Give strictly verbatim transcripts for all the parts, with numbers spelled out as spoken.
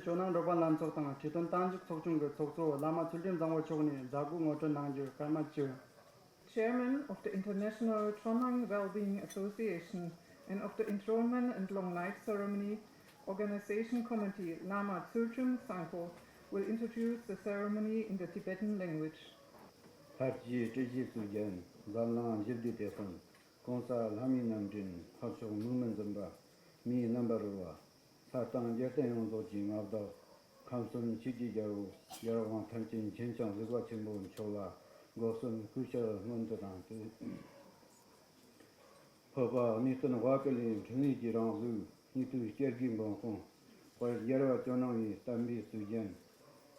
ཇོ་ནང་འབྲོག་པ་ལྷན་ཚོགས་དང་ཁྲི་སྟོན་རྟ་རྒྱུག་ཚོགས་ཆུང་གི་ཚོགས་གཙོ་བླ་མ་ཚུལ་ཁྲིམས་བཟང་པོ་མཆོག་ནས་མཛད་སྒོ་ངོ་སྤྲོད་གནང་རྒྱུར་སྐར་མ་བཅུ། Chairman of the International Chonang Wellbeing Association and of the Enthronement and Long Life Ceremony Organization Committee, Lama Tsultrim Sangpo, will introduce the ceremony in the Tibetan language. ལྷར་བཅས་སྲིད་ཞིའི་སྲོལ་རྒྱུན། འཛམ་གླིང་ཞི་བདེའི་དེད་དཔོན། ༸གོང་ས་ལྷ་མིའི་རྣམ་འདྲེན། ལྷ་མཆོག་མིག་མི་འཛུམ་པ། མིའི་རྣམ་པར་རོལ་བ། ས་དང་རྒྱལ་བསྟན་ཡོངས་རྫོགས་ཀྱི་མངའ་བདག། ཁམས་གསུམ་ཆོས་ཀྱི་རྒྱལ་པོ་རྒྱལ་དབང་ཐམས་ཅད་མཁྱེན་ཅིང་གཟིགས་པ་ཆེན་པོ་མཆོག་ལ་སྒོ་གསུམ་གུས་ཕྱག་སྔོན་དུ་བཏང་སྟེ། འཕགས་པ་གནས་བརྟན་དབའ་ཀི་ལའི་འཕྲིན་ལས་ཀྱི་རང་གཟུགས། སྙིགས་དུས་སྐྱེ་རྒུའི་འབངས་ཁོངས། དཔལ་རྒྱལ་བ་ཇོ་ནང་བའི་བསྟན་པའི་སྲོལ་རྒྱུན།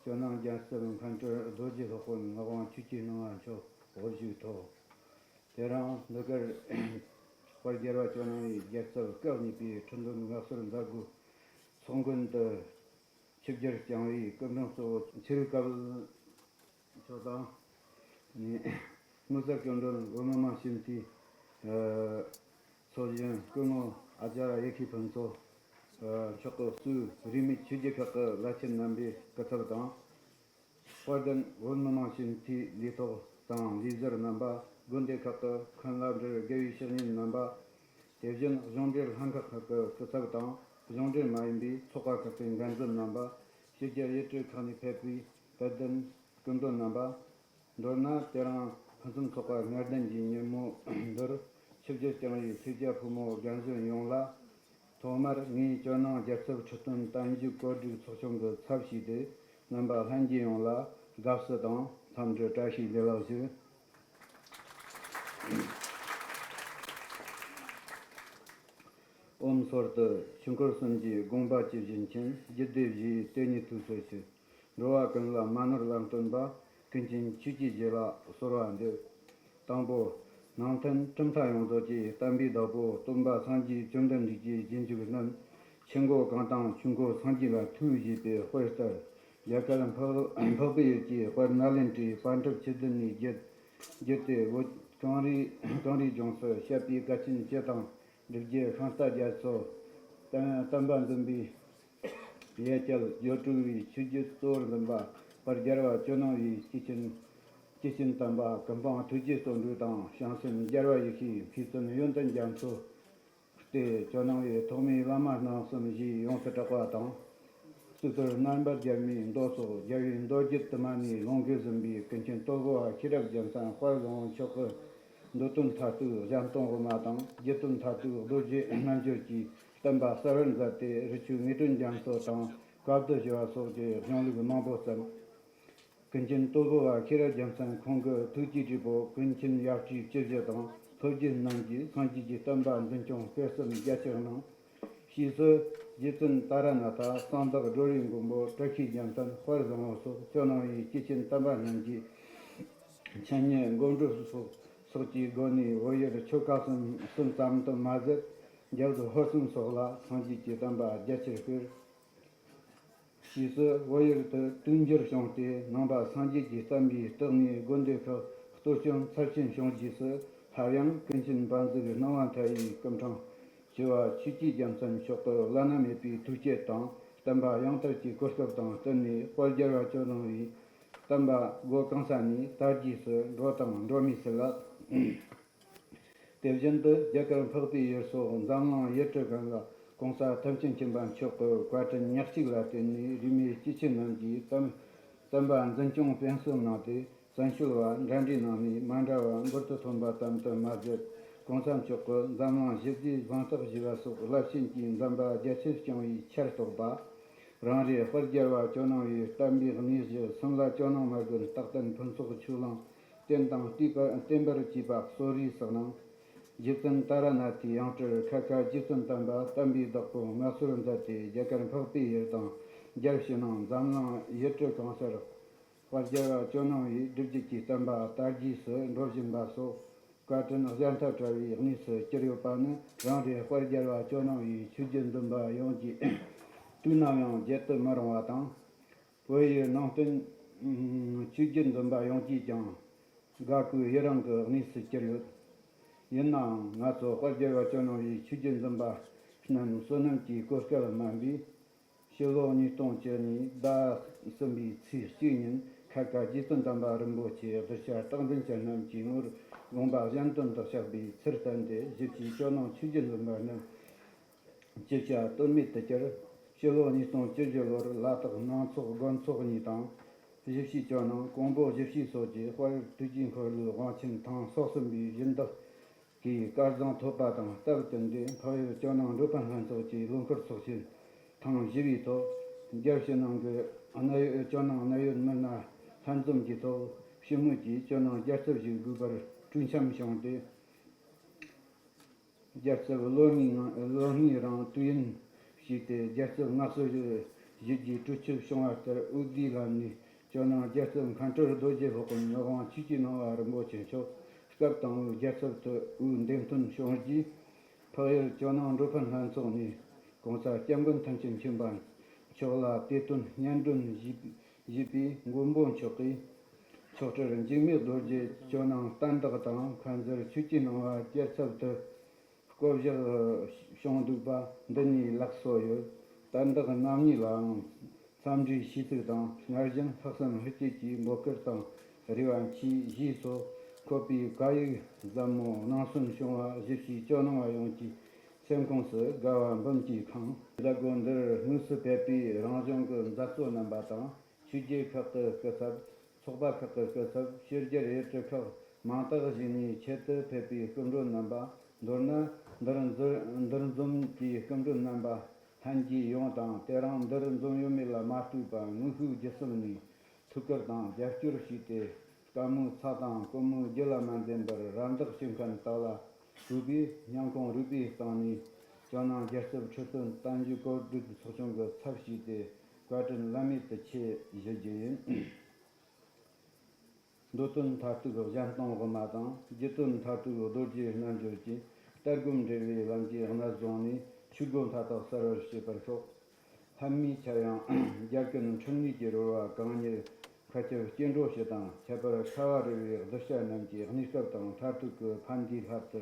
ཇོ་ནང་རྒྱལ་ཚབ་མཁན་སྤྲུལ་རྡོ་རྗེ་སློབ་དཔོན་ངག་དབང་ཆོས་ཀྱི་སྣང་བ་མཆོག་དབུ་བཞུགས་ཐོག་དེ་རིང་འདི་གར་དཔལ་རྒྱལ་བ་ཇོ་ནང་བའི་རྒྱལ་ཚབ་སྐུ་གཉིས་པའི་ཁྲི་འདོན་མངའ་གསོལ་མཛད་སྒོའི་ཚོགས་མགོན་དུ་ཆིབས་བསྒྱུར་བསྐྱངས་པའི་སྐུ་མགྲོན་གཙོ་བོ་ཚེ་རིང་དཀར་མཆོག་དང་། དངོས་གསལ་སྐུ་མགྲོན་བོད་མི་མང་སྤྱི་འཐུས་ཚོགས་གཞོན་སྐུ་ངོ་ཨ་ཅཱརྱ་ཡེ་ཤེས་ཕུན་ཚོགས་མཆོག་གིས་གཙོས་རིས་མེད་ཆོས་བརྒྱུད་ཁག་གི་བླ་ཆེན་རྣམ་པའི་སྐུ་ཚབ་དང་། དཔལ་ལྡན་བོད་མི་མང་སྤྱི་འཐུས་ལས་ཐོག་དང་ལས་བཟོར་རྣམ་པ། དགོན་སྡེ་ཁག་གི་མཁན་སློབ་འབྲེལ་དགེ་བའི་བཤེས་གཉེན་རྣམ་པ། དེ་བཞིན་གཞུང་འབྲེལ་ལྷན་ཁག་ཁག་གི་སྐུ་ཚབ་དང་གཞུང་འབྲེལ་མ་ཡིན་པའི་ཚོགས་པ་ཁག་གི་འགན་འཛིན་རྣམ་པ། ཕྱི་རྒྱལ་ཡུལ་གྲུ་ཁག་ནས་ཕེབས་པའི་དད་ལྡན་སྐུ་མགྲོན་རྣམ་པ། མདོར་ན་དེ་རིང་ཕུན་སུམ་ཚོགས་པ་ལྔ་ལྡན་གྱི་ཉིན་མོ་འདིར་ཆིབས་བསྒྱུར་བསྐྱངས་པའི་སེར་སྐྱ་ཕོ་མོ་རྒན་གཞོན་ཡོངས་ལ། ཐོག་མར་ངས་ཇོ་ནང་རྒྱལ་ཚབ་ཁྲི་སྟོན་བསྟན་བཅོས་གོ་སྒྲིག་ཚོགས་ཆུང་གི་ཚབ་ཞུས་ཏེ་རྣམ་པ་ལྷན་རྒྱས་ཡོངས་ལ་དགའ་བསུ་དང་འཚམས་འདྲི་བཀྲ་ཤིས་བདེ་ལེགས་ཞུ། ཨོཾ་སོར་ཏུ། ཆོས་འཁོར་གསུམ་གྱི་དགོངས་པ་ཇི་བཞིན་མཁྱེན། རྒྱུད་སྡེ་བཞིའི་དེ་ཉིད་ཐུགས་སུ་ཆུད། འགྲོ་བ་ཀུན་ལ་མ་ནོར་ལམ་སྟོན་པ། ཀུན་མཁྱེན་ཆོས་ཀྱི་རྗེ་ལ་གསོལ་བ་འདེབས། དང་པོ། ནང་བསྟན་གྲུབ་མཐའ་ཡོངས་རྫོགས་ཀྱི་བསྟན་པའི་བདག་པོ་སྟོན་པ་སངས་རྒྱས་བཅོམ་ལྡན་འདས་ཀྱི་རྗེས་འཇུག་རྣམས་ཆུ་འགོ་གངས་དང་ཆུ་འགོ་སངས་རྒྱས་ལ་ཐུགས་བཞེས་པའི་དཔལ་ལྟར། རྒྱ་གར་འཕགས་འཕགས་པའི་ཡུལ་གྱི་དཔལ་ནཱ་ལེནྡྲའི་པཎ་གྲུབ་ཆོས་བདུན་ནས་བརྒྱུད་བརྒྱུད་དེ་བོད་གངས་རི་གངས་རིའི་ལྗོངས་སུ་བཤད་པའི་དགའ་ཆེན་སྤྱི་དང་། སྒྲུབ་བརྒྱུད་ཤིང་རྟ་རྒྱ་མཚོ། བསྟན་བསྟན་པ་འཛིན་པའི་ཡ་གྱལ་སྦྱོར་དྲུག་པའི་ཆོས་བརྒྱུད་གཙོ་བོར་འཛིན་པ་དཔལ་རྒྱལ་བ་ཇོ་ནང་བའི་སྐྱེས་ཆེན། སྐྱེས་ཆེན་དམ་པ་ཀུན་སྤངས་ཐུགས་རྗེ་བརྩོན་འགྲུས་དང་བྱང་སེམས་རྒྱལ་བ་ཡེ་ཤེས་མཁས་བཙུན་ཡོན་ཏན་རྒྱ་མཚོ། སྟེ་ཇོ་ནང་བའི་ཐོག་མའི་བླ་མ་རྣམ་གསུམ་ཞེས་ཡོངས་སུ་གྲགས་པ་དང་། གཙུག་ཏོར་རྣམ་པར་རྒྱལ་མའི་མདོ་སོགས་རྒྱལ་བའི་མདོ་རྒྱུད་དུ་མ་ནས་ལུང་གིས་ཟིན་པའི་ཀུན་མཁྱེན་སྟོབས་པོ་བ་ཤེས་རབ་རྒྱལ་མཚན་དཔལ་བཟང་པོ་མཆོག་གི་མདོ་དོན་མཐར་ཐུག་གཞན་སྟོང་དབུ་མ་དང་རྒྱུད་དོན་མཐར་ཐུག་རྡོ་རྗེ་རྣལ་འབྱོར་གྱི་བསྟན་པ་གསལ་བར་མཛད་དེ་རི་ཆོས་ངེས་དོན་རྒྱ་མཚོ་དང་བཀའ་བསྡུ་ཞུ་བ་སོགས་ཀྱི་གཞུང་ལུགས་མང་པོ་བརྩམས། ཀུན་མཁྱེན་སྟོབས་པོ་བ་ཤེས་རབ་རྒྱལ་མཚན་ཁོང་གི་ཐུགས་ཀྱི་དྲིལ་བུ་ཀུན་མཁྱེན་ཡབ་སྲས་བཅུ་བཞི་དང་ལྷོ་རྒྱུད་རྣམས་ཀྱིས་སངས་རྒྱས་ཀྱི་བསྟན་པ་འཛིན་སྐྱོང་སྤེལ་གསུམ་རྒྱ་ཆེར་གནང་། ཕྱིས་སུ་རྗེ་བཙུན་ཏཱ་ར་ནཱ་ཐ་གསང་བདག་སྒྲོལ་བའི་མགོན་པོ་ཀྲི་ཤི་རྒྱལ་མཚན་དཔལ་བཟང་པོ་སོགས་ཇོ་ནང་བའི་སྐྱེས་ཆེན་དམ་པ་རྣམས་ཀྱིས་འཆད་ཉན་མགོན་སྐོར་སོགས་སོགས་ཀྱི་སྒོ་ནས་བོད་ཡུལ་ཆོལ་ཁ་གསུམ་གསུམ་ཙམ་དུ་མ་ཟད་རྒྱ་བོད་ཧོར་གསུམ་སོགས་ལ་སངས་རྒྱས་ཀྱི་བསྟན་པ་རྒྱ་ཆེར་སྤེལ། ཕྱིས་སུ་བོད་ཡུལ་དུ་དུས་འགྱུར་བྱུང་སྟེ་ནང་པ་སངས་རྒྱས་ཀྱི་བསྟན་པའི་སྟེང་ནས་དགོན་སྡེ་ཁག་གཏོར་སྐྱོན་ཚབས་ཆེན་བྱུང་རྗེས་སུ་སླར་ཡང་ཀུན་མཁྱེན་དཔལ་འཛུགས་སྣང་བ་མཐའ་ཡས་སྐུ་ཕྲེང་བཅུ་པ་ཆོས་ཀྱི་རྒྱལ་མཚན་མཆོག་གི་བླ་ན་མེད་པའི་ཐུགས་བསྐྱེད་དང་བསྟན་པ་ཡང་དར་གྱི་གོ་སྐབས་དང་བསྟུན་ནས་དཔལ་རྒྱལ་བ་ཇོ་ནང་བའི་བསྟན་པ་སྒོ་གང་ས་ནས་དར་རྒྱས་སུ་འགྲོ་དང་འགྲོ་མུས་སུ་ལགས། དེ་བཞིན་དུ་རྒྱ་གར་འཕགས་པའི་ཡུལ་སོགས་འཛམ་གླིང་ཡུལ་གྲུ་གང་ལ་གོང་ས་ཐམས་ཅད་མཁྱེན་པ་མཆོག་གི་བཀའ་དྲིན་ཉག་གཅིག་ལ་བརྟེན་ནས་རིས་མེད་སྐྱེས་ཆེན་རྣམས་ཀྱིས་བསྟན་བསྟན་པ་འཛིན་སྐྱོང་སྤེལ་གསུམ་གནང་སྟེ་བཙན་བྱོལ་བ་འདྲ་འདྲའི་ནང་ནས་མ་འདྲ་བ་འབུར་དུ་ཐོན་པ་ཙམ་དུ་མ་ཟད། གོང་ས་མཆོག་གིས་འཛམ་གླིང་ཞི་བདེའི་གཟེངས་རྟགས་ཞུ་བ་སོགས་རླབས་ཆེན་གྱི་འཛིན་པ་རྒྱ་ཆེར་བསྐྱངས་པའི་ཆར་གཏོགས་པ། རང་རེའི་དཔལ་རྒྱལ་བ་ཇོ་ནང་བའི་བསྟན་པའི་གནས་གཞི་སིམ་ལ་ཇོ་ནང་མ་དགོན་རྟག་བརྟན་ཕུན་ཚོགས་ཆོས་གླིང་རྟེན་དང་བརྟེན་པར་བཅས་པ་གསོ་རིས་སུ་གནང་། རྗེ་བཙུན་ཏཱ་ར་ནཱ་ཐའི་ཡང་སྤྲུལ་ཁ་ཁ་རྗེ་བཙུན་དམ་པ་བསྟན་པའི་བདག་པོ་མངའ་གསོལ་མཛད་དེ་རྒྱ་གར་འཕགས་པའི་ཡུལ་དང་རྒྱལ་ཕྱི་ནང་འཛམ་གླིང་ཡུལ་གྲུ་གང་སར་དཔལ་རྒྱལ་བ་ཇོ་ནང་བའི་སྒྲུབ་བརྒྱུད་ཀྱི་བསྟན་པ་དར་རྒྱས་སུ་འགྲོ་བཞིན་པ་སོགས་བཀའ་དྲིན་གཞལ་མཐའ་བྲལ་བའི་གནས་སུ་གྱུར་ཡོད་པ་ནི་རང་རེའི་དཔལ་རྒྱལ་བ་ཇོ་ནང་བའི་ཆོས་བརྒྱུད་འཛིན་པ་ཡོངས་ཀྱིས་དུས་ནམ་ཡང་བརྗེད་དུ་མི་རུང་བ་དང་། བོད་ཡུལ་ནང་བསྟན་ཆོས་བརྒྱུད་འཛིན་པ་ཡོངས་ཀྱིས་ཀྱང་དགའ་གུས་ཡི་རང་གི་གནས་སུ་གྱུར་ཡོད། ཡིན་ནའང་ང་ཚོ་དཔལ་རྒྱལ་བ་ཇོ་ནང་བའི་ཆོས་བརྒྱུད་འཛིན་པ་རྣམས་བསོད་ནམས་ཀྱི་གོ་སྐལ་དམན་པས། ཕྱི་ལོ་ཉིས་སྟོང་བཅུ་གཉིས་ཟླ་གསུམ་པའི་ཚེས་གཅིག་ཉིན་ཁ་ཁ་རྗེ་བཙུན་དམ་པ་རིན་པོ་ཆེའི་གདུལ་བྱ་རྟག་འཛིན་ཅན་རྣམས་ཀྱི་ངོར་དགོངས་པ་གཞན་དོན་དུ་གཤེགས་པའི་ཚུལ་བསྟན་ཏེ། གཞི་བྱེས་ཇོ་ནང་ཆོས་བརྒྱུད་འཛིན་པ་རྣམས་ཅི་བྱ་གཏོལ་མེད་དུ་གྱུར། ཕྱི་ལོ་ཉིས་སྟོང་བཅུ་བཞི་ལོར་ལ་དྭགས་ནང་ཚོགས་དགོན་ཚོགས་གཉིས་དང་། གཞི་བྱེས་ཇོ་ནང་ཀོང་པོ་གཞི་བྱེས་སོགས་ཀྱི་དཔལ་ཡུལ་དུས་ཀྱི་འཁོར་ལོའི་དབང་ཆེན་ཐེངས་སོ་གསུམ་པའི་སྦྱིན་བདག་གི་སྐལ་བཟང་ཐོབ་པ་དང་སྟབས་བསྟུན་ཏེ། འཕགས་ཡུལ་ཇོ་ནང་འགྲོ་ཕན་ལྷན་ཚོགས་ཀྱི་ལོ་འཁོར་ཚོགས་ཆེན་ཐེངས་བཞི་པའི་ཐོག་རྒྱལ་ཕྱི་ནང་གི་གནད་ཡོད་ཇོ་ནང་གནད་ཡོད་མི་སྣ་ལྷན་འཛོམས་ཀྱི་ཐོག་ཕྱི་མོས་ཀྱིས་ཇོ་ནང་རྒྱལ་ཚབ་ཞིག་དགོས་པར་གྲོས་འཆམ་བྱུང་སྟེ། རྒྱལ་ཚབ་ལོ་ལྔའི་ནང་ལོ་ལྔའི་རིང་དུས་ཡུན་ཞུས་ཏེ། རྒྱལ་ཚབ་མངའ་གསོལ་ཞུ་རྒྱུའི་གྲོས་ཆོད་བྱུང་བ་ལྟར། འོས་བསྡུའི་ལམ་ནས་ཇོ་ནང་རྒྱལ་ཚབ་མཁན་སྤྲུལ་རྡོ་རྗེ་སློབ་དཔོན་མི་དབང་ཆོས་ཀྱི་སྣང་བ་རིན་པོ་ཆེ་མཆོག་སྐབས་དང་པོའི་རྒྱལ་ཚབ་ཏུ་འོས་འདེམས་ཐོན་བྱུང་རྗེས། འཕགས་ཡུལ་ཇོ་ནང་འགྲོ་ཕན་ལྷན་ཚོགས་ནས་གོང་ས་སྐྱབས་མགོན་ཐམས་ཅད་མཁྱེན་པ་མཆོག་ལ་དེ་དོན་སྙན་སྒྲོན་ཞུས་པའི་མགོན་པོ་མཆོག་གིས། མཆོག་སྤྲུལ་འཇིགས་མེད་རྡོ་རྗེ་ཇོ་ནང་བསྟན་བདག་དང་། མཁན་ཟུར་ཆོས་ཀྱི་སྣང་བ་རྒྱལ་ཚབ་ཏུ་བསྐོ་གཞག་བྱུང་འདུག་པ་འདི་ནས་ལགས་སོ་ཡོད། བསྟན་བདག་རྣམ་གཉིས་ལའང་འཚམས་འདྲིའི་ཞུ་ཚིག་དང་། སྔར་བཞིན་ལྷག་བསམ་ལྷུར་བསྐྱེད་ཀྱིས་འབོད་སྐུལ་དང་རེ་བ་མཆིས་ཞེས་སོགས་འཁོད་པའི་བཀའ་ཡིག་ཟབ་མོ་གནང་གསོལ་བྱུང་བ། གཞི་བྱེས་ཇོ་ནང་བ་ཡོངས་ཀྱི་སེམས་ཁོངས་སུ་དགའ་བ་འབུམ་གྱིས་ཁེངས། མཛད་སྒོ་འདིར་དངོས་སུ་ཕེབས་པའི་རང་གཞུང་གི་མཛད་གཙོ་རྣམ་པ་དང་། ཆོས་བརྒྱུད་ཁག་གི་སྐུ་ཚབ། ཚོགས་པ་ཁག་གི་སྐུ་ཚབ། ཕྱི་རྒྱལ་ཡུལ་གྲུ་ཁག་མང་དག་ཞིག་ནས་ཆེད་དུ་ཕེབས་པའི་སྐུ་མགྲོན་རྣམ་པ། མདོར་ན། འདིར་འཛོམས་འདིར་འཛོམས་ཀྱི་སྐུ་མགྲོན་རྣམ་པ་ལྷན་རྒྱས་ཡོངས་དང་། དེ་རིང་འདིར་འཛོམས་ཡོད་མེད་ལ་མ་ལྟོས་པར་དངོས་ཤུགས་བརྒྱུད་གསུམ་ནས་ཐུགས་ཁུར་དང་རྒྱབ་སྐྱོར་བྱས་ཏེ། དཀའ་མོའི་ཚ་དང་སྐོམ་མོའི་རྒྱུ་ལ་མ་འཛེམས་པར་རམ་འདེགས་བྱེད་མཁན་དག་ལ་གུས་པས་སྙིང་ཁོང་རུས་པའི་གཏིང་ནས་ཇོ་ནང་རྒྱལ་ཚབ་ཁྲི་སྟོན་བསྟན་བཅོས་གོ་སྒྲིག་ཚོགས་ཆུང་གི་ཚབ་བྱས་ཏེ་བཀའ་དྲིན་བླ་མེད་དུ་ཆེ་ཞུ་རྒྱུ་ཡིན། མདོ་དོན་མཐར་ཐུག་གཞན་སྟོང་དབུ་མ་དང་། རྒྱུད་དོན་མཐར་ཐུག་རྡོ་རྗེ་རྣལ་འབྱོར་གྱི་ལྟ་སྒོམ་འབྲེལ་བའི་ལམ་གྱི་གནད་བཟུང་ནས་ཆོས་སྒོ་མཐའ་དག་གསལ་བར་བྱེད་པར་ཤོག་ལྷ་མིའི་ཆ་ཡང་རྒྱལ་ཀུན་འཕྲིན་ལས་ཀྱི་རོལ་བ་གང་ཉིད་མཁའ་ཁྱབ་སྐྱེ་འགྲོ་སྤྱི་དང་ཁྱད་པར་ཁ་བ་རི་བའི་གདུལ་བྱ་རྣམས་ཀྱི་གནས་སྐབས་དང་མཐར་ཐུག་གི་ཕན་བདེའི་སླད་དུ་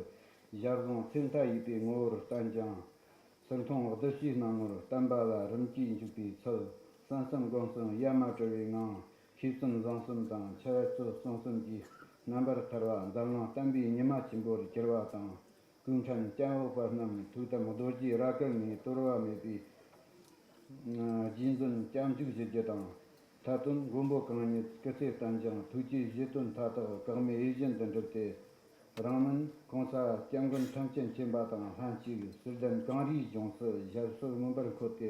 ཞལ་བཟང་ཚེ་མཐའ་ཡས་པའི་ངོ་བོར་བརྟན་ཅིང་། ཚུར་མཐོང་གདུལ་བྱའི་སྣང་ངོར་བསྟན་པ་ལ་རིམ་གྱིས་འཇུག་པའི་ཚུལ། གསན་བསམ་སྒོམ་གསུམ་ཡ་མ་བྲལ་བའི་ངང་། ཤེས་བསམ་བཟང་གསུམ་དང་འཆད་རྩོད་རྩོམ་གསུམ་གྱིས་རྣམ་པར་ཐར་བ་འཛམ་གླིང་བསྟན་པའི་ཉི་མ་ཆེན་པོར་གྱུར་པ་དང་། གུང་ཁྲན་སྐྱབས་འོག་པ་རྣམས་ཐུགས་དམ་རྡོ་རྗེ་ར་གན་ནས་དོར་བ་མེད་པའི་རྗེས་འཛིན་སྐྱབས་འཇུག་ཞུ་རྒྱུ་དང་། མཐའ་དོན་མགོན་པོ་གང་ཉིད་སྐུ་ཚེ་བརྟན་ཅིང་ཐུགས་ཀྱི་བཞེད་དོན་མཐའ་དག་གེགས་མེད་ཡིད་བཞིན་དུ་འགྲུབ་སྟེ། རིང་མིན་གོང་ས་སྐྱབས་མགོན་ཐམས་ཅད་མཁྱེན་པ་དང་ལྷན་ཅིག་ཟུར་ལྡན་གངས་རིའི་ལྗོངས་སུ་ཞབས་སོར་མངོན་པར་འཁོད་དེ།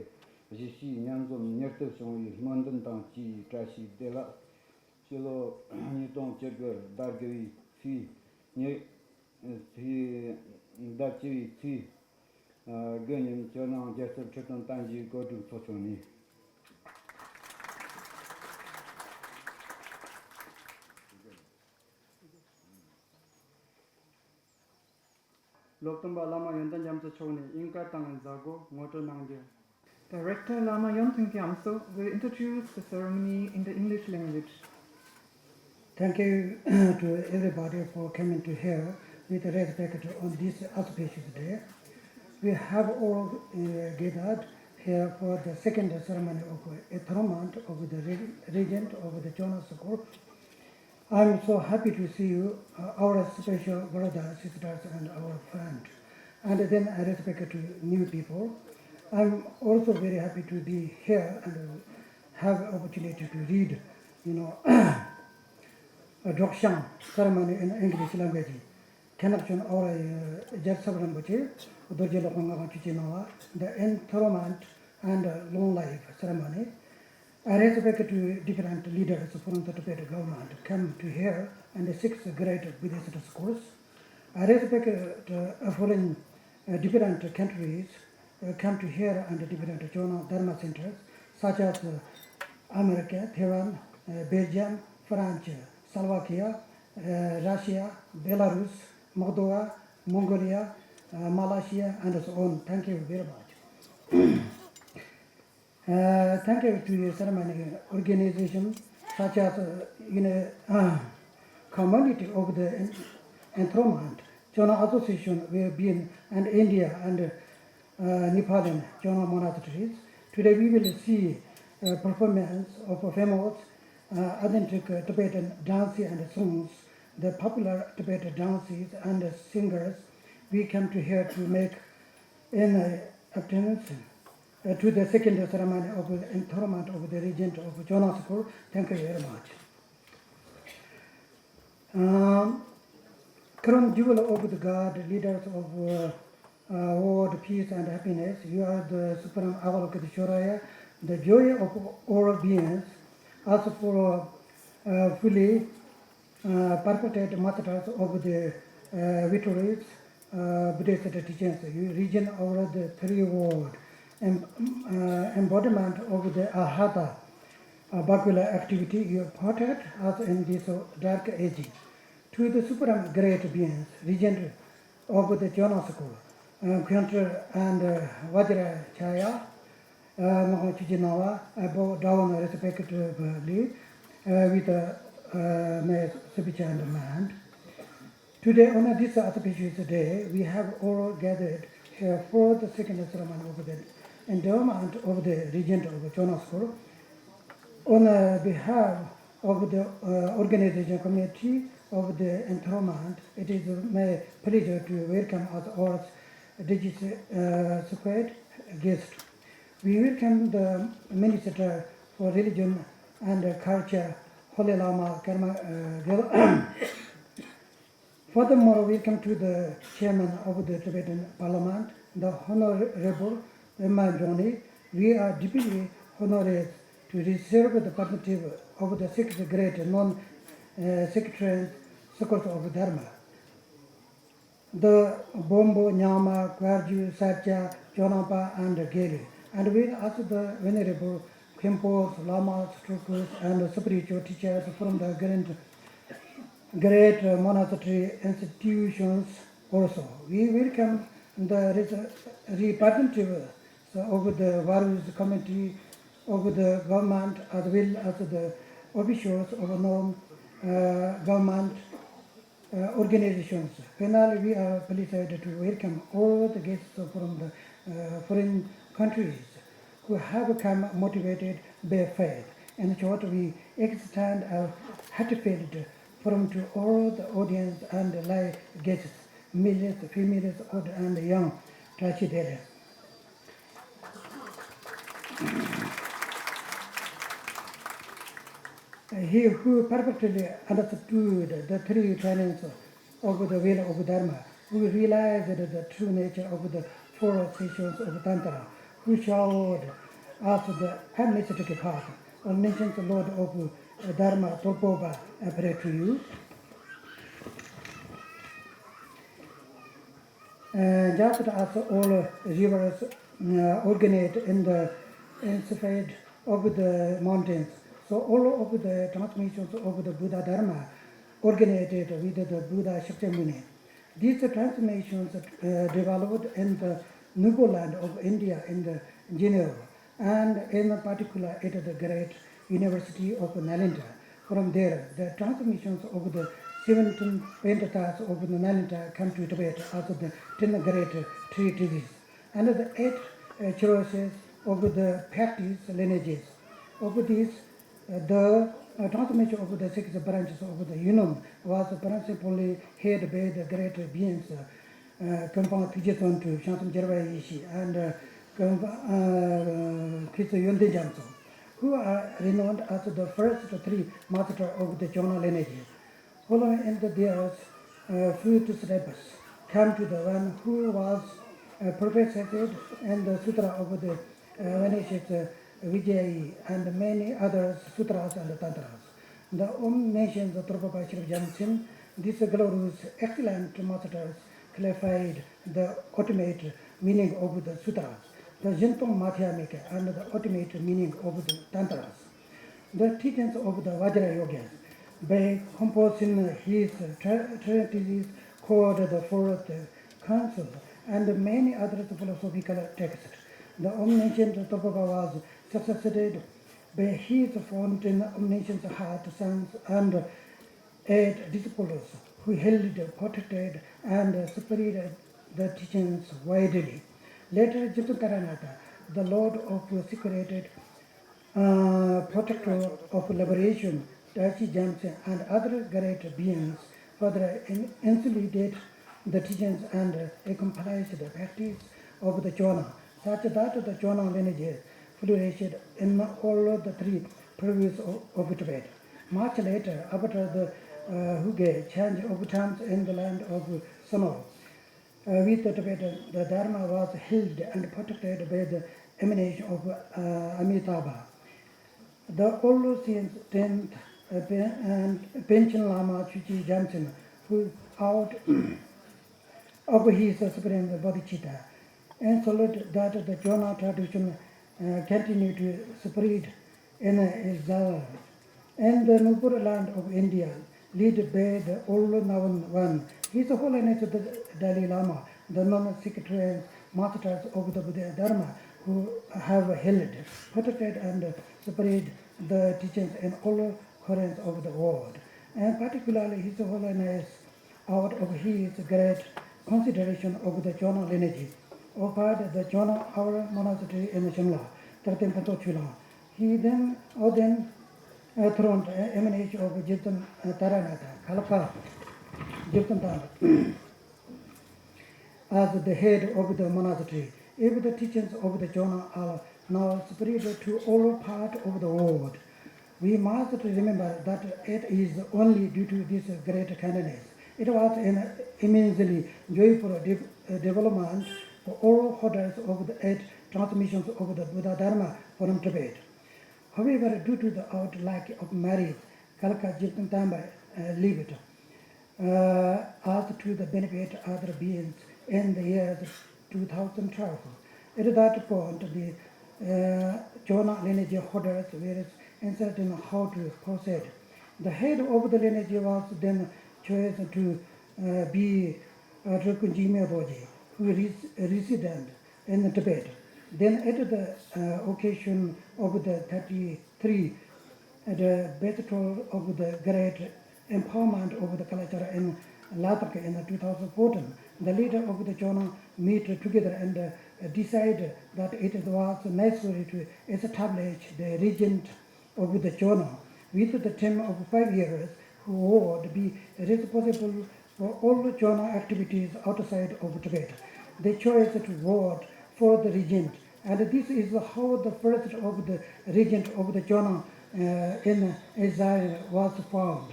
གཞིས་བྱེས་མཉམ་འཛོམས་མྱུར་དུ་བྱུང་བའི་སྨོན་འདུན་དང་བཅས་བཀྲ་ཤིས་བདེ་ལེགས། ཕྱི་ལོ་ཉིས་སྟོང་བཅུ་དགུ་ཟླ་དགུ་བའི་ཚེས་ཉེར་ཚེས་ཟླ་བཅུ་བའི་ཚེས་དགུ་ཉིན་ཇོ་ནང་རྒྱལ་ཚབ་ཁྲི་སྟོན་བསྟན་བཅོས་གོ་སྒྲིག་ཚོགས་ཆུང་ནས། སློབ་སྟོན་པ་བླ་མ་ཡོན་ཏན་རྒྱ་མཚོ་མཆོག་ནས་དབྱིན་སྐད་སྟེང་མཛད་སྒོ་ངོ་སྤྲོད་གནང་རྒྱུ། The Rector Lama Yonten Gyamtso will introduce the ceremony in the English language. Thank you to everybody for coming to here with respect on this auspicious day. We have all uh, gathered here for the second ceremony of enthronement of the re- regent of the Jonas school. I'm so happy to see you, uh, our special brothers, sisters, and our friend. And then I respect to new people. I'm also very happy to be here and have opportunity to read, you know, a Drokshang ceremony in English language. Kenakchon our Jatsab Rinpoche, Dorje Lokong Chuchi Nawa, the enthronement and long life ceremony. I respect to different leaders from the Tibet government come to here and six great Buddhist schools. I respect uh, foreign uh, different countries uh, come to here and different Chona Dharma centers such as uh, America, Taiwan, uh, Belgium, France, Slovakia, uh, Russia, Belarus, Moldova, Mongolia, uh, Malaysia, and so on. Thank you very much. Uh, thank you to your ceremony organization such as uh, you know, uh, community of the en- enthronement, Chona Association will be in and India and uh, Nepal and Chona monasteries. Today we will see a performance of a famous, uh, authentic, uh, Tibetan dancing and songs. The popular Tibetan dancers and singers we come to here to make an, uh, appearance, uh, to the second ceremony of the enthronement of the regent of Chonan School. Thank you very much. Um, Crown jewel of the God, leaders of, uh, uh, world peace and happiness, you are the supreme Avalokiteshvara, the joy of all beings, as for, uh, fully, uh, perfected masters of the, uh, victories, uh, Buddhist teachings, you region over the three world, em-, uh, embodiment of the Arhata, uh, bhakula activity, you protect us in this dark age. To the supreme great beings, regent of the Chonan school, uh, Khyentse and, uh, Vajracharya, uh, Ngakong Chuji Nawa, I bow down respectively, uh, with, uh, uh, my speech and mind. Today, on this auspicious day, we have all gathered here for the second sermon of the endowment of the regent of Chonan School. On, uh, behalf of the, uh, organization committee of the enthronement, it is my pleasure to welcome as our dignified, uh, guest. We welcome the Minister for Religion and Culture, Holy Lama Karma, uh, Gyal-, Furthermore, welcome to the Chairman of the Tibetan Parliament, the Honorable Pema Jongni. We are deeply honored to receive the perspective of the six great non, uh, sectarian circles of Dharma, the Bombo, Nyama, Kwarju, Satya, Chonampa, and Gelu. And we ask the Venerable Khenpos, Lamas, Tulkus, and spiritual teachers from the great, great monastery institutions also. We welcome the res-, representatives of the various committee of the government as well as the officials of non, uh, government, uh, organizations. Finally, we are pleased to welcome all the guests from the, uh, foreign countries who have come motivated by faith. In short, we extend a heartfelt welcome to all the audience and lay guests, males, females, old and young. བཀྲ་ཤིས་བདེ་ལེགས། He who perfectly understood the three tenets of the way of Dharma, who realized the true nature of the four stations of Tantra, who showed us the unmistakable path, omniscient Lord of Dharma, Tolpopa, I pray to you. Uh, just as all rivers, uh, originate in the, in the side of the mountains, so all of the transmissions of the Buddha Dharma originated with the Buddha Shakyamuni. These transmissions, uh, developed in the Nubo land of India in the Geneva and in particular at the great University of Nalanda. From there, the transmissions of the seventeen Vedantas of the Nalanda come to Tibet as the ten great treatises and the eight, uh, choruses of the practice lineages. Of these, uh, the, uh, transmission of the six branches of the Yunnan was principally held by the great beings, uh, uh, Khenpo Thikje Tsuntu, Shangtsung Gyalwar Yeshe, and, uh, Khenpo, uh, Khitsu Yonten Gyamtso, who are renowned as the first three masters of the Chona lineage. Following in the, their, uh, footsteps, came to the one who was, uh, professed in the Sutra of the, uh, Vanishes, uh, Vijjayi, and many other sutras and tantras. The Om mentions Tolpopa Sri Jangchen. These glorious, excellent masters clarified the ultimate meaning of the sutras, the Zhentong Madhyamika and the ultimate meaning of the tantras. The teachings of the Vajra Yogas, by composing his tre-, treatises called the Fourth Council, and many other philosophical texts. The omniscient Tolpopa was succeeded by his fourteen omniscient heart sons and eight disciples who held, protected, and spread the teachings widely. Later, Jitantara Natha, the Lord of Secret, uh, Protector of Liberation, Tashi Gyaltsen, and other great beings further in- inculcated the teachings and accomplished the practice of the Chona, such that the Chona lineage flourished in all the three provinces of, of Tibet. Much later, after the uh, Huge change of times in the land of snow, uh, with the Tibetan, the Dharma was held and protected by the emanation of uh, Amitabha. The old saints, tenth uh, Pen- and Panchen Lama Chuchi Gyaltsen, who out of his supreme bodhicitta, ensured that the Chona tradition uh, continued to spread in exile. In the Nupur land of India, led by the old Navan one, His Holiness the Dalai Lama, the non-sectarian masters of the Buddha Dharma who have held, protected and spread the teachings in all corners of the world. And particularly His Holiness, out of his great consideration of the Chona lineage, offered the Chona our monastery in Shimla, thirteen Panto Chulang. He then ordained a throne emanation of Egyptian Taranatha, Kalka, Egyptian Taranatha, as the head of the monastery. If the teachings of the Chona are now spread to all parts of the world, we must remember that it is only due to this great kindness. It was an immensely joyful de- development for all holders of the eight transmissions of the Buddha Dharma from Tibet. However, due to the out lack of marriage, Kalka Jigtantamba uh, lived uh, as to the benefit other beings in the year two thousand twelve. At that point, the uh, Chona lineage holders were uncertain how to proceed. The head of the lineage was then chosen to uh, be uh, Drukjime Boji, who res- resident in Tibet. Then, at the uh, occasion of the thirty-three the battle of the great empowerment of the culture in Ladakh in two thousand fourteen, the leader of the Chona meet together and uh, decide that it was necessary to establish the regent of the Chona with the term of five years, who would be responsible for all Chona activities outside of Tibet. They chose to vote for the regent, and this is how the first of the regent of the Chona uh, in Israel was found.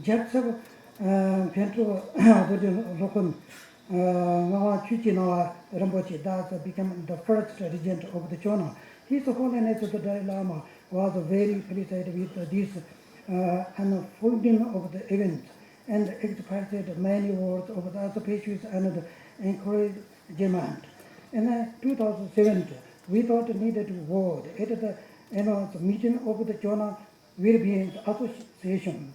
Joseph uh, Pietro Dogen Lokun, uh, Ngawa Chuchi Nawa Rinpoche, thus became the first regent of the Chona. His Holiness the Dalai Lama was very pleased with this uh, unfolding of the events and expressed many words of appreciation and encouragement. In two thousand seven, without needed word, at the annual meeting of the Chona Wilbeings Association,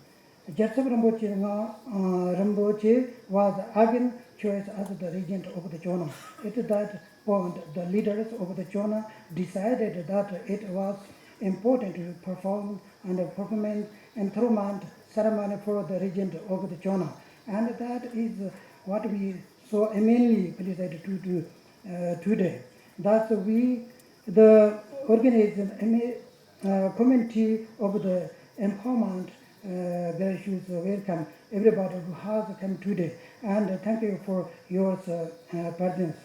Joseph Rinpoche, uh, Rinpoche was again chosen as the regent of the Chona. At that point, the leaders of the Chona decided that it was important to perform and perform an enthronement ceremony for the regent of the Chona. And that is what we so eminently pleased to do uh, today. Thus, we, the organization, uh, community of the empowerment uh, gracious welcome everybody who has come today, and thank you for your uh, uh, presence.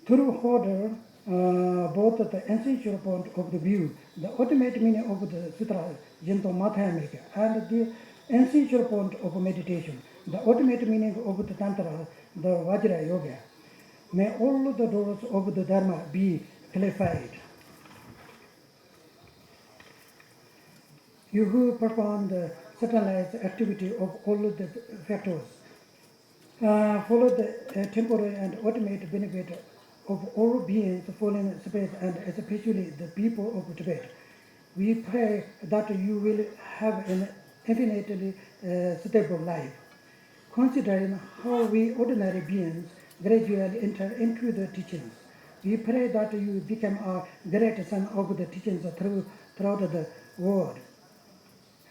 Through order, uh, both the essential point of the view, the ultimate meaning of the sutra, Jinto Madhyamika, and the essential point of meditation, the ultimate meaning of the Tantra, the Vajra Yoga. May all the doors of the Dharma be clarified. You who perform the satellite activity of all the factors, uh, follow the uh, temporary and ultimate benefit of all beings, falling space, and especially the people of Tibet. We pray that you will have an infinitely uh, stable life. Considering how we ordinary beings gradually enter into the teachings, we pray that you become a great son of the teachings through, throughout the world.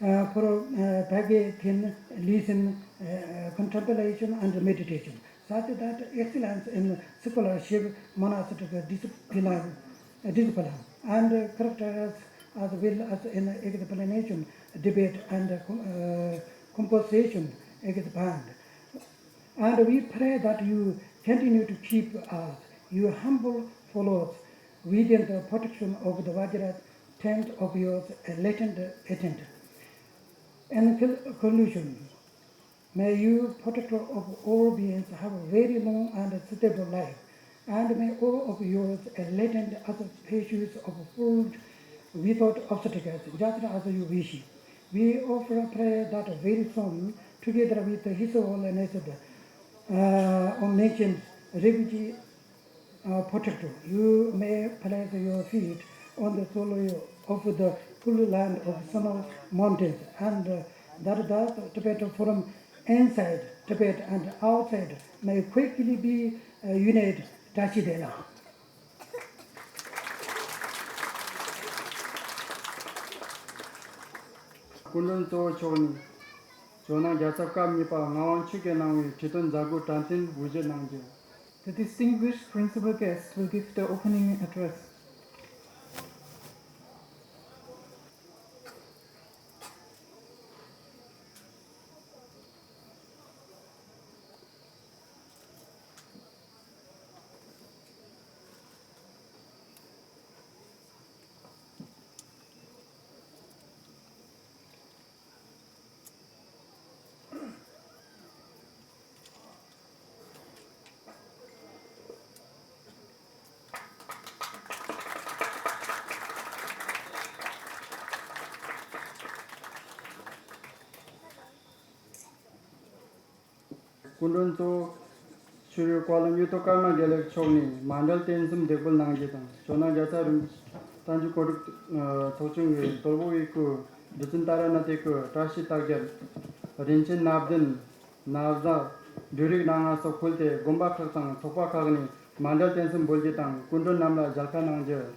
Uh, for uh, Bhagye Thin, listen, uh, contemplation and meditation, such that excellence in scholarship, monastic discipline, discipline and characterize as well as in explanation, debate and uh, composition expand. And we pray that you continue to keep us, your humble followers, within the protection of the Vajra tent of your latent intent. In cl- conclusion, may you, protector of all beings, have a very long and stable life, and may all of your latent aspirations unfold without obstacles, just as you wish. We offer prayer that very soon, together with His Holiness the uh, Omniscient Refugee uh, Protector, you may place your feet on the soil of the cool land of snow mountains, and uh, that the Tibet from inside Tibet and outside may quickly be uh, united. བཀྲ་ཤིས་བདེ་ལེགས། སྐུ་མགྲོན་གཙོ་བོ་མཆོག་ནས། ཇོ་ནང་རྒྱལ་ཚབ་སྐབས་གཉིས་པ་ངག་དབང་ཆོས་རྒྱན་གནང་བའི་ཁྲི་སྟོན་མཛད་སྒོའི་དྲན་རྟེན་དབུ་འབྱེད་གནང་རྒྱུ། The distinguished principal guest will give the opening address. སྐུ་མགྲོན་གཙོ་བོ་ཕྱི་དྲིལ་བཀའ་བློན་གཡུ་ཐོག་ཀརྨ་དགེ་ལེགས་མཆོག་ནས་མཎྜལ་རྟེན་གསུམ་འདེགས་འབུལ་གནང་རྒྱུ་དང་། ཇོ་ནང་རྒྱལ་ཚབ་རིམ་བྱོན་གོ་སྒྲིག་ཚོགས་ཆུང་གི་དོལ་པོ་བའི་སྐུ་བདུད་བཙན་ཏཱ་ར་ནཱ་ཐའི་སྐུ། བཀྲ་ཤིས་རྟགས་བརྒྱད། རིན་ཆེན་སྣ་བདུན། ན་བཟའ། འབྲུ་རིགས་སྣ་ལྔ་སོགས་ཕུལ་ཏེ། དགོན་པ་ཁག་དང་ཚོགས་པ་ཁག་ནས་མཎྜལ་རྟེན་གསུམ་འབུལ་རྒྱུ་དང་། སྐུ་མགྲོན་རྣམས་ལ་ཞལ་ཁ་གནང་རྒྱུ།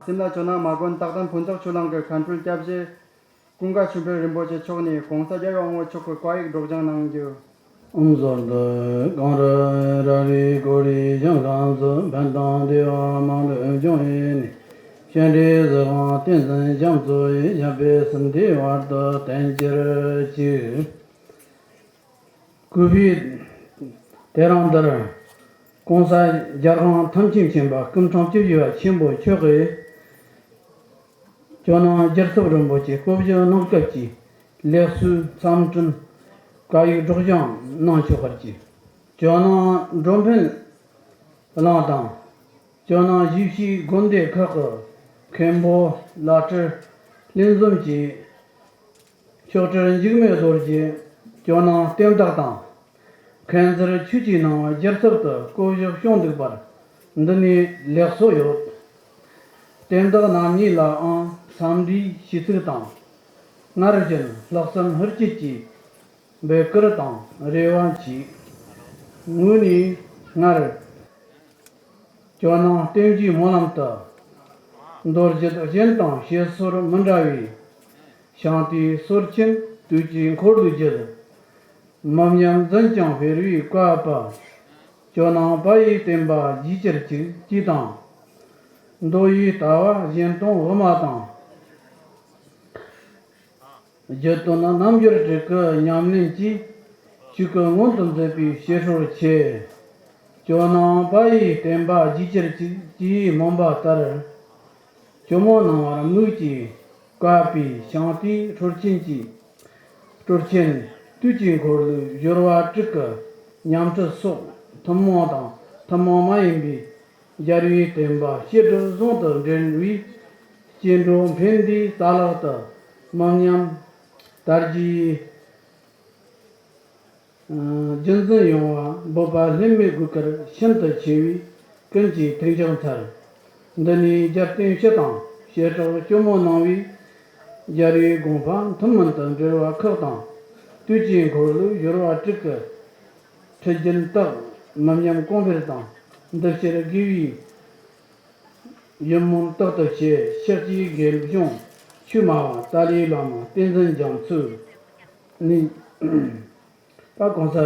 སེམས་ལ་ཇོ་ནང་མ་དགོན་རྟག་བརྟན་ཕུན་ཚོགས་ཆོས་གླིང་གི་མཁན་སྤྲུལ་སྐྱབས་རྗེ་ཀུན་དགའ་ཆོས་འཕེལ་རིན་པོ་ཆེ་མཆོག་ནས་གོང་ས་རྒྱལ་བའི་དབང་པོ་མཆོག་གི་བཀའ་ཡིག་སྒྲོག་སྦྱང་གནང་རྒྱུ། ཨོཾ་བཟོད་འདི་གང་རུ་ར་རི་གོ་རི་ཞིང་ཁམས་སུ་ཕན་དང་བདེ་བ་མང་པོ་འབྱུང་བའི་ནི། སྤྱན་རས་གཟིགས་དབང་བསྟན་འཛིན་རྒྱ་མཚོ་ཡི་ཞབས་པད་སྲིད་མཐའི་བར་དུ་བརྟན་གྱུར་ཅིག། སྐུ་བོས་དེ་རིང་འདིར་༸གོང་ས་རྒྱལ་དབང་ཐམས་ཅད་མཁྱེན་པ་སྐུ་ཕྲེང་བཅུ་བཞི་པ་ཆེན་པོ་མཆོག་གིས་ཇོ་ནང་རྒྱལ་ཚབ་རིན་པོ་ཆེ་སྐུ་བཞུགས་གནང་སྐབས་ཀྱི་ལེགས་གསོལ་འཚམས་འཕྲིན་བཀའ་ཡིག་སྒྲོག་སྦྱང་གནང་ཆོག་པར་གྱིས། ཇོ་ནང་འགྲོ་ཕན་གླིང་དང་། ཇོ་ནང་གཞིས་བྱེས་དགོན་སྡེ་ཁག་གི་མཁན་པོ་བླ་སྤྲུལ་ལྷན་འཛོམས་ཀྱིས་མཆོག་སྤྲུལ་འཇིགས་མེད་རྡོ་རྗེ་ཇོ་ནང་བསྟན་བདག་དང་། མཁན་ཟུར་ཆོས་ཀྱི་སྣང་བ་རྒྱལ་ཚབ་ཏུ་བསྐོ་བཞག་བྱུང་འདུག་པར་འདི་ནས་ལེགས་སོ་ཡོད། བསྟན་བདག་རྣམ་གཉིས་ལའང་འཚམས་འདྲིའི་ཞུ་ཚིག་དང་། སྔར་བཞིན་ལྷག་བསམ་ཧུར་བསྐྱེད་ཀྱིས་འབོད་སྐུལ་དང་རེ་བ་མཆིས། ངོས་ནས་སྔར་ཇོ་ནང་བསྟན་བཅོས་སྨོན་ལམ་དུ། མདོ་རྒྱུད་གཞན་དང་བཤད་སྲོལ་མི་འདྲ་བའི་ཤིང་རྟའི་སྲོལ་ཆེན་དུས་ཀྱི་འཁོར་ལོའི་རྒྱུད། མི་ཉམས་འཛིན་ཀྱང་འཕེལ་བའི་བཀའ་པ། ཇོ་ནང་པ་ཡི་བསྟན་པ་རྒྱས་གྱུར་ཅིག་ཅེས་དང་། མདོ་ཡི་ལྟ་བ་གཞན་སྟོང་དབུ་མ་དང་། རྒྱུད་དོན་རྣལ་འབྱོར་དྲུག་གི་ཉམས་ལེན་གྱིས། ཆོས་སྐུ་མངོན་དུ་མཛད་པའི་བཤད་སྲོལ་ཆེ། ཇོ་ནང་པ་ཡི་བསྟན་པ་རྒྱས་གྱུར་ཅིག་ཅེས་སྨོན་པ་ལྟར། ཇོ་མོ་ནང་བར་དམིགས་ཀྱིས་བཀའ་པའི་ཤིང་རྟའི་སྲོལ་ཆེན་གྱི་སྲོལ་ཆེན་དུས་ཀྱི་འཁོར་ལོའི་སྦྱོར་བ་དྲུག་གི་ཉམས་ཁྲིད་སོགས་ཐུན་མོང་དང་ཐུན་མོང་མ་ཡིན་པའི་རྒྱལ་བའི་བསྟན་པ་བཤད་སྒྲུབ་ཟུང་དུ་འབྲེལ་བའི་སྐྱེ་འགྲོ་ཕན་བདེའི་རྩ་ལག་ཏུ་མི་ཉམས་དར་རྒྱས་རྒྱུན་འཛིན་ཡོང་བ་འབོད་པ་ལྷད་མེད་དགོས་གལ་ཤིན་ཏུ་ཆེ་བས་ཀུན་གྱིས་ཐུགས་འཇགས་མཐར། འདི་ནས་རྒྱལ་བསྟན་སྤྱི་དང་བྱེ་བྲག་ཇོ་མོ་ནང་བའི་རྒྱལ་བའི་དགོངས་པ་ཐུན་མིན་དུ་འགྲེལ་བ་ཁག་དང་དུས་ཀྱི་འཁོར་ལོའི་སྦྱོར་བ་དྲུག་གི་ཁྲིད་རྒྱུན་དག་མི་ཉམས་གོང་འཕེལ་དང་འདི་ཕྱིར་དགེ་བའི་ཡིད་སྨོན་རྟག་ཏུ་བྱེད། ཕྱག་བགྱིས་དགེ་སྦྱོང་ཆོས་སྨྲ་བ་ཏཱ་ལའི་བླ་མ་བསྟན་འཛིན་རྒྱ་མཚོ་ནི། ད་གོང་ས་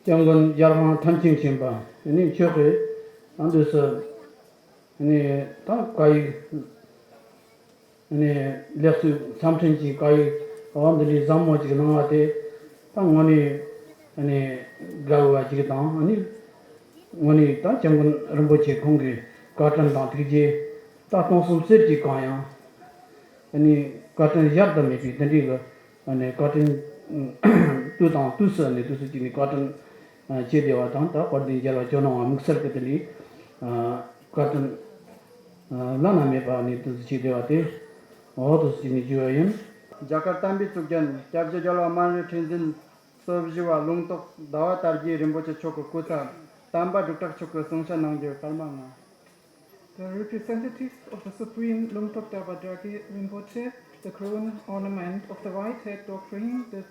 སྐྱབས་མགོན་རྒྱལ་དབང་ཐམས་ཅད་མཁྱེན་པ་ནི་མཆོག་གིས་ཨ་འདུག་སེ་ནི་ད་བཀའ་ཡིག་ནི་ལེགས་གསོལ་འཚམས་འཕྲིན་གྱི་བཀའ་ཡིག་འོ་འདི་འདྲའི་ཟབ་མོ་ཅིག་གནང་བ་དེ་ད་དངོས་གནས་ནི་དགའ་བ་ཅིག་དང་ནི་དངོས་གནས་ད་སྐྱབས་མགོན་རིན་པོ་ཆེ་ཁོང་གི་བཀའ་དྲིན་དང་ཐུགས་རྗེ་ད་སྟོང་གསུམ་གསེར་གྱིས་གང་ཡང་ནི་བཀའ་དྲིན་གཞལ་དུ་མེད་པའི་དེ་འདྲའི་གི་ནས་བཀའ་དྲིན། དུས་དང་དུས་སུ་ནས་དུས་སུ་ཅིག་ནས་བཀའ་དྲིན་ བྱས་བསྡད་པ་དང་། ད་དཔལ་ལྡན་རྒྱལ་བ་ཇོ་ནང་བ་དམིགས་བསལ་གྱི་དེ་ལས་བཀའ་དྲིན་བླ་ན་མེད་པ་ནས་དུ་བྱས་བསྡད་པ་དེ་འོག་ཏུ་བྱས་ནས་བརྗོད་པ་ཡིན། རྒྱ་གར་བསྟན་པའི་གཙུག་རྒྱན་སྐྱབས་རྗེ་རྒྱལ་བ་སྨན་རིའི་ཁྲི་འཛིན་སོ་བཞི་བ་ལུང་རྟོགས་ཟླ་བ་དར་རྒྱས་རིན་པོ་ཆེ་མཆོག་གི་སྐུ་ཚབ་དམ་པ་འབྲུག་གྲགས་མཆོག་གིས་གསུང་བཤད་གནང་རྒྱུ། སྐར་མ་ལྔ། The representatives of the Supreme Lungtok Daba Dragi Rinpoche, the crown ornament of the right head, offering the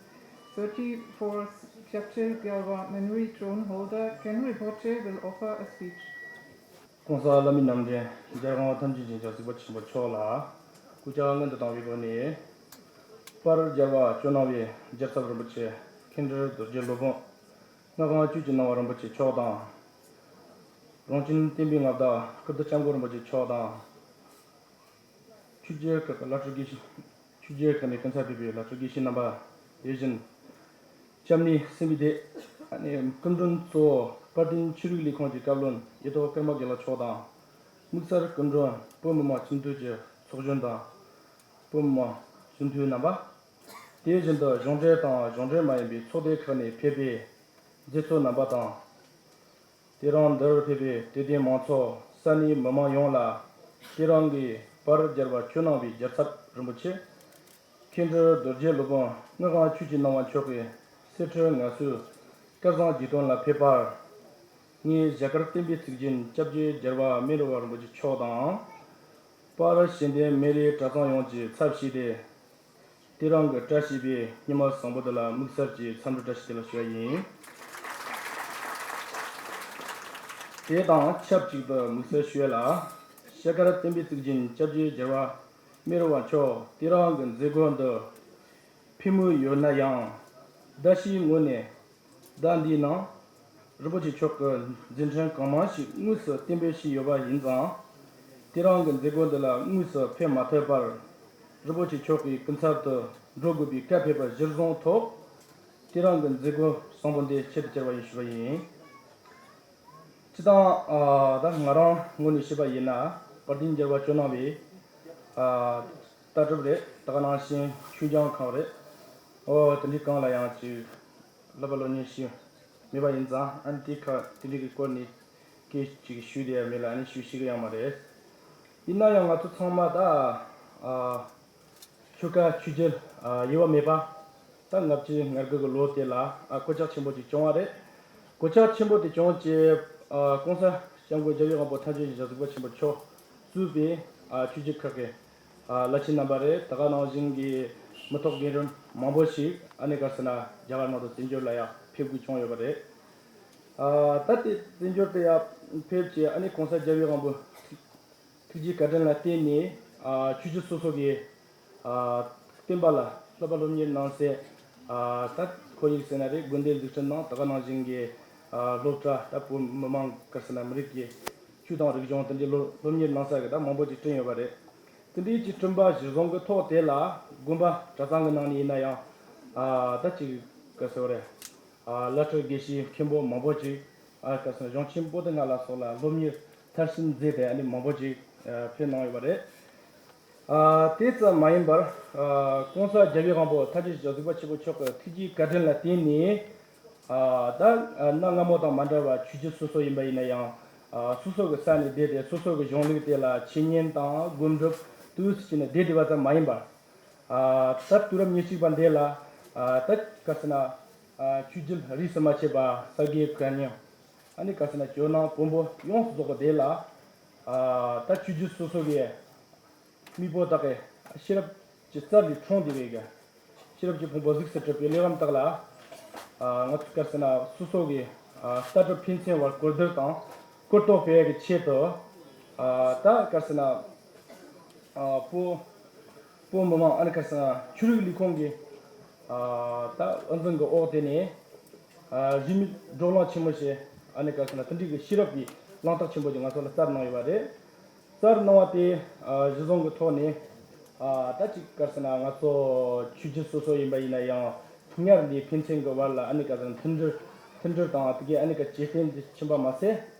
thirty-fourth Gyabje Gyalwa Menri throne holder, Khenpo Rinpoche, will offer a speech. ༸གོང་ས་བླ་མའི་རྣམ་འདྲེན་རྒྱལ་དབང་ཐམས་ཅད་མཁྱེན་ཅིང་གཟིགས་པ་ཆེན་པོ་མཆོག་ལ་སྐུ་ཕྱག་སྔོན་དུ་བཏང་བའི་སྒོ་ནས། དཔལ་རྒྱལ་བ་ཇོ་ནང་བའི་རྒྱལ་ཚབ་རིན་པོ་ཆེ་མཁན་སྤྲུལ་རྡོ་རྗེ་སློབ་དཔོན་སྔགས་དབང་ཆོས་ཀྱི་སྣང་བ་རིན་པོ་ཆེ་མཆོག་དང་། རོང་ཆེན་བསྟན་པའི་མངའ་བདག་ཀིརྟི་སྐྱབས་མགོན་རིན་པོ་ཆེ་མཆོག་དང་། ཆོས་རྗེ་ཁག་གི་བླ་སྤྲུལ་དགེ་བཤེས། ཆོས་རྗེ་ཁག་ནས་སྐུ་ཚབ་ཕེབས་པའི་བླ་སྤྲུལ་དགེ་བཤེས་རྣམ་པ། དེ་བཞིན་སྐྱབས་གནས་སེམས་པའི་སྡེ། ཨ་ནི་སྐུ་མགྲོན་གཙོ་བོ་དཔལ་ལྡན་ཆོས་རིག་ལས་ཁུངས་ཀྱི་བཀའ་བློན་ཡེ་ཐོག་ཀརྨ་དགེ་ལགས་མཆོག་དང་། དམིགས་བསལ་སྐུ་མགྲོན་བོད་མི་མང་སྤྱི་འཐུས་ཀྱི་ཚོགས་གཞོན་དང་། བོད་མི་མང་སྤྱི་འཐུས་རྣམ་པ། དེ་བཞིན་དུ་གཞུང་འབྲེལ་དང་གཞུང་འབྲེལ་མ་ཡིན་པའི་ཚོགས་སྡེ་ཁག་ནས་ཕེབས་པའི་མཛད་གཙོ་རྣམ་པ་དང་། དེ་རིང་འདིར་ཕེབས་པའི་དད་ལྡན་མང་ཚོགས། ས་གནས་མི་མང་ཡོངས་ལ་དེ་རིང་གི་དཔལ་རྒྱལ་བ་ཇོ་ནང་བའི་རྒྱལ་ཚབ་རིན་པོ་ཆེ་མཁན་སྤྲུལ་རྡོ་རྗེ་སློབ་དཔོན་སྔགས་དབང་ཆོས་ཀྱི་སྣང་བ་མཆོག་གི་གསེར་ཁྲིར་ངལ་གསོའི་སྐལ་བཟང་བརྒྱུད་སྟོན་ལ་ཕེབས་པར། ངས་རྒྱ་གར་བསྟན་པའི་གཙུག་རྒྱན་སྐྱབས་རྗེ་རྒྱལ་བ་མེ་རུ་པ་རིན་པོ་ཆེ་མཆོག་དང་། དཔལ་གཞལ་ལྡན་མེ་རིའི་གྲྭ་ཚང་ཡོངས་ཀྱི་ཚབ་བྱས་ཏེ། དེ་རིང་གི་བཀྲ་ཤིས་པའི་ཉི་མ་བཟང་པོ་འདི་ལ་དམིགས་བསལ་གྱི་འཚམས་འདྲི་བཀྲ་ཤིས་བདེ་ལེགས་ཞུ་བ་ཡིན། དེ་དང་ཆབས་ཅིག་ཏུ་དམིགས་བསལ་ཞུ་ཡ་ལ། རྒྱ་གར་བསྟན་པའི་གཙུག་རྒྱན་སྐྱབས་རྗེ་རྒྱལ་བ་མེ་རུ་པ་མཆོག་དེ་རིང་གི་མཛད་སྒོ་འདི་ཕེབས་མུས་ཡོད་ན་ཡང་། གདན་ཞུའི་ངོས་ནས། ཟླ་འདིའི་ནང་རིན་པོ་ཆེ་མཆོག་གི་མཛད་འཕྲིན་གང་མང་ཞིག་དངོས་སུ་གཏན་འབེབས་བྱས་ཡོད་པ་ཡིན་ཙང་། དེ་རིང་གི་མཛད་སྒོ་འདི་ལ་དངོས་སུ་ཕེབས་མ་ཐུབ་པར། རིན་པོ་ཆེ་མཆོག་གི་སྐུ་ཚབ་ཏུ་འགྲོ་དགོས་པའི་བཀའ་ཕེབས་པ་གཞིར་བཟུང་ཐོག་དེ་རིང་གི་མཛད་སྒོ་བཟང་པོ་འདི་ཆེད་དུ་བཅར་བ་ཡིན་ཞུ་བ་ཡིན། སྤྱིར་བཏང་། ཨ། ད་ང་རང་ངོས་ནས་བཤད་པ་ཡིན་ན། དཔལ་ལྡན་རྒྱལ་བ་ཇོ་ནང་བའི། ཨ། ལྟ་གྲུབ་རེད། ད་ག་ནང་བཞིན་ཆོས་སྦྱང་ཁང་རེད། ཨོ། དེ་འདྲའི་སྒང་ལ་ཡང་ཅིག་བསླབ་པ་སློབ་གཉེར་ཞུས་མེད་པ་ཡིན་ཙང་། ཨ་ནི་དེ་ཁ་དེ་འདྲའི་གི་སྐོར་ནས་སྐད་ཅིག་ཞུས་བསྡད་ཡ་མེད་ལ། ཨ་ནི་ཞུ་ཤེས་ཀྱི་ཡང་མ་རེད། ཡིན་ན་ཡང་ང་ཚོ་ཚང་མ་ད། ཨ། ཆོལ་ཁ་ཆོས་བརྒྱུད། ཨ། དབྱེ་བ་མེད་པ། ད་ལྔ་བཅུ་ང་དགུ་གི་ལོ་དེ་ལ། ཨ། གོད་ཆག་ཆེན་པོ་ཅིག་བྱུང་བ་རེད། གོད་ཆག་ཆེན་པོ་དེ་བྱུང་རྗེས། ཨ། ༸གོང་ས་༸སྐྱབས་མགོན་རྒྱལ་བའི་དབང་པོ་ཐམས་ཅད་མཁྱེན་ཅིང་གཟིགས་པ་ཆེན་པོ་མཆོག་གཙོས་པའི། ཨ། ཆོས་བརྒྱུད་ཁག་གི། ཨ། བླ་ཆེན་རྣམ་པ་རེད། ད་ག་ནང་བཞིན་གྱི་མི་ཐོག་རྒན་རབས་མང་པོ་ཞིག་ཨ་ནི་ག་རེ་ཟེར་ན་རྒྱ་གར་ནང་དུ་བཙན་བྱོལ་ལ་ཡང་ཕེབས་དགོས་བྱུང་ཡོད་པ་རེད། ཨ། ད་དེ་བཙན་བྱོལ་དུ་ཡང་ཕེབས་རྗེས། ཨ་ནི་གོང་ས་རྒྱལ་བའི་དབང་པོ་ཐུགས་རྗེ་བཀའ་དྲིན་ལ་བརྟེན་ནས། ཨ། ཆོས་བརྒྱུད་སོ་སོ་གི། ཨ། བསྟན་པ་ལ་བསླབ་པ་སློབ་གཉེར་གནང་སའི། ཨ། ད་ཁོར་ཡུག་ཟེར་ན་རེད། དགོན་སྡེ་འཛུགས་སྐྲུན་གནང་། ད་ག་ནང་བཞིན་གྱི། ཨ། སློབ་གྲྭ། ད་བོད་མི་མང་ག་རེ་ཟེར་ན་མི་རིགས་ཀྱི་ཆོས་དང་རིག་གཞུང་དེ་འདྲའི་སློབ་སློབ་གཉེར་གནང་ས་གི་ད་མང་པོ་ཅིག་བསྐྲུན་ཡོད་པ་རེད། དེ་འདྲའི་ཅིག་བསྐྲུན་པ་གཞིར་བཟུང་གི་ཐོག་དེ་ལ་དགོན་པ་གྲྭ་ཚང་གི་ནང་ནས་ཡིན་ན་ཡང་། ཨ། ད་ཅིག་ག་རེ་ཟེར་བ་རེད། ཨ། བླ་སྤྲུལ་དགེ་བཤེས་མཁན་པོ་མང་པོ་ཅིག་ཨ། ག་རེ་ཟེར་ན་གཞུང་ཆེན་པོ་ཏི་ལྔ་ལ་སོགས་ལ་སློབ་གཉེར་མཐར་ཕྱིན་མཛད་དེ། ཨ་ནི་མང་པོ་ཅིག་ཨ། ཕེབས་གནང་ཡོད་པ་རེད། ཨ། དེ་ཙམ་མ་ཡིན་པར། ཨ། ༸གོང་ས་རྒྱལ་བའི་དབང་པོ་ཐམས་ཅད་མཁྱེན་ཅིང་གཟིགས་པ་ཆེན་པོ་མཆོག་གི་ཐུགས་རྗེའི་བཀའ་དྲིན་ལ་བརྟེན་ནས། ཨ། ད་གནའ་སྔ་མོ་དང་མ་འདྲ་བར་ཆོས་བརྒྱུད་སོ་སོ་ཡིན་པ་ཡིན་ན་ཡང་། ཨ། སོ་སོ་གི་ས་ནས་བསྡད་དེ་སོ་སོ་གི་གཞུང་ལུགས་དེ་ལ་འཆད་ཉན་དང་སྒོམ་སྒྲུབ་དུས་སུ་བྱས་ནས་བསྡད་བསྡད་པ་ཙམ་མ་ཡིན་པར། ཨ། ད་དུས་རབས་ཉེར་གཅིག་པ་འདི་ལ། ཨ། ད་ག་རེ་ཟེར་ན། ཨ། ཆོས་བརྒྱུད་རིས་སུ་མ་ཆད་པ་ས་དགེ་བཀའ་རྙིང་། ཨ་ནི་ག་རེ་ཟེར་ན་ཇོ་ནང་བོན་པོ་ཡོངས་སུ་རྫོགས་པ་དེ་ལ། ཨ། ད་ཆོས་བརྒྱུད་སོ་སོ་གི་མི་བོ་དག་གི་ཤེས་རབ་ཀྱི་རྩལ་ལས་འཁྲུངས་ཏེ་བའི་གི་ཤེས་རབ་ཀྱི་ཕུང་པོ་གཟུགས་སུ་གྲུབ་པའི་གླེགས་བམ་དག་ལ། ཨ། ང་ཚོ་ག་རེ་ཟེར་ན་སོ་སོ་གི། ཨ། ལྟ་གྲུབ་ཕན་ཚུན་བར་གོ་བསྡུར་དང་གོ་རྟོགས་སྤེལ་ཡ་གི་ཆེད་དུ། ཨ། ད་ག་རེ་ཟེར་ན། ཨ། བོད་བོད་མི་མང་། ཨ་ནི་ག་རེ་ཟེར་ན་ཆོས་རིག་ལས་ཁུངས་ཀྱི། ཨ། ད་དབུ་འཛིན་གྱི་འོག་དེ་ནས། ཨ། རིས་མེད་བགྲོ་གླེང་ཆེན་མོ་ཞིག་ཨ་ནི་ག་རེ་ཟེར་ན་དེ་འདྲའི་གི་ཤེས་རབ་ཀྱི་གླེང་སྟེགས་ཆེན་པོ་ཞིག་ང་ཚོ་ལ་བསྩལ་གནང་ཡོད་པ་རེད། བསྩལ་གནང་བ་དེ། ཨ། གཞི་བཟུང་གི་ཐོག་ནས། ཨ། ད་ཅིག་ག་རེ་ཟེར་ན་ང་ཚོ་ཆོས་བརྒྱུད་སོ་སོ་ཡིན་པ་ཡིན་ན་ཡང་སྔར་ལས་ཕན་ཚུན་གྱི་བར་ལ་ཨ་ནི་ག་རེ་ཟེར་ན་མཐུན་སྒྲིལ་མཐུན་སྒྲིལ་དང་དེ་གའི་ཨ་ནི་ག་ཇེ་བརྟན་དུ་ཕྱིན་པ་མ་ཟད།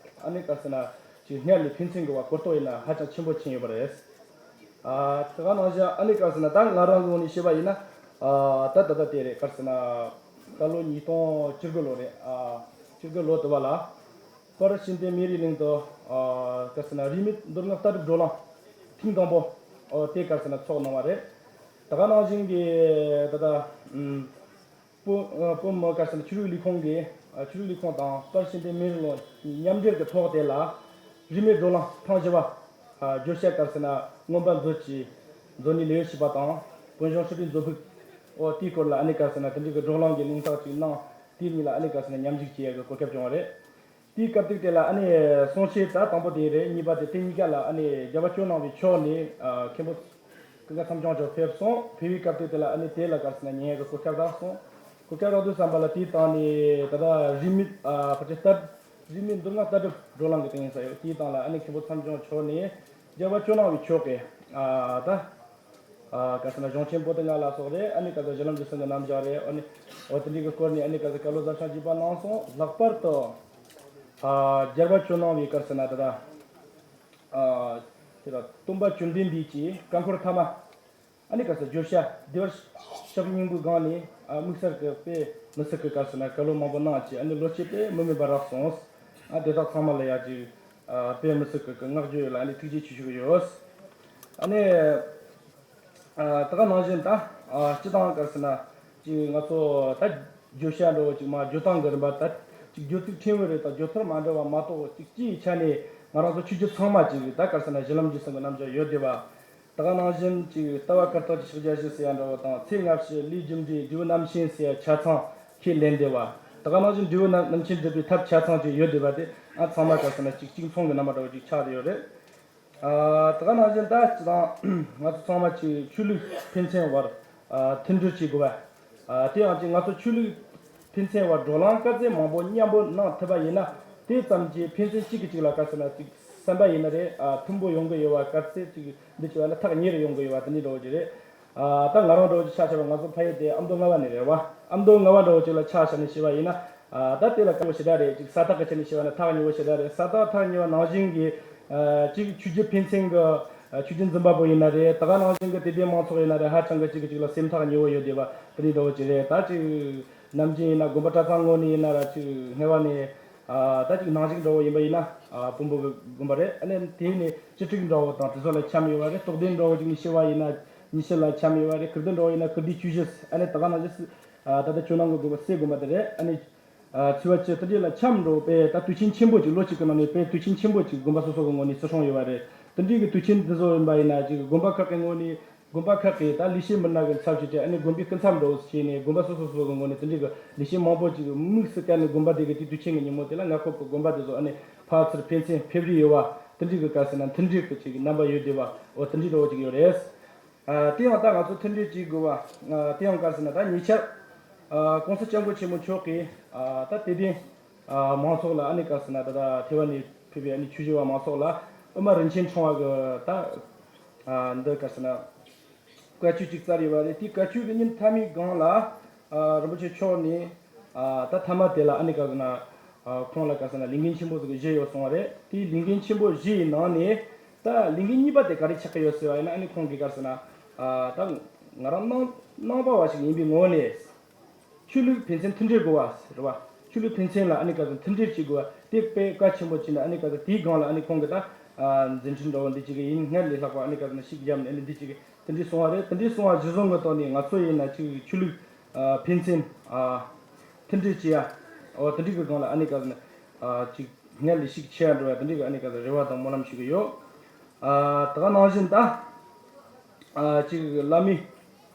ཨ་ནི་ག་རེ་ཟེར་ན་ཅིག་སྔར་ལས་ཕན་ཚུན་གྱི་བར་གོ་རྟོགས་ཡིན་ན་ཧ་ཅང་ཆེན་པོ་ཕྱིན་ཡོད་པ་རེད། ཨ། དེ་ག་ནང་བཞིན་ཨ་ནི་ག་རེ་ཟེར་ན་ད་ང་རང་གི་ངོས་ནས་བཤད་པ་ཡིན་ན། ཨ། ད་ད་ལྟ་དེ་རེད། ག་རེ་ཟེར་ན་ད་ལོ་ཉིས་སྟོང་བཅུ་དགུ་ལོ་རེད། ཨ། ཕྱི་གི་ལོ་དུ་བ་ལ། པར་ཤིན་ཏེ་མེ་རི་གླིང་དུ། ཨ་ག་ཟེར་ན་རིས་མེད་མདོ་སྔགས་ལྟ་གྲུབ་བགྲོ་གླེང་ཐེངས་དང་པོ། ཨོ་དེ་ག་ཟེར་ན་ཚོགས་གནང་བ་རེད། ད་ག་ནང་བཞིན་གྱི་ད་ལྟ་ཨམ་བོད་ཨ་བོད་མི་ག་ཟེར་ན་ཆོས་རིག་ལས་ཁུངས་ཀྱི་ཨ་ཆོས་རིག་ལས་ཁུངས་དང་པར་ཤིན་ཏེ་མེ་རི་གླིང་མཉམ་འབྲེལ་གྱི་ཐོག་དེ་ལ་རིས་མེད་བགྲོ་གླེང་ཐེངས་བཞི་པ་ཨ་བརྗོད་བྱ་ག་ཟེར་ན་མངོན་པ་མཛོད་ཀྱི་མཛོད་ནས་ལེའུ་བཞི་པ་དང་བོད་གཞུང་ཧྲི་ཀྲུའི་མཛོད་ཕུགས། ཨོ་དེའི་སྐོར་ལ་ཨ་ནི་ག་ཟེར་ན་དེ་འདྲའི་གི་བགྲོ་གླེང་གི་གླེང་སྟེགས་ཅིག་གནང་། དེའི་མིང་ལ་ཨ་ནི་ག་ཟེར་ན་མཉམ་ཞུགས་བྱེད་ཡག་གི་གོ་སྐབས་བྱུང་བ་རེད། དེའི་སྐབས་དུས་དེ་ལ་ཨ་ནི་གསུང་བཤད་ད་དང་པོ་དེ་རེད། གཉིས་པ་དེ་དེ་གཉིས་ཀ་ལ་ཨ་ནི་རྒྱལ་བ་ཇོ་ནང་པའི་ཕྱོགས་ནས་ཨ་མཁན་པོ་ཀུན་དགའ་མཚམས་སྦྱོང་མཆོག་ཕེབས་སོང་། ཕེབས་པའི་སྐབས་དུས་དེ་ལ་ཨ་ནི་དེ་ལ་ག་ཟེར་ན་ཉན་ཡག་གི་གོ་སྐབས་རག་སོང་། གོ་སྐབས་རག་དུས་ཙམ་པ་ལ་དེའི་སྟེང་ནས་ད་ལྟ་རིས་མེད་ཨ་ཕལ་ཆེར་ལྟ་རིས་མེད་མདོ་སྔགས་ལྟ་གྲུབ་བགྲོ་གླེང་གི་སྟེང་ཡིན་ས་ཡོད། དེའི་སྟེང་ལ་ཨ་ནི་མཁན་པོ་མཚམས་སྦྱོང་མཆོག་ནས་རྒྱལ་བ་ཇོ་ནང་པའི་ཕྱོགས་ཀྱི་ཨ་ད། ཨ་ག་ཟེར་ན་གཞུང་ཆེན་པོ་ཏི་ལྔ་ལ་སོགས་རེད། ཨ་ནི་ག་ཟེར་གཞི་ལམ་འཇུག་གསུམ་གྱི་རྣམ་གཞག་རེད། ཨ་ནི་འོ་དེ་འདྲའི་གི་སྐོར་ནས་ཨ་ནི་ག་ཟེར་བཀའ་སློབ་ཟབ་ཤོས་རྒྱས་པ་གནང་སོང་། ལྷག་པར་དུ་ཨ་རྒྱལ་བ་ཇོ་ནང་པའི་ག་ཟེར་ན་ད་ལྟ་ཨ་དེ་ལ་སྟོན་པ་བཅོམ་ལྡན་འདས་ཀྱི་བཀའ་འཁོར་ཐ་མ་ཨ་ནི་ག་ཟེར་བརྗོད་བྱ་བདེ་བར་གཤེགས་པའི་སྙིང་པོའི་སྒང་ནས་ཨ་དམིགས་བསལ་གྱི་དཔེ་མི་སྲིད་ཀྱི་ག་ཟེར་ན་བཀའ་སློབ་མང་པོ་གནང་བྱས་ཨ་ནི་བློ་སྐྱེད་དཔེ་མི་དམན་པ་རག་སོང་། ཨ་དེ་དག་ཚང་མ་ལ་ཡ་ཅིག་ཨ་དཔེ་མི་སྲིད་ཀྱི་བསྔགས་བརྗོད་ཡོད་ལ་ཨ་ནི་ཐུགས་རྗེ་ཆེ་ཞུ་གི་ཡོད། ཨ་ནི། ཨ་ད་ག་ནང་བཞིན་ད། ཨ་སྤྱི་བཏང་ག་ཟེར་ན། ཅིག་ང་ཚོ་ད་བརྗོད་བྱ་འདྲ་བོ་ཅིག་མ་བརྗོད་སྟངས་ཀྱི་རིམ་པ་ད། ཅིག་བརྗོད་ཚིག་ཕྲན་བུ་རེ་དང་བརྗོད་ཚུལ་མ་འདྲ་བ་མ་གཏོགས་ཅིག་སྤྱིའི་ཆ་ནས་ང་རང་ཚོ་ཆོས་བརྒྱུད་ཚང་མ་ཅིག་ད་ག་ཟེར་ན་གཞི་ལམ་འཇུག་གསུམ་གྱི་རྣམ་གཞག་ཡོད་བསྡད་པ། ད་ག་ནང་བཞིན་ཅིག་ལྟ་བ་ཁ་ཐོར་གྱི་ཕྱག་རྒྱ་བཞི་ཟེར་ཡ་འདྲ་བོ་དང་ཚེ་སྔ་ཕྱི་ལས་རྒྱུ་འབྲས་འབྲས་བུ་རྣམ་མཁྱེན་ཟེར་ཡ་ཆ་ཚང་ཁས་ལེན་བསྡད་པ། ད་ག་ནང་བཞིན་འབྲས་བུ་རྣམ་མཁྱེན་སྒྲུབ་པའི་ཐབས་ཆ་ཚང་ཅིག་ཡོད་བསྡད་པ་དེ་ཨ་ཚང་མ་ག་ཟེར་ན་ཅིག་གཅིག་མཚུངས་ཀྱི་རྣམ་པ་འདྲ་བོ་ཅིག་ཆགས་བསྡད་ཡོད་རེད། ཨ་ད་ག་ནང་བཞིན་ད་སྤྱི་དང་ང་ཚོ་ཚང་མ་གཅིག་ཆོས་ལུགས་ཕན་ཚུན་བར་ཨ་མཐུན་སྒྲིལ་བྱེད་དགོས་པ། ཨ་དེ་ཡང་གཅིག་ང་ཚོ་ཆོས་ལུགས་ཕན་ཚུན་བར་བགྲོ་གླེང་སྐབས་ཚེ་མང་པོ་མཉམ་པོ་གནང་ཐུབ་པ་ཡིན་ན་དེ་ཙམ་གྱིས་ཕན་ཚུན་གཅིག་གིས་གཅིག་ལ་ག་ཟེར་ན་གཅིག་བསམ་པ་ཡིན་ན་རེད། ཨ་མཐུན་པོ་ཡོང་གི་ཡོད་པ། སྐབས་ཚེ་གཅིག་འདི་བྱས་པ་ན་ཐག་ཉེ་རུ་ཡོང་གི་ཡོད་པ་དེ་འདྲ་འདྲ་བོ་ཅིག་རེད། ཨ་ད་ང་རང་འདྲ་བོ་ཅིག་ཆ་བཞག་པ་ང་ཚོ་ཕ་ཡུལ་དེ་ཨ་མདོ་རྔ་བ་ནས་རེད་བ། ཨ་མདོ་རྔ་བ་འདྲ་བོ་ཅིག་ལ་ཆ་བཞག་ནས་བཤད་པ་ཡིན་ན། ཨ་ད་དེ་ལ་དཀའ་བོ་ཞེ་དྲག་རེད། ཅིག་ས་ཐག་གི་ཆ་ནས་བཤད་པ་ན་ཐག་ཉེ་བོ་ཞེ་དྲག་རེད། ས་ཐག་ཐག་ཉེ་བ་ནང་བཞིན་གྱི་ཨ་ཅིག་ཆོས་བརྒྱུད་ཕན་ཚུན་གྱི་ཨ་ཆོས་བརྒྱུད་འཛིན་པ་པོ་ཡིན་ན་རེད། ད་ག་ནང་བཞིན་གྱི་དད་ལྡན་མང་ཚོགས་ཡིན་ན་རེད། ཧ་ཅང་གི་ཅིག་གི་ཅིག་ལ་སེམས་ཐག་ཉེ་བོ་ཡོད་བསྡད་པ་དེ་འདྲ་འདྲ་བོ་ཅིག་རེད། ད་ཅིག་ནམ་རྒྱུན་ཡིན་ན་དགོན་པ་གྲྭ་ཚང་ངོས་ནས་ཡིན་ན་ར་ཅིག་སྔ་བ་ནས་ཨ་ད་ཅིག་ནང་བཞིན་འདྲ་བོ་ཡིན་པ་ཡིན་ན་ཨ་དཔོན་པོ་གི་དགོན་པ་རེད། ཨ་ནི་དེ་ནས་སྤྱི་སྤྲུལ་འདྲ་བོ་དང་དེ་ཚོ་ལ་འཆམ་ཡོད་པ་རེད། རྟོགས་ལྡན་འདྲ་བོ་ཅིག་ནས་བཤད་པ་ཡིན་ན་ཉི་ཤུ་ལ་འཆམ་ཡོད་པ་རེད། ཁུར་ལྡན་འདྲ་བོ་ཡིན་ན་ཁུར་ལྡན་བཅུ་བཞི། ཨ་ནི་ད་ག་ནང་བཞིན་སྲིད་ཨ་ད་ལྟ་ཇོ་ནང་གི་དགོན་པ་སྲས་དགོན་པ་དེ་རེད། ཨ་ནི་ཨ་ཚུལ་བ་ཅི་དེ་འདྲ་ལ་འཆམ་འགྲོ་དཔེ་ད་དུས་ཆེན་ཆེན་པོ་ཅིག་ལོ་གཅིག་གི་ནང་ནས་དཔེ་དུས་ཆེན་ཆེན་པོ་ཅིག་དགོན་པ་སོ་སོ་གི་ངོས་ནས་བརྩི་སྲུང་ཡོད་པ་རེད། དེ་འདྲའི་གི་དུས་ཆེན་འདི་ཚོ་ཡིན་པ་ཡིན་ན་ཅིག་དགོན་པ་ཁག་གི་ངོས་ནས་དགོན་པ་ཁག་གི་ད་ལས་བྱེད་མི་སྣ་གི་ཚབ་བྱས་ཏེ་ཨ་ནི་དགོན་པའི་སྐུ་ཚབ་འདྲ་བོ་བྱས་ནས་དགོན་པ་སོ་སོ་སོ་སོ་གི་ངོས་ནས་དེ་འདྲའི་གི་ལས་བྱེད་མང་པོ་ཅིག་དམིགས་སུ་བཀར་ནས་དགོན་པ་དེ་གི་དེ་དུས་ཆེན་གི་ཉིན་མོ་དེ་ལ་མངའ་ཁོངས་གི་དགོན་པ་དེ་ཚོ་ཨ་ནི་ཕར་ཚུར་ཕན་ཚུན་ཕེབས་རེས་ཡོད་པ་དེ་འདྲའི་གི་ག་ཟེར་ན་མཐུན་སྒྲིལ་གི་ཅིག་རྣམ་པ་ཡོད་བསྡད་པ་འོ་དེ་འདྲའི་འདྲ་བོ་ཅིག་ཡོད་རེད། ཨ་དེ་ཡང་ད་ང་ཚོ་མཐུན་སྒྲིལ་བྱེད་དགོས་པ། ཨ་དེ་ཡང་ག་ཟེར་ན་ད་ཉེ་ཆར། ཨ་༸གོང་ས་༸སྐྱབས་མགོན་ཆེན་པོ་མཆོག་གིས་ཨ་ད་དད་ལྡན་ཨ་མང་ཚོགས་ལ་ཨ་ནི་ག་ཟེར་ན་ད་ད་ཐེ་ཝན་ནས་ཕེབས་པའི་ཨ་ནི་ཆོས་བྱེད་པ་མང་ཚོགས་ལ་དབུ་མ་རིན་ཆེན་ཕྲེང་བ་གི་ད་ཨ་འདི་ག་ཟེར་ན་བཀའ་ཆོས་ཅིག་བསྩལ་ཡོད་པ་རེད། དེ་བཀའ་ཆོས་ཀྱི་ཉིན་མཐའ་མའི་སྒང་ལ་ཨ་རིན་པོ་ཆེ་མཆོག་ནས་ཨ་ད་མཐའ་མ་དེ་ལ་ཨ་ནི་ག་ཟེར་ན་ཨ་ཁོང་ལ་ག་ཟེར་ན་ལས་འགན་ཆེན་པོ་ཟིག་བཞེས་ཡོད་སོང་བ་རེད། དེའི་ལས་འགན་ཆེན་པོ་བཞེས་ཡི་ནང་ནས། ད་ལས་འགན་གཉིས་པ་དེ་ག་རེ་ཆགས་ཀྱི་ཡོད་ཟེར་བ་ཡིན་ན་ཨ་ནི་ཁོང་གིས་ག་རེ་ཟེར་ན། ཨ་ད་ང་རང་ནང་ནང་པ་བ་ཞིག་ཡིན་པའི་ངོས་ནས། ཆོས་ལུགས་ཕན་ཚུན་མཐུན་སྒྲིལ་དགོས་པ་རེད་བ། ཆོས་ལུགས་ཕན་ཚུན་ལ་ཨ་ནི་ག་ཚོད་མཐུན་སྒྲིལ་བྱེད་དགོས་པ་དེ་དཔེ་གལ་ཆེན་པོ་བྱས་ནས་ཨ་ནི་ག་ཚོད་དེའི་སྒང་ལ་ཨ་ནི་ཁོང་གིས་ད་ཨ་མཛད་འཕྲིན་འདྲ་བོ་འདི་གཅིག་གི་ཡིན། སྔར་ལས་ལྷག་པ་ཨ་ནི་ག་ཚོད་ན་ཤུགས་བརྒྱབ་ནས་ཨ་ནི་འདི་གཅིག་གི་དེ་འདྲའི་གསུང་བ་རེད། དེ་འདྲའི་གསུང་བ་གཞི་བཟུང་གི་ཐོག་ནས་ང་ཚོ་ཡིན་ན་ཅིག་ཆོས་ལུགས་ཨ་ཕན་ཚུན་ཨ་མཐུན་སྒྲིལ་བྱེད་ཡ། འོ་དེ་འདྲའི་གི་སྒང་ལ་ཨ་ནི་ག་ཚོད་ན་ཨ་ཅིག་སྔར་ལས་ཤུགས་ཆེ་བ་འགྲོ་བ་དེ་འདྲའི་གི་ཨ་ནི་ག་ཚོད་རེ་བ་དང་སྨོན་ལམ་ཞུ་གི་ཡོད། ཨ་ད་ག་ནང་བཞིན་ད་ཨ་ཅིག་བླ་མས་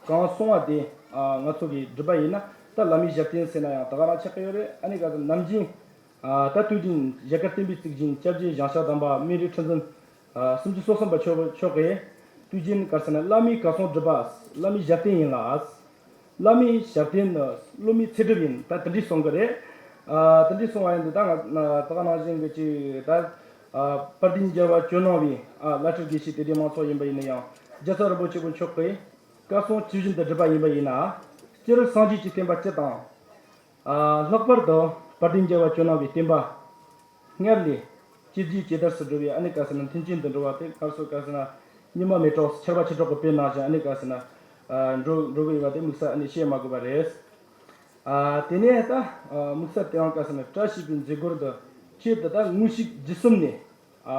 གང་གསུང་བ་དེ་ཨ་ང་ཚོ་གིས་སྒྲུབ་པ་ཡིན་ན་ད་བླ་མའི་ཞབས་བརྟན་ཟེར་ན་ཡང་ད་ག་རང་ཆགས་ཀྱི་ཡོད་རེད། ཨ་ནི་ག་ཚོད་ནམ་རྒྱུན་ཨ་ད་དུས་རྒྱུན་རྒྱ་གར་བསྟན་པའི་གཙུག་རྒྱན་སྐྱབས་རྗེ་ཞང་ཞང་དམ་པ་སྨན་རིའི་ཁྲི་འཛིན་ཨ་སུམ་ཅུ་སོ་གསུམ་པ་མཆོག་མཆོག་གིས་དུས་རྒྱུན་ག་ཟེར་ན་བླ་མས་གང་གསུང་སྒྲུབ་པ། བླ་མའི་ཞབས་བརྟན་ཡིན་ལ། བླ་མའི་ཞབས་བརྟན་ནི་སློབ་མའི་ཚེ་སྒྲུབ་ཡིན། ད་དེ་འདྲའི་གསུང་གི་རེད། ཨ་དེ་འདྲའི་གསུང་བ་ཡིན་དུས་ད་ང་ད་ག་ནང་བཞིན་གྱི་ཅིག་ད་ཨ་དཔལ་ལྡན་རྒྱལ་བ་ཇོ་ནང་པའི་ཨ་བླ་སྤྲུལ་དགེ་བཤེས་དད་ལྡན་མང་ཚོགས་ཡིན་པ་ཡིན་ན་ཡང་རྒྱལ་ཚབ་རིན་པོ་ཆེ་མཆོག་གིས་བཀའ་གསུང་ཇི་བཞིན་དུ་སྒྲུབ་པ་ཡིན་པ་ཡིན་ན། སྤྱིར་སངས་རྒྱས་ཀྱི་བསྟན་པ་སྤྱི་དང་། ཨ་ལྷག་པར་དུ་དཔལ་ལྡན་རྒྱལ་བ་ཇོ་ནང་པའི་བསྟན་པ་སྔར་ལས་ཇེ་རྒྱས་ཇེ་དར་སུ་འགྲོ་བའི་ཨ་ནི་ག་ཟེར་ན་མཐུན་རྐྱེན་དུ་འགྲོ་བ་དེ་སྔར་སོ་ག་ཟེར་ན་ཉི་མ་མེ་གྲོགས་ཆར་པ་ཆུ་གྲོགས་ཀྱི་དཔེ་ནང་བཞིན་ཨ་ནི་ག་ཟེར་ན་ཨ་འགྲོ་འགྲོ་གི་ཡོད་པ་དེ་དམིགས་བསལ་ཨ་ནི་བཤད་མ་དགོས་པ་རེད། ཨ་དེ་ནས་ད་ཨ་དམིགས་བསལ་དེ་ཡང་བཀའ་ཟེར་ན་བཀྲ་ཤིས་པའི་མཛད་སྒོར་དུ་ཆེད་དུ་ད་དངོས་ཤིག་བརྒྱུད་གསུམ་ནས་ཨ་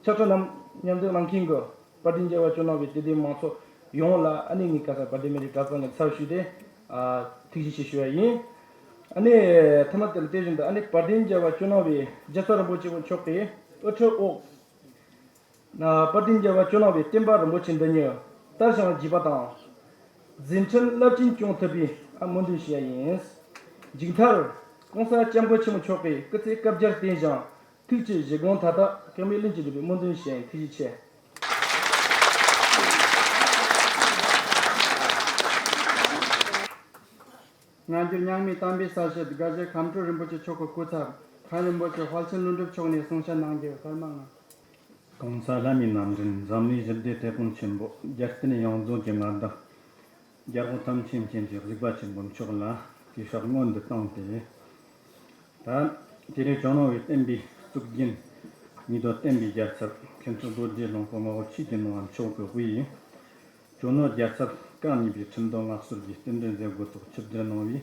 ཕྱག་ཁྲ་རྣམས་མཉམ་འདེགས་གནང་མཁན་གྱི་དཔལ་ལྡན་རྒྱལ་བ་ཇོ་ནང་པའི་དད་ལྡན་མང་ཚོགས་ཡོངས་ལ་ཨ་ནི་ངའི་བཀའ་ཟེར་ན་དཔལ་ལྡན་སྨན་རིའི་གྲྭ་ཚང་གི་ཚབ་ཞུས་ཏེ་ཨ་ཐུགས་རྗེ་ཆེ་ཞུ་བ་ཡིན། ཨ་ནི་ཐ་མ་དེ་ལ་དེ་བཞིན་དུ་ཨ་ནི་དཔལ་ལྡན་རྒྱལ་བ་ཇོ་ནང་པའི་རྒྱལ་ཚབ་རིན་པོ་ཆེ་མཆོག་གིས་དབུ་ཁྲིད་འོག་དཔལ་ལྡན་རྒྱལ་བ་ཇོ་ནང་པའི་བསྟན་པ་རིན་པོ་ཆེ་འདི་ཉིད་དར་ཞིང་རྒྱས་པ་དང་། མཛད་འཕྲིན་རླབས་ཆེན་སྐྱོང་ཐུབ་པའི་སྨོན་འདུན་ཞུ་ཡ་ཡིན། མཇུག་མཐར་༸གོང་ས་༸སྐྱབས་མགོན་ཆེན་པོ་མཆོག་གིས་སྐུ་ཚེ་བསྐལ་བརྒྱར་བརྟན་ཞིང་ཐུགས་ཀྱི་བཞེད་དགོངས་མཐའ་དག་གེགས་མེད་ལྷུན་གྱིས་འགྲུབ་པའི་སྨོན་འདུན་ཞུ་ཡ་ཡིན། ཐུགས་རྗེ་ཆེ། སྔ་འགྱུར་རྙིང་མའི་གཏམ་དཔེ་གསལ་བཤད་དགའ་བཞད་ཁམས་སྤྲུལ་རིན་པོ་ཆེ་མཆོག་གི་སྐུ་ཚབ་མཁན་རིན་པོ་ཆེ་དཔལ་ཆེན་ཀླུ་སྒྲུབ་མཆོག་ནས་གསུང་བཤད་གནང་རྒྱུ་སྐར་མ་ལྔ། ༸གོང་ས་ལྷ་མིའི་རྣམ་འདྲེན་འཛམ་གླིང་ཞི་བདེའི་དེད་དཔོན་ཆེན་པོ་རྒྱལ་བསྟན་ཡོངས་རྫོགས་ཀྱི་མངའ་བདག་རྒྱལ་པོ་ཐམས་ཅད་མཁྱེན་ཅིང་གཟིགས་པ་ཆེན་པོ་མཆོག་ལ་གུས་ཕྱག་སྔོན་དུ་བཏང་སྟེ། ད་དེ་རིང་ཇོ་ནང་པའི་བསྟན་པའི་གཙུག་རྒྱན་ཉིས་ལྡན་བསྟན་པའི་རྒྱལ་ཚབ་མཁན་ཆེན་རྡོ་རྗེ་ལྷུན་པོ་ངག་དབང་ཆོས་ཀྱི་ནོར་བུ་མཆོག་གི་དབུས། ཇོ་ནང་རྒྱལ་ཚབ་སྐབས་གཉིས་པའི་ཁྲིམས་དོན་མངའ་གསོལ་གྱི་རྟེན་འབྲེལ་མཛད་སྒོ་ཐོག་ཆིབས་བསྒྱུར་གནང་བའི་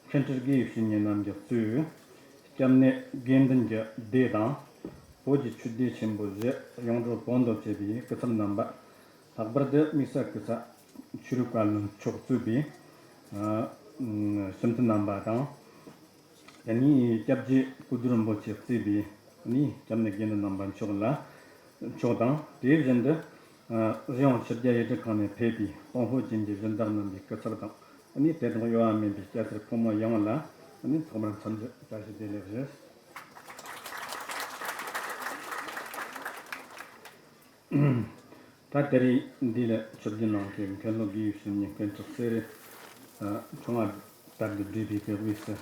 མཁན་སྤྲུལ་དགེ་བའི་བཤེས་གཉེན་རྣམས་ཀྱིས་གཙོས་སྐྱབས་གནས་དགེ་འདུན་གྱི་སྡེ་དང་། བོད་ཀྱི་ཆོས་སྡེ་ཆེན་པོ་བཞི་ཡོངས་གྲགས་བོད་དུ་བྱས་པའི་སྐུ་ཚབ་རྣམ་པ། ལྷག་པར་དུ་དམིགས་བསལ་སྐུ་ཚབ་ཆོས་རིག་བཀའ་བློན་མཆོག་གཙོས་པའི་ཨ་སྤྱི་འཐུས་རྣམ་པ་དང་། དེ་ནས་སྐྱབས་རྗེ་སྐུ་བསྟི་རིན་པོ་ཆེ་གཙོས་པའི་ནི་སྐྱབས་གནས་དགེ་འདུན་རྣམ་པ་མཆོག་ལ་མཆོག་དང་། དེ་བཞིན་དུ་ཨ་གཞན་ཡང་ཕྱི་རྒྱལ་ཡུལ་གྲུ་ཁག་ནས་ཕེབས་པའི་ཏང་ཧོ་ཅན་གྱི་སྦྱིན་བདག་རྣམ་པའི་སྐུ་ཚབ་དང་། ཨ་ནི་དད་དང་གཡོ་བ་མེད་པའི་སྐྱ་སེར་ཕོ་མོ་ཡོངས་ལ་ཨ་ནི་ཐོག་མར་འཚམས་འདྲི་བཀྲ་ཤིས་བདེ་ལེགས་ཞུ། ད་དེ་རིང་འདི་ལ་ཆིབས་བསྒྱུར་གནང་མཁན་མཁན་སློབ་དགེ་བའི་བཤེས་གཉེན་མཁན་གྲུབ་སེ་རེ་ཆུང་བ་ལྟར་དུ་བགྲེས་པའི་སྐབས་དབུས་སུ།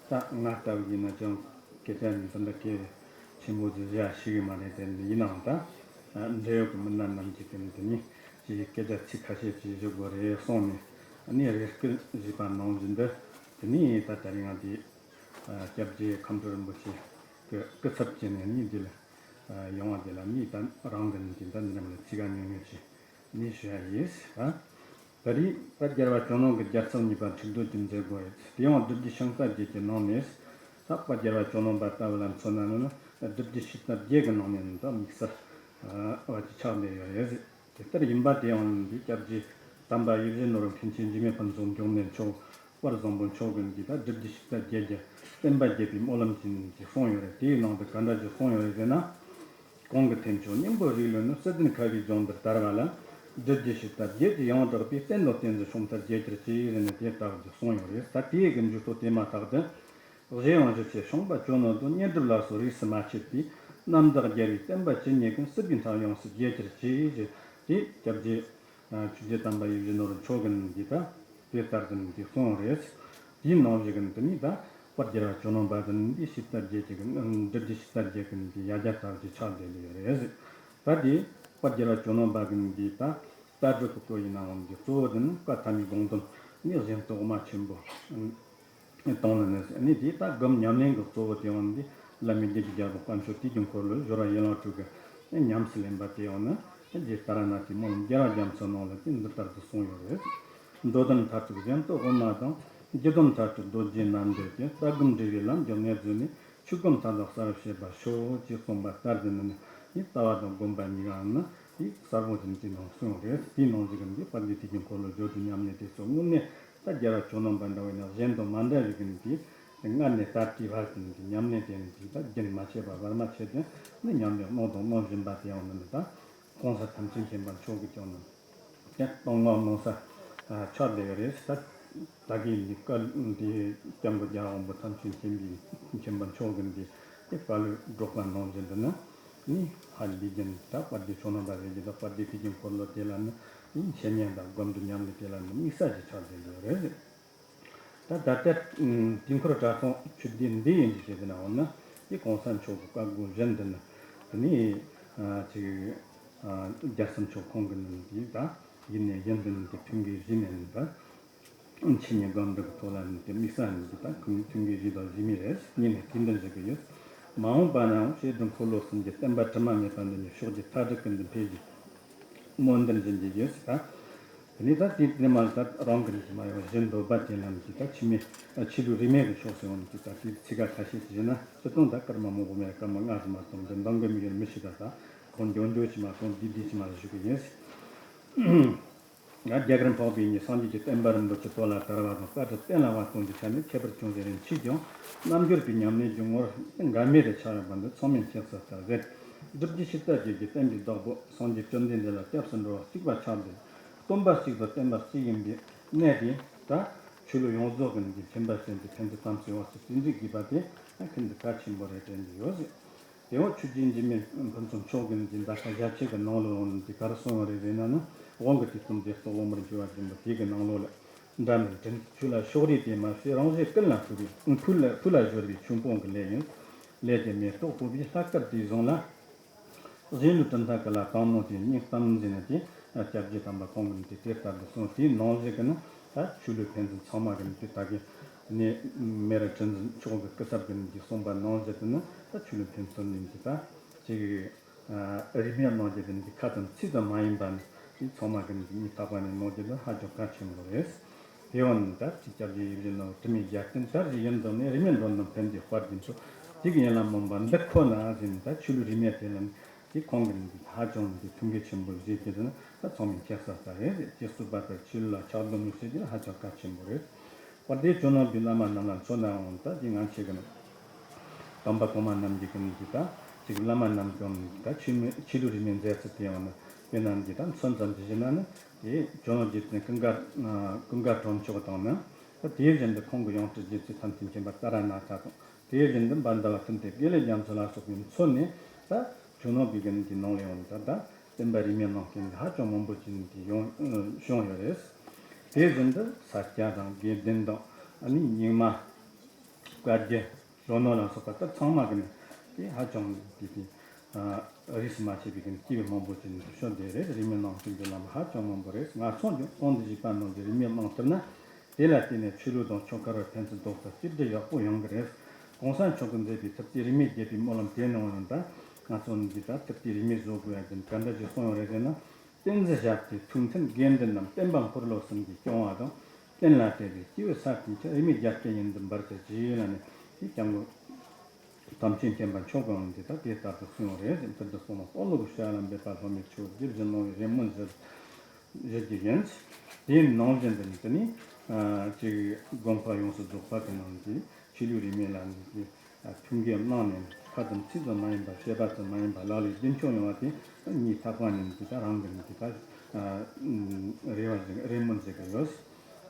ད་ང་ལྟ་བུ་ཡིན་ན་ཅང་སྐད་ཆ་ནི་འདི་འདྲ་གལ་ཆེན་པོ་ཟིག་བཤད་ཤེས་གི་མ་རེད། དེ་འདི་ཡིན་ནའང་ད་འབྲེལ་ཡོད་ཀྱི་མི་སྣ་རྣམས་ཀྱིས་དེ་འདི་ནི་ཅིག་སྐད་ཆ་ཚིག་ཁ་ཤས་ཅིག་ཞུ་དགོས་རེད་གསུངས་ནས་ནི་རེ་སྐུལ་ཞུས་པ་ནང་བཞིན་དུ། དེ་ནས་ད་དེ་རིང་ང་འདི་སྐྱབས་རྗེ་ཁམས་སྤྲུལ་རིན་པོ་ཆེ་གི་སྐུ་ཚབ་བྱས་ནས་ནི་འདི་ལ་ཡོང་བ་དེ་ལ་ནི་ད་རང་གི་ནི་དེ་འདྲ་འདི་འདྲ་མ་ལ་ཚིག་ཁ་ཉུང་ཉུང་ཅིག་ནི་ཞུ་ཡ་ཡིན། ད་རེས་དཔལ་རྒྱལ་བ་ཇོ་ནང་གི་རྒྱལ་ཚབ་གཉིས་པ་འཁྲུག་སྡོད་ཀྱི་མཛད་སྒོ་ཡོད། དེ་ཡང་སྒྲུབ་བརྒྱུད་ཤིང་རྟ་བརྒྱད་ཀྱི་ནང་ནས་ད་དཔལ་རྒྱལ་བ་ཇོ་ནང་པ་ལྟ་བུ་ལ་མཚོན་ན་ནི་སྒྲུབ་བརྒྱུད་ཤིང་རྟ་བརྒྱད་ཀྱི་ནང་ནས་ནི་ད་དམིགས་བསལ་བ་ཅིག་ཆགས་བསྡད་ཡོད་རེད། དེ་ལྟར་ཡིན་པ་དེ་ཡང་འདི་སྐྱབས་རྗེ་དམ་པ་ཡིད་བཞིན་ནོར་བུ་མཁན་ཆེན་འཇིགས་མེད་ཕུན་ཚོགས་འབྱུང་གནས་མཆོག་དཔལ་བཟང་པོ་མཆོག་གིས་འདི་ད་སྒྲུབ་བརྒྱུད་ཤིང་རྟ་བརྒྱད་ཀྱི་བསྟན་པ་རྒྱས་པའི་སྨོན་ལམ་ཅན་གྱི་གསུངས་ཡོད་རེད། དེའི་ནང་དུ་ག་འདྲ་ཅིག་གསུངས་ཡོད་རེད་ཟེར་ན། གོང་གི་ཐེག་མཆོག་སྙིང་པོའི་རིགས་ལུས་ནི། བསིལ་ལྡན་ཁ་བའི་ལྗོངས་འདིར་དར་བ་ལ། སྒྲུབ་བརྒྱུད་ཤིང་རྟ་བརྒྱད་ཀྱིས་ཡོངས་གྲགས་པའི། བསྟན་དང་བསྟན་འཛིན་ཤོང་ཐབས་རྒྱས་གྱུར་ཅིག་ཟེར་ནས་དེ་ལྟ་བུ་ཅིག་གསུངས་ཡོད་རེད། ད་དེའི་གི་མཇུག་ཏུ་དེ་མ་ཐག་ཏུ། གཞན་ཡང་ཞུ་ཆེ་ཤོང་པ་ཇོ་ནང་དུ། བསྙེན་སྒྲུབ་ལ་སོགས་རིས་སུ་མ་ཆད་པའི། རྣམ་དག་རྒྱལ་བའི་བསྟན་པ་ཇི་སྙེད་ཀུན། སྲིད་པའི་མཐའ་ཡོངས་སུ་རྒྱས་གྱུར་ཅིག་ཅེས་དེ་སྐྱབས་རྗེ་ཆོས་རྗེ་དམ་པ་ཡིད་བཞིན་ནོར་བུ་མཆོག་གིས་འདི་ལྟ་དེ་ལྟར་དུ་འདི་གསུངས་རེད། དེའི་ནང་བཞིན་གྱི་འདི་ནི་ད་དཔལ་རྒྱལ་བ་ཇོ་ནང་པ་གིས་འདི་ཤིང་རྟ་བརྒྱད་ཀྱི་སྒྲུབ་བརྒྱུད་ཤིང་རྟ་བརྒྱད་ཀྱི་འདི་ཡ་གྱལ་ལྟ་བུ་ཅིག་ཆགས་བསྡད་ཡོད་རེད། ད་དེ་དཔལ་རྒྱལ་བ་ཇོ་ནང་པ་གིས་འདི་ད་ལྟ་གྲུབ་ཀྱི་སྐོར་ཡིན་ནའང་འདི་གཙོ་བོ་འདི་ནི་བཀའ་ཐ་མའི་དགོངས་དོན་ནི་གཞན་དུ་དབུ་མ་ཆེན་པོ། གཏོང་ལེན་ནི་ནི་དེ་ལྟ་སྒོམ་ཉམས་ལེན་གྱི་གཙོ་བོ་དེ་ཡང་ནི་བླ་མེད་དགེ་བའི་རྒྱལ་པོ་དཀོན་མཆོག་དུས་ཀྱི་འཁོར་ལོ་སྦྱོར་བ་ཡན་ལག་དྲུག་གི་ཉམས་སུ་ལེན་པ་དེ་ཡང་ནི་རྗེ་ཏཱ་ར་ནཱ་ཐའི་སྨོན་ལམ་རྒྱལ་བ་རྒྱ་མཚོའི་ནང་ལ་དེ་འདི་ལྟར་དུ་གསུངས་ཡོད་རེད། འགྲོ་དོན་མཐར་ཐུག་གཞན་དུ་དབུ་མ་དང་། སྒྱུ་དོན་མཐར་ཐུག་རྡོ་རྗེ་རྣམ་འགྲེལ་ཏེ། ལྟ་སྒོམ་འབྲེལ་བའི་ལམ་གྱི་གནད་བརྫོས་ནས། ཆོས་སྒོམ་མཐའ་དག་གསལ་བར་བྱེད་པར་ཤོག་ཅེས་གསུངས་པ་ལྟར་དུ་ནི་ནི་ལྟ་བ་དང་སྒོམ་པ་གཉིས་ཀའང་ནི་གསལ་པོ་ཅན་གྱི་ནང་གསུངས་ཡོད་རེད། དེའི་ནང་བཞིན་གྱི་འདི་དཔལ་ལྡན་དུས་ཀྱི་འཁོར་ལོ་སྦྱོར་བའི་ཉམས་ལེན་དེ་ཚོ་དངོས་གནས། ད་རྒྱལ་བ་ཇོ་ནང་པ་འདྲ་བས་ན་གཞན་དང་མ་འདྲ་བའི་གི་ནི་དེ་སྔར་ནས་ད་ལྟའི་བར་དུ་ནི་དེ་ཉམས་ལེན་དེ་ནི་དེ་ད་རྒྱུན་མ་ཆད་པ་བར་མ་ཆད་དེ་ནི་ཉམས་ལེན་གནང་དང་གནང་བཞིན་པ་དེ་ཡང་ནི་ནི་ད་གོང་ས་ཐམས་ཅད་མཁྱེན་པ་མཆོག་གིས་ཀྱང་ནི་དེ་གཏོང་བ་གནང་ས་ཆགས་བསྡད་ཡོད་རེད། ད་ད་གིན་འདི་བཀའ་འདི་སྐྱབས་མགོན་རྒྱལ་བ་དབང་པོ་ཐམས་ཅད་མཁྱེན་པའི་མཁྱེན་པ་མཆོག་གིས་འདི་དེ་བཀའ་སློབ་སྒྲོག་པ་གནང་བཞིན་དུ་ནི་ནི་ཧ་ལས་རྒྱུན་ད་དཔལ་ལྡན་ཇོ་ནང་པ་རེད་ཀྱི་ད་དཔལ་ལྡན་དུས་ཀྱི་འཁོར་ལོ་དེ་ལ་ནི། ཡིན་འཆད་ཉན་དང་སྒོམ་སྒྲུབ་ཉམས་ལེན་དེ་ལ་ནི་དམིགས་བསལ་གྱི་ཆགས་བསྡད་ཡོད་རེད། ད་ད་ལྟ་དུས་འཁོར་གྲྭ་ཚང་ཆོས་སྡེ་འདི་ཡིན་གྱི་ཟེར་ན་འོ་ན་དེ་གོང་ས་མཆོག་གི་བཀའ་དགོངས་བཞིན་དུ་ནི་དེ་ནི་ཅིག་རྒྱལ་སྲས་མཆོག་ཁོང་གི་ནི་དེ་ད་ཡིན་ནས་ཡིན་དུ་ནི་དེ་མཐུན་གྱི་གཞི་ནས་ནི་ད་འཆད་ཉན་སྒོམ་སྒྲུབ་ཀྱི་ཐོག་ལ་ནི་དེ་དམིགས་བསལ་ནི་དེ་ད་མཐུན་གྱི་གཞི་དང་གཞི་མེད་རེད། ཡིན་ནས་དེ་འདི་འཇོག་གི་ཡོད། མ་འོངས་པ་ནའང་ཤེས་སྒྲུབ་འཁོར་ལོ་གསུམ་གྱི་བསྟན་པ་དྲི་མ་མེད་པ་འདི་ཉིད་ཕྱོགས་ཀྱི་མཐའ་དྲུག་ཀུན་ཏུ་འཕེལ་གྱི་སྨོན་འདུན་བཞིན་གྱི་ཡོད་ཟེར། དེ་ནས་ད་དེ་དེ་མ་ད་རང་གི་རིགས་མ་ཡོང་གཞན་འདོད་པ་ཅན་ལ་ནི་ད་ཕྱི་མའི་ཆོས་ལུགས་རིས་མེད་ཀྱི་ཕྱོགས་སུ་ཡོང་ནས་ད་དེ་ཚིག་ཁ་ཁ་ཤས་ཤིག་བྱས་ན་སྤྱིར་བཏང་ད་སྐར་མ་མང་པོ་མེད་སྐར་མ་ལྔ་ཙམ་མ་གཏོགས་འདི་འདང་གི་མི་ཡོད་མི་ཤི་ད་ད་ཁོང་འགྱོ་འགྱོ་ཅི་མ་གཏོང་འདི་འདི་ཅི་མ་ཞུ་གི་ཡིན། ང་རྒྱ་གར་འཕགས་པའི་ཉིད་སངས་རྒྱས་ཀྱི་བསྟན་པ་རིན་པོ་ཆེ་དོ་ལ་དར་བ་དང་བཀའ་དྲིན་བསྟན་ལ་བ་སྟོན་གྱི་ཆ་ནས་ཁྱད་པར་ཅུང་ཟད་རེ་མཆིས་ཀྱང་རྣལ་འབྱོར་པའི་ཉམས་ལེན་གྱི་ངོར་འགལ་མེད་དུ་ཆགས་ཡོད་པ་འདི་ཚང་མས་མཁྱེན་གསལ་ལྟར་རེད། སྒྲུབ་བརྒྱུད་ཕྱི་དར་རྒྱས་ཀྱི་བསྟན་པའི་བདག་པོ་སངས་རྒྱས་བཅོམ་ལྡན་འདས་ལ་སྐྱབས་སུ་འགྲོ་བ་གཅིག་པ་ཆགས་ཏེ། སྟོན་པ་གཅིག་ཏུ་བསྟན་པ་གཅིག་ཡིན་པའི་གནད་དེ་ད་ཆོས་ལུགས་ཡོངས་རྫོགས་ཀྱི་ནང་གི་མཁྱེན་པ་ཅན་གྱི་ཕན་ཚུན་དམ་ཚིག་འོ་ཚིག་བརྩི་འཇོག་དགོས་པ་དེ་ཤིན་ཏུ་གལ་ཆེན་པོ་རེད་དྲན་གྱི་ཡོད། དེ་འོག་ཆོས་རྗེ་འཇིགས་མེད་ཕུན་ཚོགས་མཆོག་གིས་ཀྱི་མཛད་པ་ཞབས་ཕྱི་གི་ནང་ལོགས་འོང་དེ་ག་རེ་གསུངས་པ་རེད་ཟེར་ན་ནི་དབང་གི་དུས་གསུམ་བདེ་སྟོང་ལོངས་པར་སྦྱོར་བ་ཆེན་པོ་དེ་གི་ནང་ལོགས་ལ་འདྲ་མིན་དྲིན་ཆོས་ལ་ཕྱོགས་རིས་ཏེ་མ་ཤེས་རང་གཞན་ཀུན་ལ་ཕུལ་བའི་ཕུལ་ལ་ཕུལ་ལ་སྦྱོར་བའི་ཆོས་སྤོང་གི་ལས་ཡིན། ལས་དེ་མེ་ཏོག་ཕོག་པའི་ལྷ་སྐལ་དེ་བཟུང་ལ། གཞན་ལུས་གྲུབ་མཐའ་ཀུན་ལ་དང་མོ་དེ་སྙིང་གཏམ་ཟེར་ན་དེ་སྐྱབས་རྗེ་དམ་པ་ཁོང་གིས་དེ་དེ་ལྟར་དུ་གསུངས་དེའི་ནང་བཞིན་གྱི་ནི་ད་ཆོས་ལུགས་ཕན་ཚུན་ཚང་མ་གི་ནི་དེ་ད་གི་ནི་མེ་རི་དྲིན་ཅན་མཆོག་གི་སྐུ་ཚབ་ཀྱི་ནི་དེ་གསུངས་པ་ནང་བཞིན་དུ་ནི་ད་ཆོས་ལུགས་ཕན་ཚུན་ནི་དེ་ད་ཅིག་རིས་མེད་གནང་རྒྱུ་དེ་ནི་ཁ་ཙམ་ཚིག་ཙམ་མ་ཡིན་པ་ནི་དེ་ཚང་མ་གི་ནི་སྙིང་ཐག་པ་ནས་གནང་རྒྱུ་དེ་ཧ་ཅང་གལ་ཆེན་པོ་རེད། དེ་བ་ནི་ད་ཅིག་སྐྱབས་རྗེ་ཡིད་བཞིན་ནོར་བུ་དྲི་མེད་རྒྱལ་བསྟན་དར་རྒྱས་ཡུན་དུ་གནས། རིས་མེད་འགྲོ་རྣམས་ཕན་བདེའི་དཔལ་གྱིས་མཆོད། དེ་གི་ཡན་ལག་མང་པོ་འདི་ཁོ་ན་ཟེར་ནས་ད་ཆོས་ལུགས་རིས་མེད་དེ་ལ་ནི་དེ་ཁོང་གི་ནི་ཧ་ཅང་ནི་དེ་ཐུགས་འགན་ཆེན་པོ་བཞེས་ཀྱི་འདུག་ན་ད་ཚང་མས་མཁྱེན་གསལ་ལྟར་རེད། དེ་རྩོད་པ་ལྟར་ཆོས་ལུགས་ལ་ཆགས་སྡང་མི་བྱེད་རྒྱུ་ཧ་ཅང་གལ་ཆེན་པོ་རེད། དཔལ་ལྡན་ཇོ་ནང་པའི་བླ་མ་རྣམས་ལ་མཚོན་ནའང་ད་དེ་ང་ཆེ་གི་ནི་དམ་པ་གོང་མ་རྣམས་ཀྱི་གི་ནི་དེ་ད་ཅིག་བླ་མ་རྣམས་ཀྱང་ནི་ད་ཆོས་མི་ཆོས་ལུགས་རིས་མེད་མཛད་ཚུལ་དེ་ཡང་ནི་དཔེར་ན་འདི་ད་མཚོན་ཙམ་གྱི་བཞིན་ན་ནི། དེ་ཇོ་ནང་རྗེ་བཙུན་ཀུན་དགའ་ཀུན་དགའ་གྲོང་མཆོག་དང་ནི། དེ་བཞིན་དུ་ཁོང་གི་ཡང་སྤྲུལ་རྗེ་བཙུན་ཐམས་ཅད་མཁྱེན་པ་ཏཱ་ར་ནཱ་ཐ་དང་། དེ་བཞིན་དུ་འབའ་ཟླ་བ་ཐུན་ཏེ་དགེ་ལེགས་རྒྱ་མཚོ་ལ་སོགས་པའི་མཚོན་ནས་ད་ཇོ་ནང་པའི་གི་ནི་དེ་ནང་ལ་ཡང་ད་ད་བསྟན་པ་རིས་མེད་གནང་མཁན་གྱི་ཧ་ཅང་མང་པོ་ཅིག་ནི་དེ་ཡོང་བྱུང་ཡོད་རེད། དེ་བཞིན་དུ་ས་སྐྱ་དང་དགེ་ལྡན་དང་ཨ་ནི་རྙིང་མ། བཀའ་བརྒྱུད། ལོ་ནོ་ལ་སོགས་པ་ད་ཚང་མ་གི་ནི་དེ་ཧ་ཅང་དེ་དེ་རིས་སུ་མ་ཆད་པའི་གི་ནི་སྐྱེས་བུ་མང་པོ་ཅིག་ནི་དུ་ཤོར་བསྡད་རེད། རིས་མེད་གནང་ཐུབ་རྒྱུ་ལ་ཧ་ཅང་མང་པོ་རེད། ང་ཚོ་འཇོན་ཐང་འདི་བཞི་པ་ནང་གི་རིས་མེད་གནང་ཐུབ་ན་དེ་ལ་བརྟེན་ནས་ཆོས་ལུགས་དང་ཆོས་འཁོར་བར་ཕན་ཚུན་རྡོག་རྩ་གཅིག་སྒྲིལ་ཡག་པོ་ཡོང་གི་རེད། གོང་ས་མཆོག་གིས་མཛད་པའི་ཐུབ་བསྟན་རིས་མེད་རྒྱས་པའི་སྨོན་ལམ་དེ་ནང་ཡང་ད་ང་ཚོ་འདི་ད་ཐུབ་བསྟན་རིས་མེད་བཟོ་དགོས་ཡ་དེ་ག་འདྲ་ཞིག་གསུངས་ཡོད་རེད་ཟེར་ན། ཏིང་འཛིན་ཞབས་ཀྱི་ཐུགས་མཐུན་དགེ་འདུན་རྣམས། བསྟན་པ་འཁོར་ལོ་གསུམ་གྱིས་སྐྱོང་བ་དང་། བསྟན་ལ་དད་པའི་སྐྱེས་བུ་ས་བཅུ་ཆ། རིས་མེད་རྒྱལ་བསྟན་ཡུན་དུ་འབར་བྱ་ཞེས་ལ་ནི་དེ་སྐྱབས་མགོན་དམ་ཆོས་མཁྱེན་པ་མཆོག་གིས་འདི་ལྟར་དེ་ལྟར་དུ་གསུངས་པ་རེད། དེ་ལྟར་དུ་གསུངས་ལ་སྟོང་ལོ་གི་ཤ་ལ་འབེབས་པ་སློབ་མའི་ཆོས་རྒྱུད་བཞིན་གནང་བའི་རེ་སྨོན་ཞུ་ཞུ་རྒྱུ་ཡིན། དེའི་ནང་བཞིན་དུ་ནི་དེ་ནི་ཅིག་དགོན་པ་ཡོངས་སུ་རྫོགས་པ་གི་ནང་གི་ཆོས་ལུགས་རིས་མེད་ལ་ནི་ཐུགས་འགན་གནང་ནས་ཁ་ཙམ་ཚིག་ཙམ་མ་ཡིན་པར་བཤད་པ་ཙམ་མ་ཡིན་པར་ལག་ལེན་རྒྱུན་འཁྱོངས་ཡོང་བ་དེ་སྙིང་ཐག་པ་ནས་དེ་ལྟར་རང་གི་དེ་ལྟར་རེ་བ་ཞིག་རེ་སྨོན་ཞིག་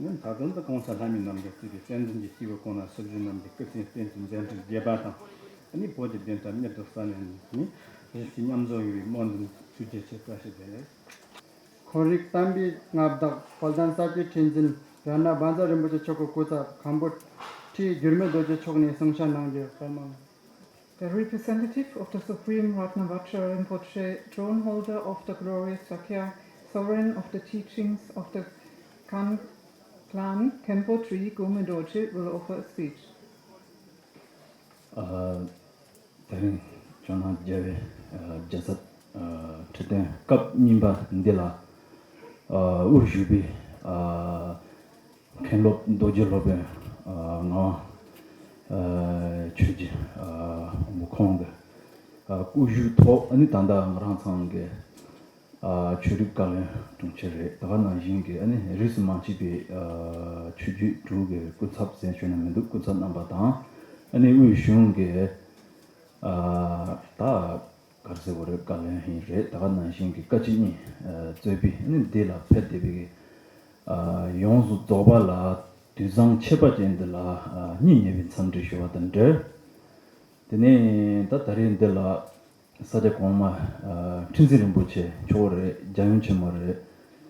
ཡོད། ད་དུང་དུ་གོང་ས་ལྷ་མི་རྣམས་ཀྱིས་གཙོས་པའི་བསྟན་འཛིན་གྱི་སྐྱེས་བུ་གོང་ན་སྲིད་ཞུ་རྣམས་ཀྱི་སྐུ་ཚེ་བརྟན་ཅིང་མཛད་འཕྲིན་རྒྱས་པ་དང་། ནི་བོད་ཀྱི་བདེན་མཐའ་མྱུར་དུ་གསལ་ནས་ནི་རིགས་ཀྱི་མཉམ་འཛོམས་ཡོང་བའི་སྨོན་འདུན་ཐུགས་རྗེ་ཆེ། བཀྲ་ཤིས་བདེ་ལེགས། འཁོར་རིགས་དམ་པའི་མངའ་བདག་དཔལ་ལྡན་ས་སྐྱའི་ཁྲི་འཛིན་རཏྣ་བཛྲ་རིན་པོ་ཆེ་མཆོག་གི་སྐུ་ཚབ་མཁན་པོ་ཁྲི་འགྱུར་མེད་རྡོ་རྗེ་མཆོག་ནས་གསུང་བཤད་གནང་རྒྱུ་ཡོད་པ་གནང་། The representative of the Supreme Ratnavajra Rinpoche, throne holder of the glorious Sakya, sovereign of the teachings of the Kan clan, Khenpo three, Gomin Dorje, will offer a speech. ཨ། དེ་རིང་ཇོ་ནང་རྒྱལ་བའི་རྒྱལ་ཚབ་ཁྲི་སྟོན་སྐབས་གཉིས་པ་འདི་ལ་དབུ་བཞུགས་པའི་མཁན་སློབ་རྡོ་རྗེ་སློབ་དཔོན་ངག་དབང་ཆོས་རྗེ་དབང་པོ་ཁོང་གི་སྐུ་བཞུགས་ཐོག་ནི་ད་ལྟ་ང་རང་ཚང་གི་ཆོས་རིག་བཀའ་བློན་དྲུང་ཆེ་རེད། ད་ག་ནང་བཞིན་གྱི་ཨ་ནི་རིས་སུ་མ་ཆད་པའི་ཆོས་བརྒྱུད་དྲུག་གི་སྐུ་ཚབ་ཟེར་ཞུ་ན་མི་འདུག་སྐུ་ཚབ་རྣམ་པ་དང་ཨ་ནི་དབུས་གཞུང་གི་ད་ག་རེ་ཟེར་དགོས་རེད། བཀའ་བློན་ཡིན་རེད། ད་ག་ནང་བཞིན་གྱི་བཀའ་སྤྱི་གཉིས་གཙོས་པའི་ཨ་ནི་འདི་ལ་ཕེབས་བསྡད་པའི་ཡོངས་སུ་རྫོགས་པ་ལ་དུས་བཟང་ཁྱད་པར་ཅན་འདི་ལ་སྙིང་ཉེ་བའི་འཚམས་འདྲི་ཞུ་བ་དང་འབྲེལ། དེ་ནས་ད་ད་རེས་འདི་ལ་ས་སྐྱ་གོང་མ་ཁྲི་འཛིན་རིན་པོ་ཆེ་མཆོག་རེད། རྒྱལ་ཡུམ་ཆེན་མོ་རེད།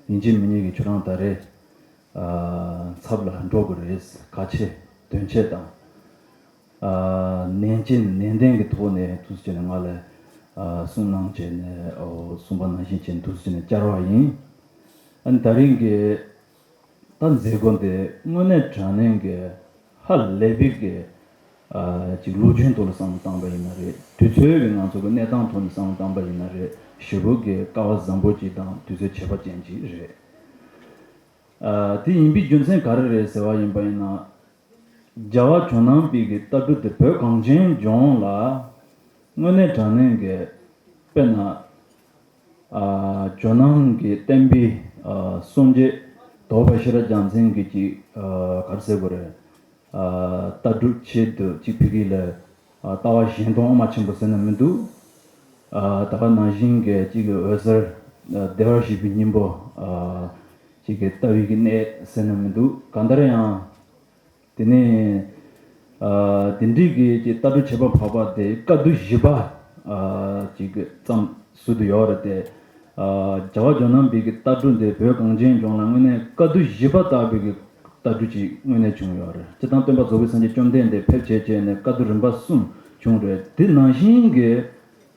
ཡིན་གཅིག་མིན་གཉིས་ཀྱི་ཁྱོད་རང་ད་རེས་ཚབ་ལ་འགྲོ་དགོས་རེད། གལ་ཆེ་དོན་ཆེ་དང་ནན་ཅན་ནན་ཏན་གྱི་ཐོག་ནས་ཐུགས་རྗེ་ཆེ་ནས་ང་ལ་གསུང་གནང་བྱས་ནས་གསུང་པ་ནང་བཞིན་བྱས་ནས་ཐུགས་རྗེ་ཆེ་ནས་བཅར་བ་ཡིན། ཨ་ནི་ད་རིང་གི་ད་མཛད་སྒོ་འདི་དངོས་གནས་དྲང་གནས་ཀྱི་ཧ་ལས་པའི་གི་ཨ་ཅིག་ལོ་རྒྱུས་ཐོག་ལ་བསམ་བློ་བཏང་པ་ཡིན་ན་རེད། དུས་ཚོད་ཀྱི་ང་ཚོ་གི་གནས་སྟངས་ཐོག་ནས་བསམ་བློ་བཏང་པ་ཡིན་ན་རེད། ཞེ་པོ་གི་སྐལ་བ་བཟང་པོ་ཅིག་དང་དུས་ཚོད་ཁྱད་པར་ཅན་ཅིག་རེད། ཨ། དེ་ཡིན་པའི་རྒྱུ་མཚན་ག་རེ་རེད་ཟེར་བ་ཡིན་པ་ཡིན་ན། རྒྱལ་བ་ཇོ་ནང་པའི་གི་ལྟ་གྲུབ་དེ་བོད་གངས་ཅན་ལྗོངས་ལ་དངོས་གནས་དྲང་གནས་ཀྱི། དཔེར་ན། ཨ། ཇོ་ནང་གི་བསྟན་པའི། ཨ། སྲུང་བྱེད་དོལ་པོ་ཤེས་རབ་རྒྱལ་མཚན་གྱི་ཅིག་ཨ། ག་རེ་ཟེར་དགོས་རེད། ཨ། ལྟ་གྲུབ་ཆེད་དུ་ཅིག་ཕ་གི་ལ། ཨ། ལྟ་བ་གཞན་སྟོང་དབུ་མ་ཆེན་པོ་ཟེར་ན་མི་འདུག་ཨ། ད་ག་ནང་བཞིན་གྱི་ཅིག་གི་འོད་ཟེར། ཨ། བདེ་བར་གཤེགས་པའི་སྙིང་པོ། ཨ། ཅིག་གི་ལྟ་བའི་གི་གནས་ཟེར་ན་མི་འདུག་གང་ལྟར་ཡང་། དེ་ནས། ཨ། དེ་འདྲའི་གི་ཅིག་ལྟ་གྲུབ་ཁྱད་པར་འཕགས་པ་དེ་བཀའ་བསྡུ་བཞི་པ། ཨ། ཅིག་གི་ཙམ་ཟུར་དུ་ཡོད་རེད་དེ། ཨ། རྒྱལ་བ་ཇོ་ནང་པའི་གི་ལྟ་གྲུབ་འདི་བོད་གངས་ཅན་ལྗོངས་ལ་དངོས་གནས་བཀའ་བསྡུ་བཞི་པ་ལྟ་བུའི་གི་ལྟ་གྲུབ་ཅིག་དངོས་གནས་བྱུང་ཡོད་རེད། སྤྱིར་བཏང་སྟོན་པ་རྫོགས་པའི་སངས་རྒྱས་བཅོམ་ལྡན་འདས་ཕེབས་བྱས་བྱས་ནས་བཀའ་བསྡུ་རིམ་པ་གསུམ་བྱུང་རེད། དེ་ནང་བཞིན་གྱི།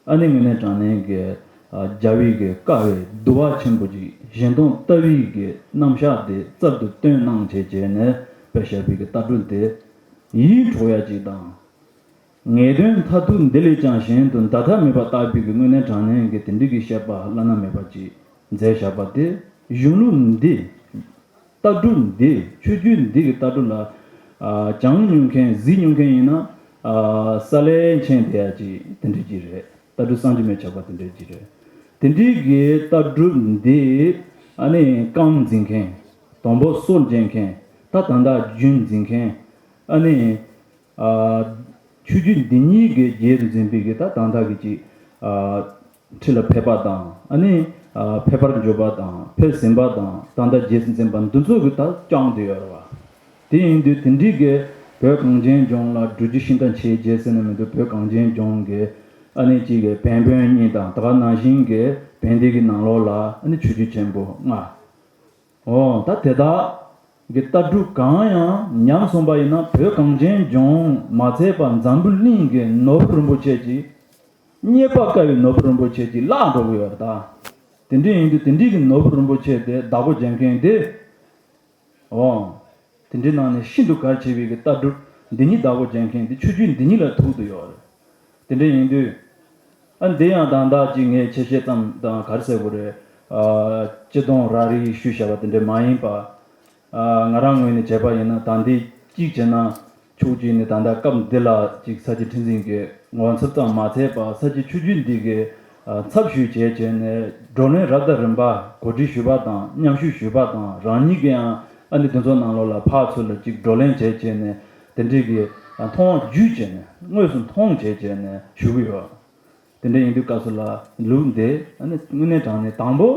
ཨ་ནི་དངོས་གནས་དྲང་གནས་ཀྱི། ཨ། རྒྱལ་བའི་གི་བཀའ་བའི་བསྡུ་བ་ཆེན་པོ་ཅིག་གཞན་སྟོང་ལྟ་བའི་གི་རྣམ་གཞག་དེ་རྩལ་དུ་བཏོན་གནང་བྱས་བྱས་ནས་དཔེ་བཞག་པའི་གི་ལྟ་གྲུབ་དེ་ཡིད་འཕྲོག་ཡ་ཅིག་དང་། ངེས་དོན་མཐར་ཐུག་འདི་ལས་ཀྱང་གཞན་དུ་འདའ་ཐབས་མེད་པ་ལྟ་བུའི་གི་དངོས་གནས་དྲང་གནས་ཀྱི་དེ་འདྲའི་གི་བཤད་པ་བླ་ན་མེད་པ་ཅིག་མཛད་བཞག་པ་དེ་གཞུང་ལུགས་འདི། ལྟ་གྲུབ་འདི། ཆོས་བརྒྱུད་འདི་གི་ལྟ་གྲུབ་ལ། ཨ། སྦྱང་མྱོང་མཁན་གཟིགས་མྱོང་མཁན་ཡིན་ན། ཨ། ས་ལེ་མཁྱེན་བསྡད་ཡ་ཅིག་དེ་འདྲ་ཅིག་རེད། ལྟ་གྲུབ་བསམ་གྱིས་མི་ཁྱབ་པ་དེ་འདྲ་ཅིག་རེད། དེ་འདྲའི་གི་ལྟ་གྲུབ་འདི། ཨ་ནི་རྐང་འཛིན་མཁན། དང་པོ་སྲོལ་འབྱེད་མཁན། ད་ད་ལྟ་རྒྱུན་འཛིན་མཁན། ཨ་ནི། ཨ། ཆོས་བརྒྱུད་འདི་ཉིད་ཀྱི་རྗེས་སུ་འཛིན་པའི་གི་ད་ད་ལྟ་གི་ཅིག་ཨ། ཁྲི་ལ་ཕེབས་པ་དང་། ཨ་ནི། ཨ། ཕེབས་པར་འགྱུར་བ་དང་། ཕེབས་ཟིན་པ་དང་། ད་ལྟ་རྗེས་སུ་འཛིན་པ་འདི་ཚོ་གི་ད་བསྐྱངས་བསྡད་ཡོད་རེད་བ། དེ་ཡིན་དུས་དེ་འདྲའི་གི་བོད་གངས་ཅན་ལྗོངས་ལ་འགྲོ་རྒྱུ་ཤིང་རྟ་མཆེད་བརྒྱད་ཟེར་ན་མི་འདུག་བོད་གངས་ཅན་ལྗོངས་ཀྱི། ཨ་ནི་གཅིག་གི་བན་བོན་གཉིས་དང་། ད་ག་ནང་བཞིན་གྱི་བན་དེ་གི་ནང་ལོགས་ལ། ཨ་ནི་ཆོས་བརྒྱུད་ཆེན་པོ་ལྔ། འོ། ད་དེ་དག་གི་ལྟ་གྲུབ་གང་ཡང་ཉམས་སོང་པ་ཡིན་ན། བོད་གངས་ཅན་ལྗོངས་མ་ཚད་པར་འཛམ་བུ་གླིང་གི་ནོར་བུ་རིན་པོ་ཆེ་ཅིག་རྙེད་པར་དཀའ་བའི་ནོར་བུ་རིན་པོ་ཆེ་ཅིག་བརླག་འགྲོ་གི་ཡོད་རེད་ད། དེ་འདྲ་ཡིན་དུས་དེ་འདྲའི་གི་ནོར་བུ་རིན་པོ་ཆེ་དེ་བདག་པོ་བྱེད་མཁན་དེ། འོ། དེ་འདྲའི་ནང་ནས་ཤིན་ཏུ་གལ་ཆེ་བའི་གི་ལྟ་གྲུབ་འདི་ཉིད་བདག་པོ་བྱེད་མཁན་དེ་ཆོས་བརྒྱུད་འདི་ཉིད་ལ་ཐུག་ཏུ་ཡོད་རེད། དེ་འདྲ་ཡིན་དུས། ཨ། འདི་ཡང་ད་ལྟ་ཅིག་ངས་ཆེ་བཤད་ཙམ་དང་ག་རེ་ཟེར་དགོས་རེད། ཨ། སྤྱི་དོན་ར་རིག་ཞུས་བཞག་པ་དེ་འདྲ་མ་ཡིན་པ། ཨ། ང་རང་ངོས་ནས་བྱས་པ་ཡིན་ན། ད་འདི་གཅིག་བྱས་ན་ཕྱོགས་གཅིག་ནས་ད་ལྟ་སྐབས་འདི་ལ་ཅིག་ས་སྐྱ་ཁྲི་འཛིན་གྱི་ངོ་ཚབ་ཙམ་མ་ཚད་པ། ས་སྐྱ་ཆོས་བརྒྱུད་འདི་གི། ཨ། ཚབ་ཞུས་བྱས་བྱས་ནས་བགྲོ་གླེང་རབ་དང་རིམ་པ་གོ་སྒྲིག་ཞུས་པ་དང་། མཉམ་ཞུགས་ཞུས་པ་དང་། རང་ཉིད་ཀྱིས་ཡང་། ཨ་ནི་དེ་ཚོ་ནང་ལོགས་ལ་ཕར་ཚུར་ལ་ཅིག་བགྲོ་གླེང་བྱས་བྱས་ནས་དེ་འདྲའི་གི། ཨ། མཐོང་བ་བརྒྱུད་བྱས་ནས། དངོས་སུ་མཐོང་བྱས་བྱས་ནས་ཞུ་གི་ཡོད། དེ་འདྲ་ཡིན་དུས་སྐབས་སུ་ལ་ལུགས་འདི། ཨ་ནི་དངོས་གནས་དྲང་གནས་དང་པོ་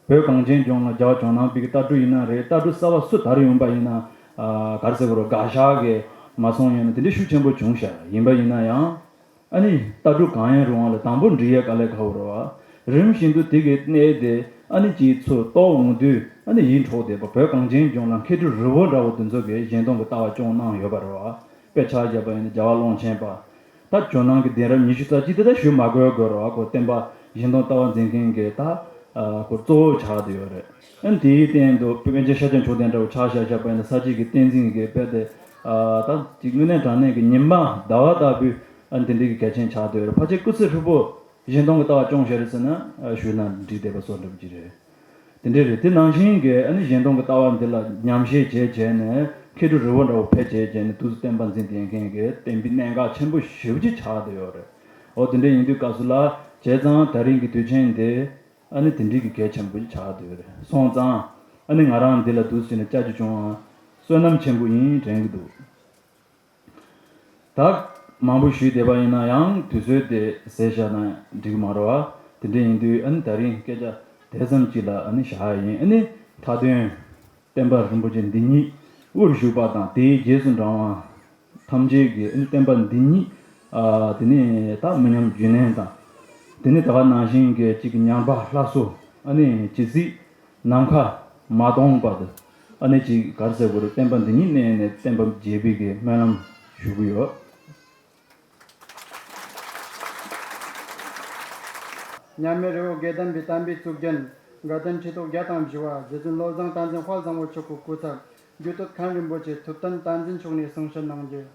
བོད་གངས་ཅན་ལྗོངས་ལ་རྒྱལ་བ་ཇོ་ནང་པའི་གི་ལྟ་གྲུབ་ཡིན་ན་རེད། ལྟ་གྲུབ་གསར་པ་སུ་དར་ཡོང་པ་ཡིན་ན། ཨ། ག་རེ་ཟེར་དགོས་རེད། དགག་བཞག་གི་མ་སོང་ཡོང་ན་དེ་འདྲའི་ཤུགས་ཆེན་པོ་བྱུང་ཤག་ཡིན་པ་ཡིན་ན་ཡང་། ཨ་ནི་ལྟ་གྲུབ་གང་ཡིན་རུང་བ་ལ་དང་པོ་འགྲིག་ཡས་དཀའ་ལས་ཁག་པོ་རེད་བ། རིམ་བཞིན་དུ་དེ་གི་གནས་དེ། ཨ་ནི་ཅིག་ཚུར་རྟོགས་འོང་དུས། ཨ་ནི་ཡིད་འཕྲོག་བསྡད་པ། བོད་གངས་ཅན་ལྗོངས་ལ་མཁས་གྲུབ་རི་བོ་འདྲ་བོ་དེ་ཚོ་གིས་གཞན་སྟོང་གི་ལྟ་བ་སྐྱོང་གནང་ཡོད་པ་རེད་བ། དཔེ་ཆ་བཞག་པ་ཡིན་ན་རྒྱལ་བ་ཀློང་ཆེན་པ། ད་ཇོ་ནང་གི་གདན་རབས་ཉི་ཤུ་རྩ་གཅིག་དེ་ད་ཞུ་མ་དགོས་དགོས་རེད་བ། ཁོ་བསྟན་པ་གཞན་སྟོང་ལྟ་བ་འཛིན་མཁན་གྱི་ད། ཨ། ཁོ་གཙོ་བོ་ཆགས་བསྡད་ཡོད་རེད། ཨ་ནི་དེའི་སྟེང་དུ་པཎ་ཆེན་ཤཱཀྱ་མཆོག་ལྡན་འདྲ་བོ་ཆ་བཞག་བཞག་པ་ཡིན་ན། ས་སྐྱའི་གི་བསྟན་འཛིན་གྱི་དཔེ་དེ། ཨ། ད་ཅིག་དངོས་གནས་དྲང་གནས་ཀྱི་ཉི་མ་ཟླ་བ་ལྟ་བུའི། ཨ་ནི་དེ་འདྲའི་གི་གལ་ཆེན་ཆགས་བསྡད་ཡོད་རེད། ཕལ་ཆེར་སྐུ་ཚེ་ཧྲིལ་པོ་གཞན་སྟོང་གི་ལྟ་བ་སྐྱོང་བཞག་རེད་ཟེར་ན། ཨ། ཞུས་ན་འགྲིག་བསྡད་པ་བཟོ་འདྲ་པོ་ཅིག་རེད། དེ་འདྲ་རེད། དེ་ནང་བཞིན་གྱི། ཨ་ནི་གཞན་སྟོང་གི་ལྟ་བ་འདི་ལ་ཉམས་བཞེས་བྱས་བྱས་ནས། མཁས་གྲུབ་རི་བོ་འདྲ་བོ་ཕེབས་བྱས་བྱས་ནས་དུས་སུ་བསྟན་པ་འཛིན་བསྡད་མཁན་གྱི་བསྟན་པའི་གནད་འགག་ཆེན་པོ་ཞེ་པོ་ཅིག་ཆགས་བསྡད་ཡོད་རེད། འོ། དེ་འདྲ་ཡིན་དུས་སྐབས་སུ་ལ། བྱས་ཙང་དེ་རིང་གི་དུས་ཆེན་འདི། ཨ་ནི་དེ་འདྲའི་གི་གལ་ཆེན་པོ་ཅིག་ཆགས་བསྡད་ཡོད་རེད། སོང་ཙང་། ཨ་ནི་ང་རང་འདི་ལ་དུས་སུ་བྱས་ནས་བཅར་རྒྱུ་བྱུང་བ་བསོད་ནམས་ཆེན་པོ་ཡིན་དྲན་གྱི་འདུག་ད་མང་པོ་ཞུས་བསྡད་པ་ཡིན་ན་ཡང་དུས་ཚོད་དེ་ཟད་བཞག་ན་འགྲིག་གི་མ་རེད་བ། དེ་འདྲ་ཡིན་དུས། ཨ་ནི་དེ་རིང་སྐད་ཆ་དེ་ཙམ་ཅིག་ལ། ཨ་ནི་བཞག་ཡ་ཡིན། ཨ་ནི་མཐའ་དོན་བསྟན་པ་རིན་པོ་ཆེ་འདི་ཉིད་དབུར་བཞུགས་པ་དང་། དེའི་རྗེས་སུ་འབྲང་བ་ཐམས་ཅད་ཀྱིས། ཨ་ནི་བསྟན་པ་འདི་ཉིད། ཨ། དེ་ནས་ད་མི་ཉམས་རྒྱུན་གནས་དང་། དེ་ནས་ད་ག་ནང་བཞིན་གྱི་ཅིག་ཉམས་པ་སླར་གསོ། ཨ་ནི་ཇི་སྲིད་ནམ་མཁའ་མ་སྟོངས་བར་དུ། ཨ་ནི་ཅིག་ག་རེ་ཟེར་དགོས་རེད། བསྟན་པ་འདི་ཉིད་གནས་ནས་བསྟན་པ་རྒྱས་པའི་གི་སྨོན་ལམ་ཞུ་གི་ཡོད། མཉམ་མེད་རི་བོ་དགེ་ལྡན་པའི་བསྟན་པའི་གཙུག་རྒྱན། དགའ་ལྡན་ཁྲི་ཐོག་བརྒྱ་དང་བཞི་པ་རྗེ་བཙུན་བློ་བཟང་བསྟན་འཛིན་དཔལ་བཟང་པོ་མཆོག་གི་སྐུ་ཚབ། རྒྱུད་སྟོད་མཁན་རིན་པོ་ཆེ་ཐུབ་བསྟན་བསྟན་འཛིན་མཆོག་ནས་གསུང་བཤད་གནང་རྒྱུ།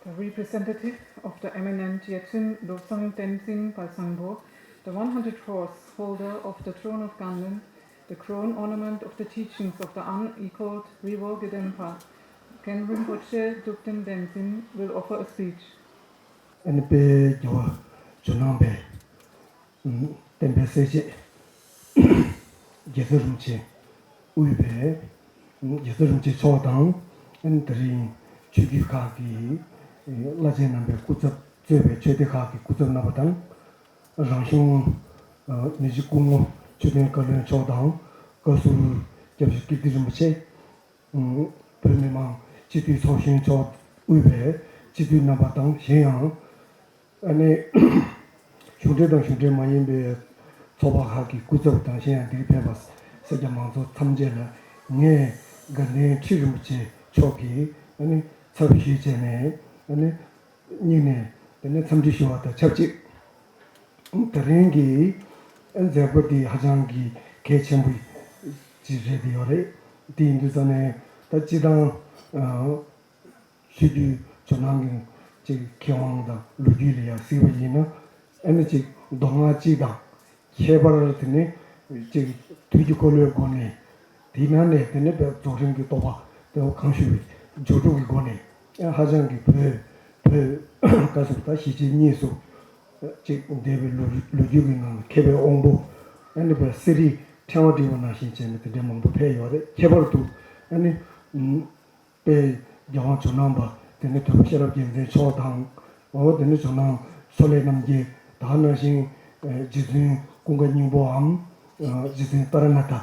The representative of the eminent Yetsun Lobsang Tenzin Palsangpo, the one hundred fourth holder of the throne of Kanlun, The crown ornament of the teachings of the unequaled Riwo Gedempa, Khenpo Rinpoche Drupten Denzin will offer a speech. ཨ་ནི་དཔལ་རྒྱལ་བ་ཇོ་ནང་པའི་བསྟན་པའི་གསལ་བྱེད་རྒྱལ་ཚབ་རིན་པོ་ཆེ་དབུས་པའི་རྒྱལ་ཚབ་རིན་པོ་ཆེ་མཆོག་དང་། ཨ་ནི་དེ་རིང་ཆོས་བརྒྱུད་ཁག་གི་བླ་ཆེན་རྣམ་པའི་སྐུ་ཚབ་གཙོས་པའི་ཆོས་སྡེ་ཁག་གི་སྐུ་ཚབ་རྣམ་པ་དང་། རང་གཞུང་མི་རྗེ་སྐུ་ངོ་ཆོས་དོན་བཀའ་བློན་མཆོག་དང་། བཀའ་ཟུར་སྐྱབས་རྗེ་ཀིརྟི་རིན་པོ་ཆེ། བོད་མི་མང་སྤྱི་འཐུས་ཚོགས་གཞོན་མཆོག་དབུས་པའི་སྤྱི་འཐུས་རྣམ་པ་དང་། གཞན་ཡང་ཨ་ནི་གཞུང་འབྲེལ་དང་གཞུང་འབྲེལ་མ་ཡིན་པའི་ཚོགས་པ་ཁག་གི་སྐུ་ཚབ་དང་། གཞན་ཡང་འདིར་ཕེབས་པ་སེར་སྐྱ་མང་ཚོགས་ཐམས་ཅད་ལ་ངས་དགའ་ལྡན་ཁྲི་རིན་པོ་ཆེ་མཆོག་གི་ཨ་ནི་ཚབ་ཞུས་བྱས་ནས། ཨ་ནི་སྙིང་ནས་དེ་ནས་འཚམས་འདྲི་ཞུ་བ་དང་ཆབས་ཅིག་དེ་རིང་གི་མཛད་སྒོ་འདི་ཧ་ཅང་གི་གལ་ཆེན་པོ་ཅིག་རེད་ཡོད་རེད། དེ་ཡིན་དུས་ཙང་ནས་ད་སྤྱི་བཏང་ཆོས་བརྒྱུད་ཇོ་ནང་གི་ཅིག་མཁས་དབང་དང་ལོ་རྒྱུས་ལ་ཡང་གཟིགས་པ་ཡིན་ན། ཨ་ནི་ཅིག་མདོ་སྔགས་སྤྱི་དང་ཁྱད་པར་དེ་ནི་ཅིག་དུས་ཀྱི་འཁོར་ལོའི་སྒོ་ནས། དེའི་ནང་ནས་དེ་ནི་བོད་རྫོགས་རིམ་གྱི་རྟོགས་པ་དེ་བ་གང་ཞུ་བའི་སྦྱོར་དྲུག་གི་སྒོ་ནས། ཧ་ཅང་གི་བོད་བོད་བཀའ་ཟུར་དང་ཞི་བྱེད་གཉིས་སུ་ཅིག་འདས་པའི་ལོ་ལོ་རྒྱུས་ཀྱི་ནང་ལ་མཁས་པའི་དབང་པོ། ཨ་ནི་བོད་གསེར་རིའི་ཕྲེང་བ་བསྒྲིགས་པ་ནང་བཞིན་བྱས་ནས་དེ་འདྲའི་མང་པོ་ཕེབས་ཡོད་རེད། ཁྱད་པར་དུ་ཨ་ནི། དཔལ་རྒྱལ་དབང་ཇོ་ནང་པ་དེ་ནི་དོལ་པོ་ཤེས་རབ་རྒྱལ་མཚན་མཆོག་དང་། འོ་དེ་ནི་ཇོ་ནང་མཚོ་ལྷ་རྣམ་རྒྱལ་དང་། ནང་བཞིན་རྗེ་བཙུན་ཀུན་དགའ་སྙིང་པོའམ་རྗེ་བཙུན་ཏཱ་ར་ནཱ་ཐ།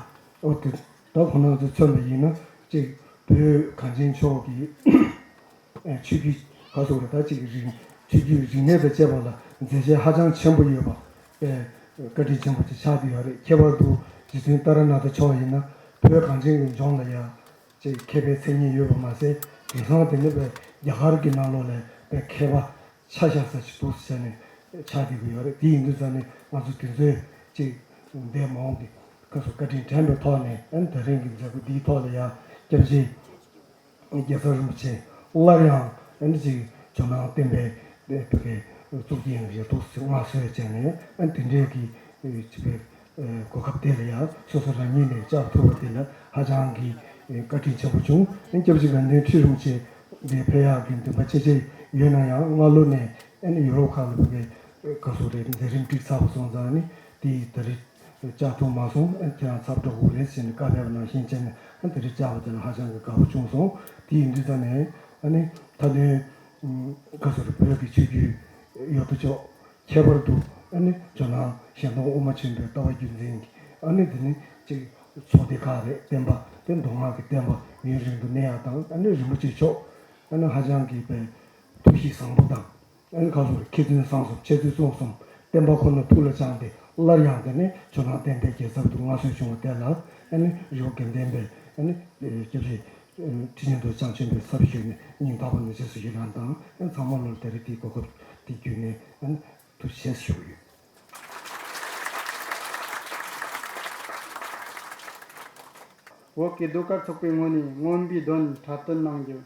འོ་དེ་ད་ཁོང་རྣམ་ཚོ་མཚོན་པ་ཡིན་ན་ཅིག་བོད་གངས་ཅན་ཕྱོགས་ཀྱི་ཆོས་བརྒྱུད་ག་སོགས་རེད། ད་ཅིག་རིག་ཆོས་བརྒྱུད་རིག་གནས་དང་བཅས་པ་ལ་མཛད་རྗེས་ཧ་ཅང་ཆེན་པོ་ཡོད་པ་དཔེ་བཀའ་དྲིན་ཆེན་པོ་ཅིག་ཆགས་བསྡད་ཡོད་རེད། ཁྱད་པར་དུ་རྗེ་བཙུན་ཏཱ་ར་ནཱ་ཐ་མཆོག་ཡིན་ན་བོད་གངས་ཅན་གྱི་ལྗོངས་ལ་ཡང་ཅིག་མཁས་པའི་མཚན་སྙན་ཡོད་པ་མ་ཟད། དེང་སང་དེ་ནི་བས་རྒྱ་གར་གྱི་ནང་ལོགས་ལ་བས་མཁས་པ་ཆ་བཞག་ས་ཞིག་འདུག་ཟེར་ནས་ཆགས་བསྡད་ཀྱི་ཡོད་རེད། དེ་ཡིན་དུས་ཙང་ནས་ང་ཚོ་དེ་ཚོའི་ཅིག་འདས་མ་འོངས་ཀྱི་སྐབས་སུ་བཀའ་དྲིན་དྲན་པའི་ཐོག་ནས། ཨ་ནི་དེ་རིང་གི་མཛད་སྒོ་འདིའི་ཐོག་ལ་ཡང་སྐྱབས་རྗེ་རྒྱལ་ཚབ་རིན་པོ་ཆེ་སླར་ཡང་ཨ་ནི་ཅིག་ཇོ་ནང་བསྟན་པའི་བོད་ཀྱི་གཙུག་རྒྱན་རེ་ཐུགས་སུ་མངའ་གསོལ་བྱས་ནས། ཨ་ནི་དེ་འདྲའི་གི་ཅིག་པའི་གོ་སྐབས་དེ་ལ་ཡང་སོ་སོ་རང་ཉིད་ནས་བཅར་ཐུབ་པ་དེ་ལ་ཧ་ཅང་གི་བཀའ་དྲིན་ཆེན་པོ་བྱུང་། ཨ་ནི་སྐྱབས་རྗེ་དགའ་ལྡན་ཁྲི་རིན་པོ་ཆེ་འདིར་ཕེབས་ཡག་གི་འདུན་པ་ཆེ་ཆེ་ཡོད་ན་ཡང་། སྔ་ལོ་ནས་ཨ་ནི་ཡུ་རོབ་ཁག་ལ་བོད་ཀྱི་སྐབས་སུ་རེད་མཛད་རིམ་བསྒྲིགས་ཚར་བ་སོང་ཙང་། ཨ་ནི་དེ་ཡི་ད་རེས་བཅར་ཐུབ་མ་སོང་། ཨ་ནི་ཁྱེད་རང་ཚབ་འགྲོ་དགོས་རེད་ཟེར་ནས་བཀའ་ཕེབས་པ་ནང་བཞིན་བྱས་ནས། ཨ་ནི་དེ་རིང་བཅར་བ་དེ་ལ་ཧ་ཅང་གི་དགའ་པོ་བྱུང་སོང་། དེ་ཡིན་དུས་ཙང་ནས་ཨ་ནི་མཐའ་དོན་ག་ཟེར་བོད་ཀྱི་ཆོས་བརྒྱུད་ཡོད་དོ་ཅོག་ཁྱད་པར་དུ་ཨ་ནི་ཇོ་ནང་གཞན་སྟོང་དབུ་མ་ཆེན་པོའི་ལྟ་བ་རྒྱུན་འཛིན་གྱི་ཨ་ནི་དེ་ནི་ཅིག་ཚོགས་སྡེ་ཁག་རེད། བསྟན་པ་དེ་མདོ་སྔགས་ཀྱི་བསྟན་པ་ཡུན་རིང་དུ་གནས་ཡག་དང་། ཨ་ནི་རིན་པོ་ཆེ་མཆོག་ཨ་ནི་ཧ་ཅང་གི་པའི་ཐུགས་གཤིས་བཟང་པོ་དང་། ཨ་ནི་ཁ་སོགས་མཁས་བཙུན་གསང་གསུམ་འཆད་རྩོད་རྩོམ་གསུམ་བསྟན་པ་ཁོ་ན་ཐུགས་ལ་བཅངས་ཏེ། སླར་ཡང་དེ་ནས་ཇོ་ནང་བསྟན་པའི་རྒྱལ་ཚབ་ཏུ་མངའ་གསོལ་བྱུང་བ་དེ་ལ། ཨ་ནི་རི་བོ་དགེ་ལྡན་པའི་ཨ་ནི་སྐྱབས་རྗེ་ཁྲི་ཆེན་རྡོ་རྗེ་འཆང་ཆེན་པོས་ཚབ་ཞུས་ནས་སྙིང་ཐག་པ་ནས་རྗེས་སུ་ཡི་རང་དང་། ཨ་ནི་ཚང་མ་ལོར་ད་རེས་དེའི་གོ་སྐབས་དེ་བརྒྱུད་ནས་ཨ་ནི་ཐུགས་རྗེ་ཆེ་ཞུ་གི་ཡོད། བོད་ཀྱི་ཟློས་གར་ཚོགས་པའི་ངོས་ནས་མངོན་པའི་གདོན་འཁྲབ་སྟོན་གནང་རྒྱུ།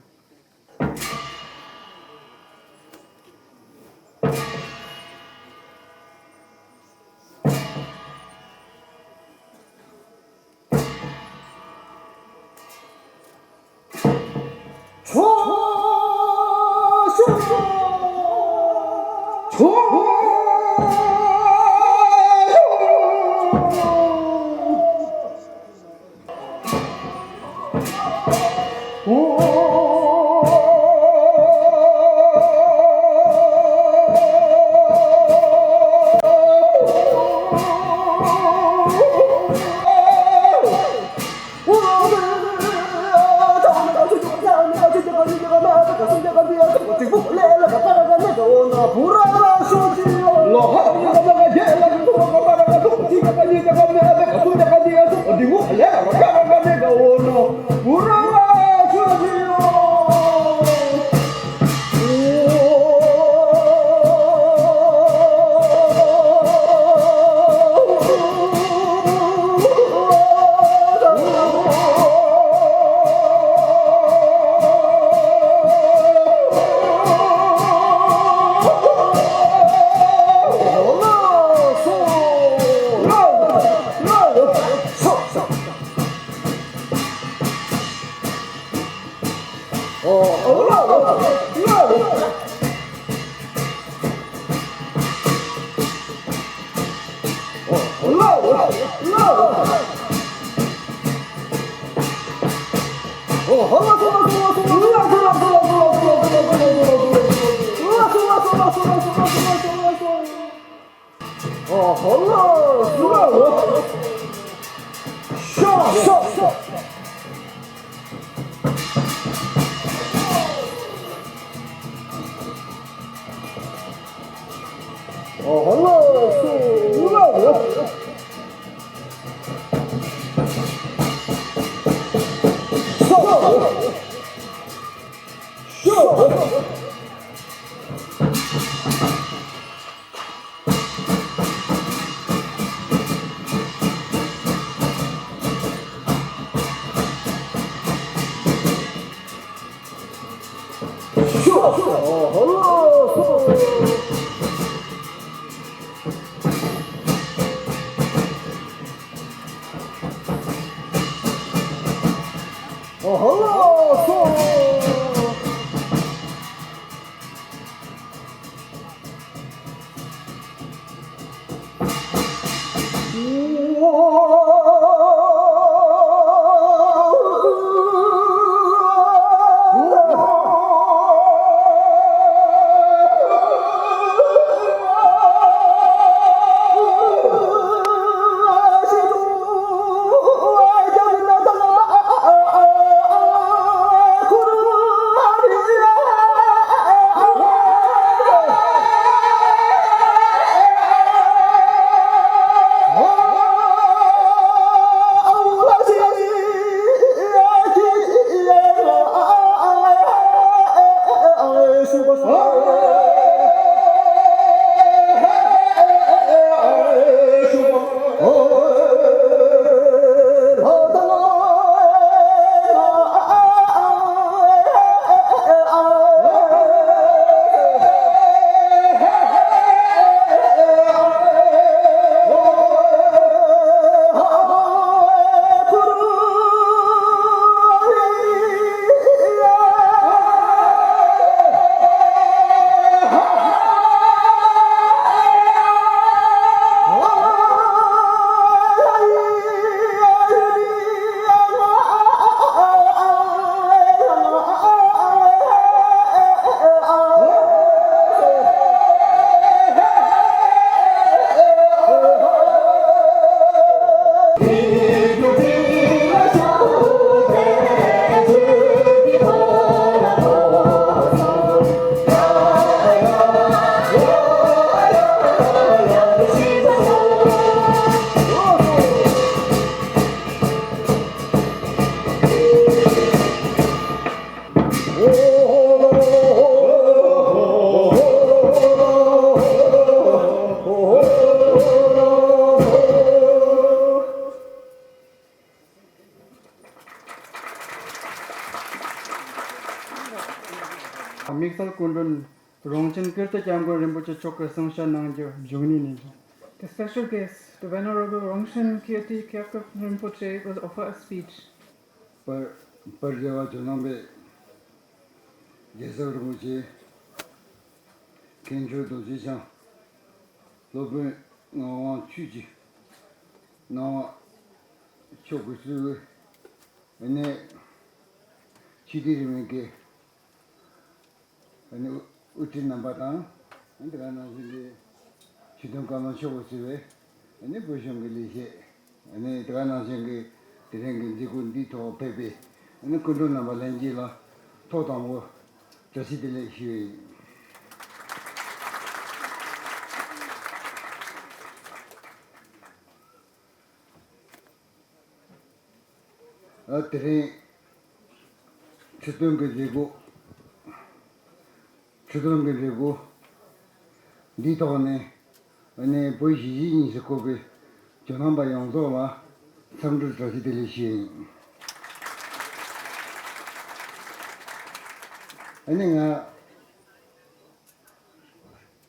དམིགས་བསལ་སྐུ་མགྲོན་རོང་ཆེན་ཀིརྟི་སྐྱབས་མགོན་རིན་པོ་ཆེ་མཆོག་གིས་གསུང་བཤད་གནང་རྒྱུ་བཞུགས་གནས་ནས། The special guest, the Venerable Rongchen Kirti Kyabgön Rinpoche, will offer a speech. པར་པར་རྒྱལ་བ་ཇོ་ནང་པའི་རྒྱལ་ཚབ་རིན་པོ་ཆེ། མཁན་ཆེན་རྡོ་རྗེ་འཆང་། སློབ་དཔོན་ངག་དབང་ཆོས་ཀྱི་སྣང་བ་མཆོག་གིས་གཙོས་པའི་ཨ་ནི་ཆོས་སྡེ་རིས་མེད་ཀྱི་ཨ་ནི་དབུ་ཁྲིད་རྣམ་པ་དང་། ཨ་ནི་དེ་ག་ནང་བཞིན་གྱི་ཆོས་དོན་བཀའ་བློན་མཆོག་གིས་གཙོས་པའི་ཨ་ནི་བོད་གཞུང་གི་ལས་བྱེད། ཨ་ནི་དེ་ག་ནང་བཞིན་གྱི་དེ་རིང་གི་མཛད་སྒོ་འདིའི་ཐོག་ཕེབས་པའི་ཨ་ནི་སྐུ་མགྲོན་རྣམ་པ་ལྷན་རྒྱས་ལ་ཐོག་དང་པོ་བཀྲ་ཤིས་བདེ་ལེགས་ཞུ་ཡི་ཡིན། ཨ་དེ་རིང་ཁྲི་སྟོན་གྱི་མཛད་སྒོ། ཁྲི་སྟོན་གྱི་མཛད་སྒོ་འདིའི་ཐོག་ནས་ཨ་ནི་བོད་གཞིས་བྱེས་གཉིས་སུ་བཀོད་པའི་ཇོ་ནང་པ་ཡོངས་རྫོགས་ལ་འཚམས་འདྲི་བཀྲ་ཤིས་བདེ་ལེགས་ཞུ་ཡི་ཡིན། ཨ་ནི་ང་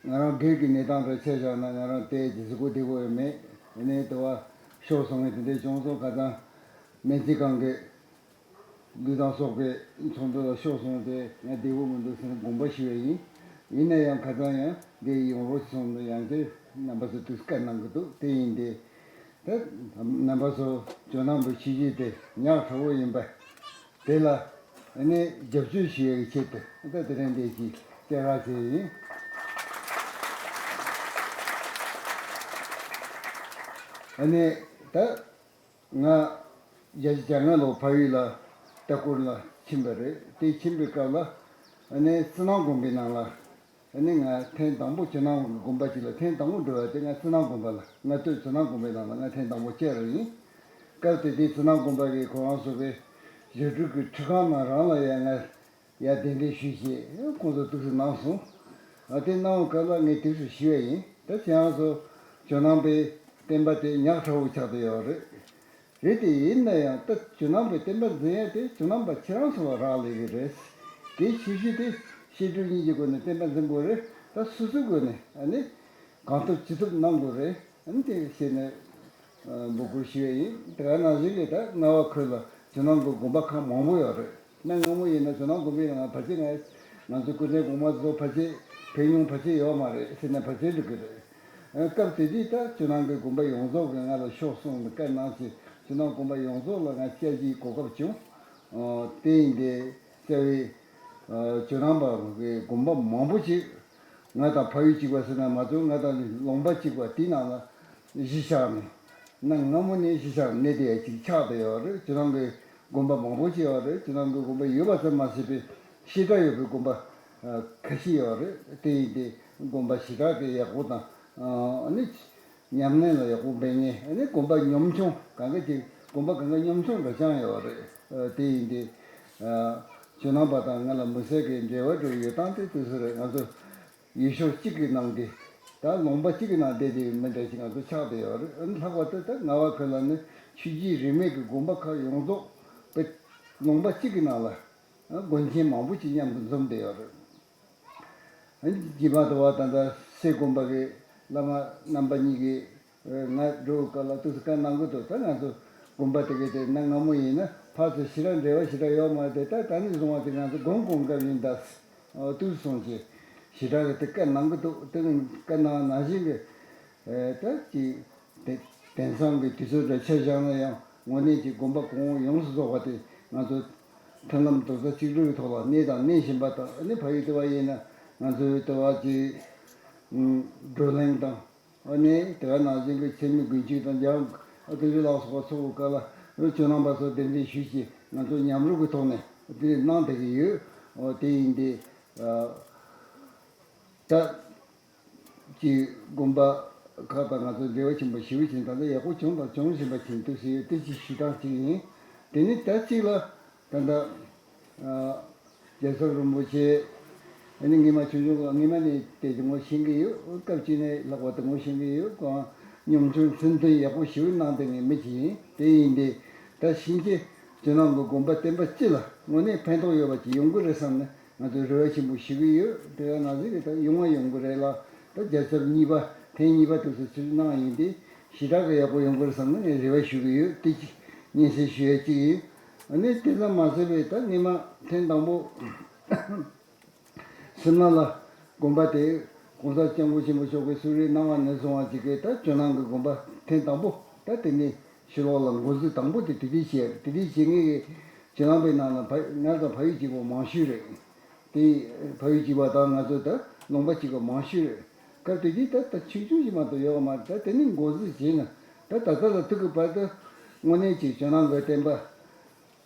ང་རང་སྒེར་གྱི་གནས་སྟངས་དང་ཆ་བཞག་ན་ང་རང་དེ་གཟི་བརྗིད་དེ་གོ་ཡོད་མེད། ཨ་ནི་དུ་བ་ཤོར་སོང་བའི་དེ་འདྲའི་བྱུང་སོང་། ཁ་སང་སྨན་རྩིས་ཁང་གི་ལུས་དང་སྲོག་པའི་ཚོགས་འདུ་ལ་ཤོར་སོང་སྟེ་ང་བདེ་པོ་མི་འདུག་ཟེར་ནས་དགོངས་པ་ཞུ་བ་ཡིན། ཡིན་ན་ཡང་ཁ་སང་ཡང་འདི་ཡོང་རོགས་གསུངས་ནས་ཡང་དེ་རྣམ་པ་ཚོ་དུས་བཀའ་གནང་གི་འདུག་དེ་ཡིན་ཏེ། ད་རྣམ་པ་ཚོ་ཇོ་ནང་པའི་ཆོས་བརྒྱུད་དེ་ཉག་ཕྲ་བོ་ཡིན་པ་དེ་ལ་ཨ་ནི་རྒྱབ་སྐྱོར་ཞུ་ཡག་གི་ཆེད་དུ་ད་དེ་རིང་འདི་ཅིག་སྐད་གྲགས་བྱས་ཡིན། ཨ་ནི་ད་ང་བརྒྱད་ཅུ་གྱ་ལྔ་ལོ་ཕ་ཡུལ་ལ་ལྟ་སྐོར་ལ་ཕྱིན་པ་རེད། དེ་ཕྱིན་པའི་སྐབས་ལ་ཨ་ནི་བསོད་ནམས་དགོན་པའི་ནང་ལ་ ཨ་ནི་ང་ཐེངས་དང་པོ་ཇོ་ནང་གི་དགོན་པ་ཅིག་ལ་ཐེངས་དང་པོ་འགྲོ་བ་དེ་ང་ཙི་ནང་དགོན་པ་ལ། ང་སྟོད་ཙི་ནང་དགོན་པའི་ནང་ལ་ང་ཐེངས་དང་པོ་བཅར་བ་ཡིན། སྐབས་དེ་དུས་ཙི་ནང་དགོན་པ་གི་ཁོ་རང་ཚོ་གི་ཞི་ཁྲོའི་གི་ཁྲི་ཁང་ནང་རང་ལ་ཡ་ང་ཡ་གདན་འདྲེན་ཞུས་བྱས་ཁོང་ཚོ་ཐུགས་སུ་གནང་སོང་། ཨ་དེ་གནང་བའི་སྐབས་ལ་ངས་དུས་སུ་ཞུས་པ་ཡིན། ད་ཁྱེད་རང་ཚོ་ཇོ་ནང་པའི་བསྟན་པ་དེ་ཉག་ཕྲ་བོ་ཆགས་བསྡད་ཡོད་རེད། རེད་དེ་ཡིན་ན་ཡང་ད་ཇོ་ནང་པའི་བསྟན་པ་འཛིན་ཡ་དེ་ཇོ་ནང་པ་ཁྱེད་རང་ཚོ་ལ་རག་ལས་ཀྱི་རེད། དེའི་ཆེ་ཤོས་དེ་བཤད་སྒྲུབ་གཉིས་ཀྱི་སྒོ་ནས་བསྟན་པ་འཛིན་དགོས་རེད། ད་སོ་སོའི་སྒོ་ནས་ཨ་ནི་གང་ཐུབ་ཅི་ཐུབ་གནང་དགོས་རེད། ཨ་ནི་དེ་བྱས་ནས་འབོད་སྐུལ་ཞུས་པ་ཡིན། དེ་ག་ནང་བཞིན་གྱི་ད་རྔ་བ་ཁུལ་ལ་ཇོ་ནང་གི་དགོན་པ་ཁག་མང་པོ་ཡོད་རེད། གནའ་སྔ་མོ་ཡིན་ན་ཇོ་ནང་དགོན་པའི་ནང་ཕལ་ཆེར་ང་ང་ཚོ་སྐུ་ཕྲེང་གོང་མ་ཚོ་ཕལ་ཆེར་ཕེབས་མྱོང་ཕལ་ཆེར་ཡོད་མ་རེད་ཟེར་ན་ཕལ་ཆེར་འགྲིག་གི་རེད། ཨ་སྐབས་དེ་དུས་ད་ཇོ་ནང་གི་དགོན་པ་ཡོངས་རྫོགས་ཀྱིས་ང་ལ་ཤོག་གསུངས་ནས་བཀའ་གནང་བྱས་ཇོ་ནང་དགོན་པ་ཡོངས་རྫོགས་ལ་ང་བཅར་རྒྱུའི་གོ་སྐབས་བྱུང་། ཨ་དེ་ཡིན་དུས་རྩ་བའི་ཨ་ཇོ་ནང་པ་གི་དགོན་པ་མང་པོ་ཅིག་ང་དང་ཕ་ཡུལ་གཅིག་པ་ཟེར་ན་མ་གཏོགས་ང་དང་ལུང་པ་གཅིག་པ་དེའི་ནང་ལ་གཞིས་ཆགས་ནས་གནའ་སྔ་མོ་ནས་གཞིས་ཆགས་གནས་བསྡད་ཅིག་ཆགས་བསྡད་ཡོད་རེད། ཇོ་ནང་གི་དགོན་པ་མང་པོ་ཅིག་ཡོད་རེད། ཇོ་ནང་གི་དགོན་པ་ཡོད་པ་ཙམ་མ་ཟད་པའི་བྱེ་བྲག་ཡོད་པའི་དགོན་པ་ཨ་ཁ་ཤས་ཡོད་རེད། དེ་ཡིན་ཏེ་དགོན་པ་ཞེ་དྲག་གི་ཡག་པོ་དང་ཨ་ནི་ཉམས་ལེན་ལ་ཡག་པོ་འབད་མཁན། ཨ་ནི་དགོན་པ་ཉམ་ཆུང་གང་ག་ཅིག་དགོན་པ་གང་ག་ཉམ་ཆུང་འདྲ་ཅང་ཡོད་རེད། ཨ་དེ་ཡིན་ཏེ་ཨ་ཇོ་ནང་པ་དང་ང་ལ་མི་སེར་གྱི་འབྲེལ་བ་འགྲོ་ཡོད་སྟངས་དེ་དུས་སུ་རེད། ང་ཚོ་ཡུལ་ཤུལ་གཅིག་གི་ནང་གི་ད་ལུང་པ་གཅིག་གི་ནང་བསྡད་དེ་མི་འདྲ་ཞིག་ང་ཚོ་ཆགས་བསྡད་ཡོད་རེད། ཨ་ནི་ལྷག་པར་དུ་ད་རྔ་བ་ཁུལ་ལ་ནི་ཆོས་བརྒྱུད་རིས་མེད་ཀྱི་དགོན་པ་ཁག་ཡོངས་རྫོགས་པའི་ལུང་པ་གཅིག་གི་ནང་ལ་དགོན་ཆེན་མང་པོ་ཅིག་མཉམ་དུ་འཛོམས་བསྡད་ཡོད་རེད། ཨ་ནི་རྗེས་མ་དུ་བ་ད་ལྟ་སེ་དགོན་པ་གི་བླ་མ་རྣམ་པ་གཉིས་ཀྱིས་ང་འགྲོ་བའི་སྐབས་ལ་ཏོག་ཙམ་བཀའ་གནང་གི་འདུག་ད་ང་ཚོ་དགོན་པ་དེ་གའི་དེ་གནའ་སྔ་མོ་ཡིན་ན་ཕར་ཚུར་ཞེ་དྲག་འབྲེལ་བ་ཞེ་དྲག་ཡོད་མ་རེད། ད་ད་ནི་བཟུང་བ་དེ་ང་ཚོ་དགོན་དགོན་སྐབས་ཡིན་ད། ཨོ་ཏུ་སོང་ཅེས་ཞེ་དྲག་གི་དེ་བཀའ་གནང་གི་འདུག་དེ་ནི་བཀའ་གནང་ནང་བཞིན་གྱི་ཨེ་ད་ཅིག་དེ་དེང་སང་གི་དུས་ཚོད་འདྲ་ཆ་བཞག་ན་ཡང་དངོས་གནས་ཀྱི་དགོན་པ་གོང་འོག་ཡོངས་སུ་རྫོགས་པ་དེ་ང་ཚོ་མཐུན་ལམ་རྡོག་རྩ་གཅིག་སྒྲིལ་གྱི་ཐོག་ལ་གནས་དང་གནས་བཞིན་པ་དང་། ཨ་ནི་ཕ་ཡུལ་དུ་བ་ཡིན་ན་ང་ཚོའི་དུ་བ་ཅིག་བགྲོ་གླེང་དང་། ཨ་ནི་དེ་ག་ནང་བཞིན་གྱི་ཚད་མེད་དགུན་ཆོས་དང་འཇམ་དབྱངས་དགེ་ལེགས་ལགས་སོགས་ཚོགས་པའི་སྐབས་ལ་ཇོ་ནང་པ་ཚོ་གདན་འདྲེན་ཞུས་ཀྱིས་ང་ཚོ་མཉམ་རུབ་ཀྱི་ཐོག་ནས་དེ་གནང་བསྡད་ཀྱི་ཡོད། ཨོ་དེ་ཡིན་ཏེ་ད་ཀྱི་དགོན་པ་ཁག་དང་ང་ཚོ་འབྲེལ་བ་ཆེན་པོ་ཞེ་པོ་ཅིག་ད་ལྟ་ཡག་པོ་བྱུང་དང་འབྱུང་བཞིན་པ་ཅིག་འདུག་ཟེར་ཡོད། དེ་ཅིག་ཞུ་སྟངས་ཅིག་ཡིན། དེ་ནི་ད་ཅིག་ལ་ད་ལྟ་རྒྱལ་ཚབ་རིན་པོ་ཆེ་ཨ་ནི་སྔོན་མ་ཆུང་ཆུང་སྔོན་མ་ནས་དེ་ངོ་ཤེས་ཀྱི་ཡོད། སྐབས་གཅིག་ནས་ལྷག་པར་དུ་ངོ་ཤེས་ཀྱི་ཡོད། ཁོང་ཉམ་ཆུང་མཚན་མཐུན་ཡག་པོ་ཞེ་པོ་གནང་བསྡད་མཁན་མི་ཅིག་ཡིན། དེ་ཡིན་དུས་ད་ཕྱིན་ཆད་ཇོ་ནང་གི་དགོན་པ་བསྟན་པ་སྤྱི་ལ་དངོས་གནས་ཕན་ཐོགས་ཡོད་པ་ཅིག་ཡོང་གི་རེད་བསམ་ནས་ང་ཚོས་རེ་བ་ཆེན་པོ་ཞུ་གི་ཡོད། དེ་ག་ནང་བཞིན་གྱི་ད་ཡོང་བ་ཡོང་གི་རེད་ལ། ད་རྒྱལ་ཚབ་གཉིས་པ་ཐེངས་གཉིས་པ་དུས་སུ་ཕྱིར་གནང་ཡིན་ཏེ་ཞེ་དྲག་གི་ཡག་པོ་ཡོང་གི་རེད་བསམ་ནས་ངས་རེ་བ་ཞུ་གི་ཡོད། དེ་གཅིག་སྙན་སེང་ཞུ་ཡ་གཅིག་ཡིན། ཨ་ནི་དེ་ཙམ་མ་ཟད་པའི་ད་སྔོན་མ་ཐེངས་དང་པོ་སིམ་ལ་ལ་དགོན་པ་དེ་༸གོང་ས་༸སྐྱབས་མགོན་ཆེན་པོ་མཆོག་གིས་གསོལ་རས་གནང་བ་ནས་བཟུང་བ་ཅིག་གིས་ད་ཇོ་ནང་གི་དགོན་པ་ཐེངས་དང་པོ་ད་དེ་ནས་ཕྱི་ལོགས་ལ་འགོ་འཛུགས་དང་པོ་དེ་དེ་དུས་བྱས། དེ་དུས་བྱེད་མཁན་གྱི་ཇོ་ནང་པའི་ནང་ལ་ཕ་ང་དང་ཕ་ཡུལ་གཅིག་པ་མང་ཤོས་རེད། དེ་ཕ་ཡུལ་གཅིག་པ་དང་ང་ཚོ་ད་ལུང་པ་གཅིག་པ་མང་ཤོས་རེད། སྐབས་དེ་དུས་ད་ད་ཆུང་ཆུང་ཞིག་མ་གཏོགས་ཡོད་མ་རེད། ད་དེ་ནས་འགོ་འཛུགས་བྱས་ན་ད་ད་ལྟ་ལ་ཐུག་གི་བར་དུ་དངོས་གནས་ཀྱི་ཇོ་ནང་གི་བསྟན་པ་